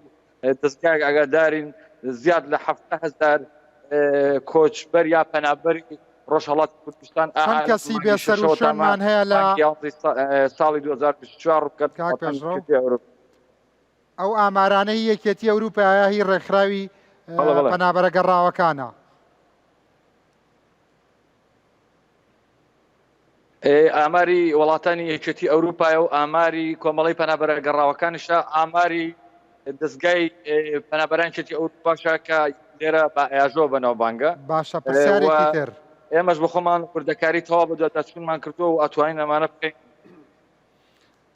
دەزگایەک ئاگادارین زیاد لە 70 هەزار کۆچبەر یا پەنابەری ڕۆژهەڵاتی کوردستان چەند کەسی بێسەروشوێنمان هەیە لە ساڵی 2024 ڕووکرد کاک پێشڕەو ئەو ئامارانەی یەکێتی ئەوروپایە هی ڕێکخراوی پەنابەرە گەڕاوەکانە. ئاماری وڵاتانی یەکێتی ئەوروپایە و ئاماری کۆمەڵەی پەنابەرە گەڕاوەکانیشە، ئاماری دەزگای پەنابەرانی یەکێتی ئەوروپاشە کە لێرە بە ئەیاژۆ بەناوبانگە. باشە پرسیارێکی تر. ئێمەش بە خۆمان وردەکاری تەواو بەدواداچوونمان کردووە و ئەتوانین ئەمانە بکەین.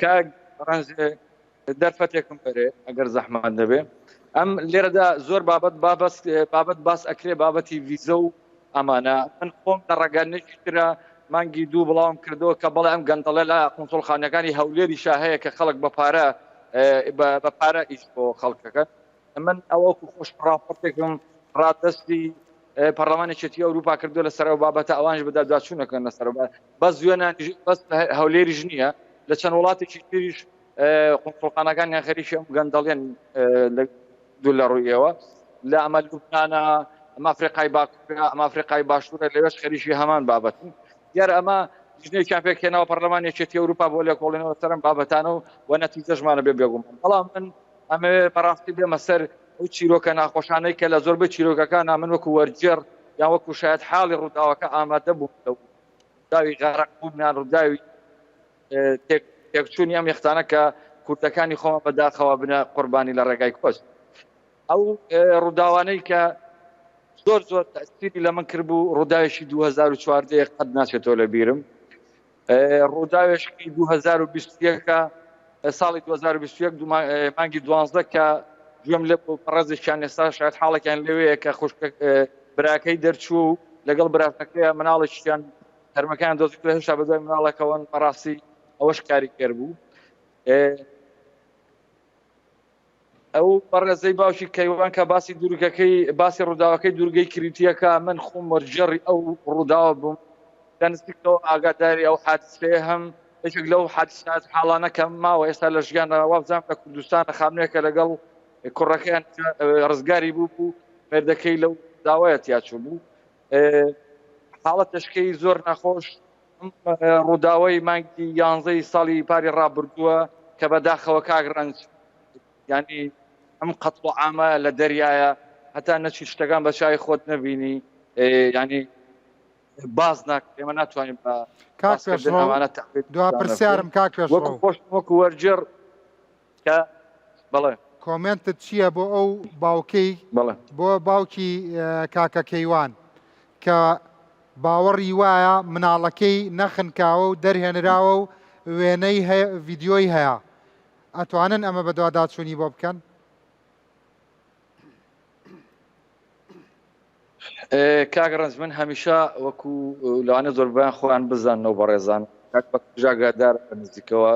کاک ڕەنج دەرفەتێکم بەرێ ئەگەر زەحمەت نەبێ ئەم لێرەدا زۆر بابەت بابەس بابەت باس ئەکرێ بابەتی ڤیزە و ئەمانە من خۆم لە ڕەگەنێکی ترە مانگی دوو بڵاوم کردەوە کە بەڵێ ئەم گەندەڵێ لە قونسوڵخانەکانی هەولێریشا هەیە کە خەڵک بە پارە بە پارە ئیش بۆ خەڵکەکە من ئەوەکو خۆش ڕاپۆرتێکم ڕادەستی پەرلەمانی یەکێتی ئەوروپا کردو لەسەر ئەو بابەتە ئەوانش بەداداچوونەکەن لەسەر بەس یۆنانیش بەس هەولێریش نییە لە چەند وڵاتێکی تریش قونسوڵخانەکانیان خەریکی ئەم گەندەڵیان لە دوو لە ڕوویەوە لە ئەمە لوبنانە ئەمە ئەفریقای باکوورە ئەمە ئەفریقای باشوورە لەوێش خەریکی هەمان بابەتن دیارە ئەمە لیژنەیەکیان پێکهێناوە پەرلەمانی یەکێتی ئەوروپا بۆ لێکۆڵینەوە سەر ئەم بابەتانە و و نەتیجەشمانە بێ بێگومان بەڵام من ئەمەوێ بەڕاستی بێمە سەر ئەو چیرۆکە ناخۆشانەی کە لە زۆربەی چیرۆکەکانە من وەکو وەرگێڕ یان وەکو شایەت حاڵی ڕووداوەکە ئامادە بووم لەو ڕووداوی غەرق بوونیان ڕووداوی تێکچوونی ئەم یەختانە کە کوردەکانی خۆمان بەداخەوە بنە قوربانی لە ڕێگای کۆچ ئەو ڕووداوانەی کە زۆر زۆر تەسیری لە من کردبوو ڕووداوێکی 2014 قەت ناچێتەوە لە بیرم ڕووداوێکی 2021 ساڵی 2021 مانگی دوانزدە کە گوێم لێ بوو بەڕێزێکیان ئێستا شاید حاڵێکیان لەوەیە کە خوشکە براکەی دەرچوو و لەگەڵ براکەیە مناڵێکیان تەرمەکەیان دۆزیتەوە هێشتا بەدوای مناڵەکەوەن بەڕاستی ئەوەش کاریگەر بوو ئەو بەڕێزەی باوکی کەیوان کە باسی دوورگەکەی باسی ڕووداوەکەی دوورگەی کریتیەکە من خۆم وەرگێڕی ئەو ڕووداوە بووم لە نزیکەوە ئاگاداری ئەو حادیسەیە هەم یەکێک لەو حادیسات حاڵانە کە ماوە ئێستا لە ژیانە وابزانم لە کوردستانە خانمێکە لەگەڵ کوڕەکەیان ڕزگاری بوو بوو مێردەکەی لەو داوایە تیاچوو بوو حاڵەتەشکەی زۆر ناخۆش ڕووداوەی مانگی یانزەی ساڵی پاری ڕابردووە کە بەداخەوە کاک ڕەنج یانی ئەم قەتڵ و عامە لە دەریایە هەتا نەچی شتەکان بە چاوی خۆت نەبینی ینی باز ناک ئێمە ناتوانین بە کاک پێشڕەو دوا پرسیارم کاک پێشڕەو خۆش وەکو وەرگێڕ کە بەڵێ. کۆمێنتت چییە بۆ ئەو باوکەی بۆ باوکی کاکە کەیوان کە باوەڕی وایە مناڵەکەی نەخنکاوە و دەرهێنراوە و وێنەی هەیە ڤیدیۆی هەیە ئەتوانن ئەمە بەدواداچوونی بۆ بکەن؟ کاک ڕەنج من هەمیشە وەکو لەوانە زۆربیان خۆیان بزاننەوە بەڕێزان کاک بەکر ئاگادار بە نزیکەوە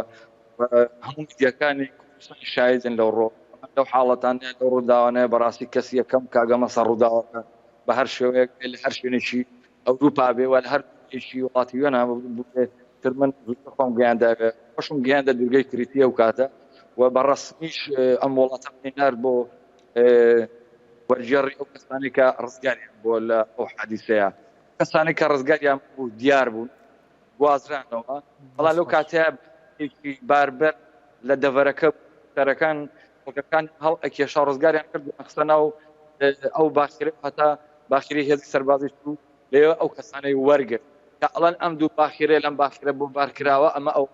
هەموو میدیاکانی کوردستان شایدن لەو ڕۆ لەو حاڵەتانە لەو ڕووداوانەیە بەڕاستی کەسی یەکەم کاگەمە سەر ڕووداوەکە بە هەر شێوەیەک لە هەر شوێنێکی ئەوروپا بێ و لە هەر شوێنێکی وڵاتی یۆنان بێ تر من زووتر خۆم گەیانداوێ خۆشم گەیاندە دوورگەی کریتی ئەو کاتە و بە ڕەسمیش ئەم وڵاتە منی نارد بۆ وەرگێڕی ئەو کەسانەی کە ڕزگاریان بووە لە ئەو حادیسەیە کەسانی کە ڕزگاریان بوو دیار بوون. گوازرانەوە بەڵام لەو کاتەیە باربەر لە دەڤەرەکە سەرەکان خەڵکەکان هەڵ ئەکێشا ڕزگاریان کرد خستە ناو ئەو باخیرە هەتا باخیری هێزی سەربازی چوو لەوێ ئەو کەسانەی وەرگرت کە ئەڵەن ئەم دوو باخیرە لەم باخیرە بۆ بارکراوە ئەمە ئەو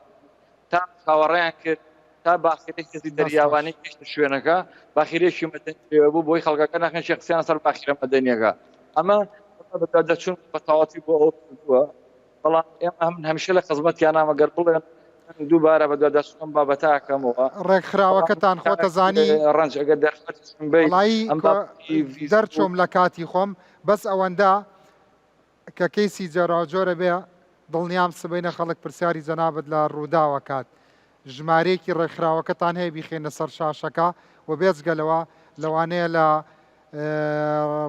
تا چاوەڕێیان کرد تا باخیرەی هێزی دەریاوانی گەیشتە شوێنەکە باخیرێکی مەدەنی لەوێ بوو بۆی خەڵکەکە نەخێن شێخ قسەیان سەر باخیرە مەدەنیەکە ئەمە دەچون بە تەواوەتی بۆ ئەوە کردووە بەڵام ئێمە من هەمیشە لە خزمەتیانام ئەگەر بڵێن من دووبارە بەدواداچوون بابەتە ئەکەمەوە ڕێکخراوەکەتان خۆتەزانی ڕەنج ئەگەر دەرفەتیشم بەی وەڵایی ئەم بابەتی ڤیزا و دەرچووم لە کاتی خۆم بەس ئەوەندە کە کەیسی جۆراوجۆرە بێ دڵنیام سبەینە خەڵک پرسیاری جەنابت لە ڕووداو ئەکات ژمارەیەکی ڕێکخراوەکەتان هەیە بیخەینە سەر شاشەکە و بێجگە لەوە لەوانەیە لە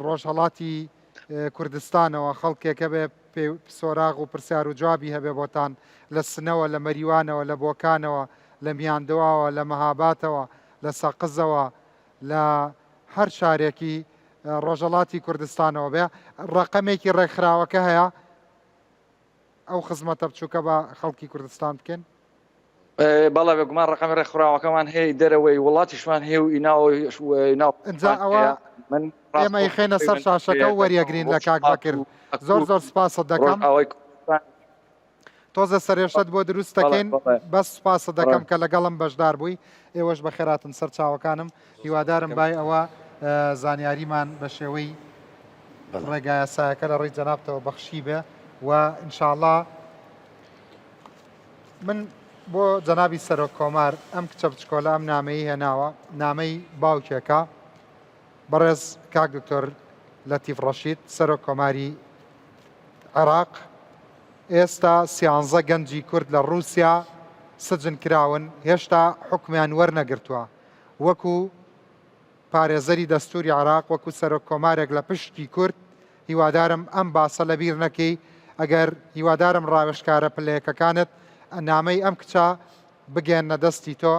ڕۆژهەڵاتی کوردستانەوە خەڵکێک هەبێ سۆراغ و پرسیار و جوابی هەبێ بۆتان لە سنەوە لە مەریوانەوە لە بۆکانەوە لە میاندواوە لە مەهاباتەوە لە سەقزەوە لە هەر شارێکی ڕۆژهەڵاتی کوردستانەوە بێ ڕەقەمێکی ڕێکخراوەکە هەیە ئەو خزمەتە بچووکە بە خەڵکی کوردستان بکەن؟ بەڵێ بێگومان ڕقەمی ڕێکخراوەکەمان هەیە دەرەوەی وڵاتیشمان هەیە و ئیناوە ئینجا ئەوە من ئێمە ئیخەینە سەر شاشەکە و وەریەگرین لە کاک بەکر زۆر زۆر سپاست دەکەم تۆزە سەرێشەت بۆ دروست دەکەین بەس سوپاست دەکەم کە لەگەڵم بەشدار بووی ئێوەش بەخێراتن سەر چاوەکانم هیوادارم بای ئەوە زانیاریمان بە شێوەی ڕێگا یاسایەکە لە ڕێی جەنابتەوە بەخشی بێ و ئینشاءڵا من بۆ جەنابی سەرۆک کۆمار ئەم کچە بچکۆلە ئەم نامەی هێناوە نامەی باوکێکە بەڕێز کاک دکتۆر لەتیف ڕەشید سەرۆک کۆماری عێراق ئێستا سیانزە گەنجی کورد لە ڕووسیا سجن کراون هێشتا حوکمیان وەرنەگرتووە وەکو پارێزەری دەستوری عێراق وەکو سەرۆک کۆمارێک لە پشکی کورد هیوادارم ئەم باسە لەبیر نەکەی ئەگەر هیوادارم ڕاوێژکارە پلەیەکەکانت نامەی ئەم کچە بگەیەننە دەستی تۆ،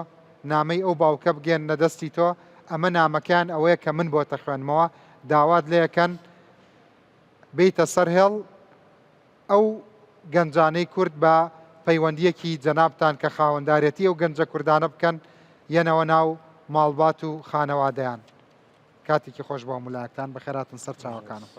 نامەی ئەو باوکە بگەیەننە دەستی تۆ، ئەمە نامەکەیان ئەوەیە کە من بۆت ئەخوێنمەوە، داوات لێ ئەکەن بێیتە سەر هێڵ، ئەو گەنجانەی کورد بە پەیوەندییەکی جەنابتان کە خاوەندارێتی ئەو گەنجە کوردانە بکەن، یەنەوە ناو ماڵبات و خانەوادەیان. کاتێکی خۆش بۆ هەموو لایەکتان، بەخێرهاتن سەر چاوەکانم.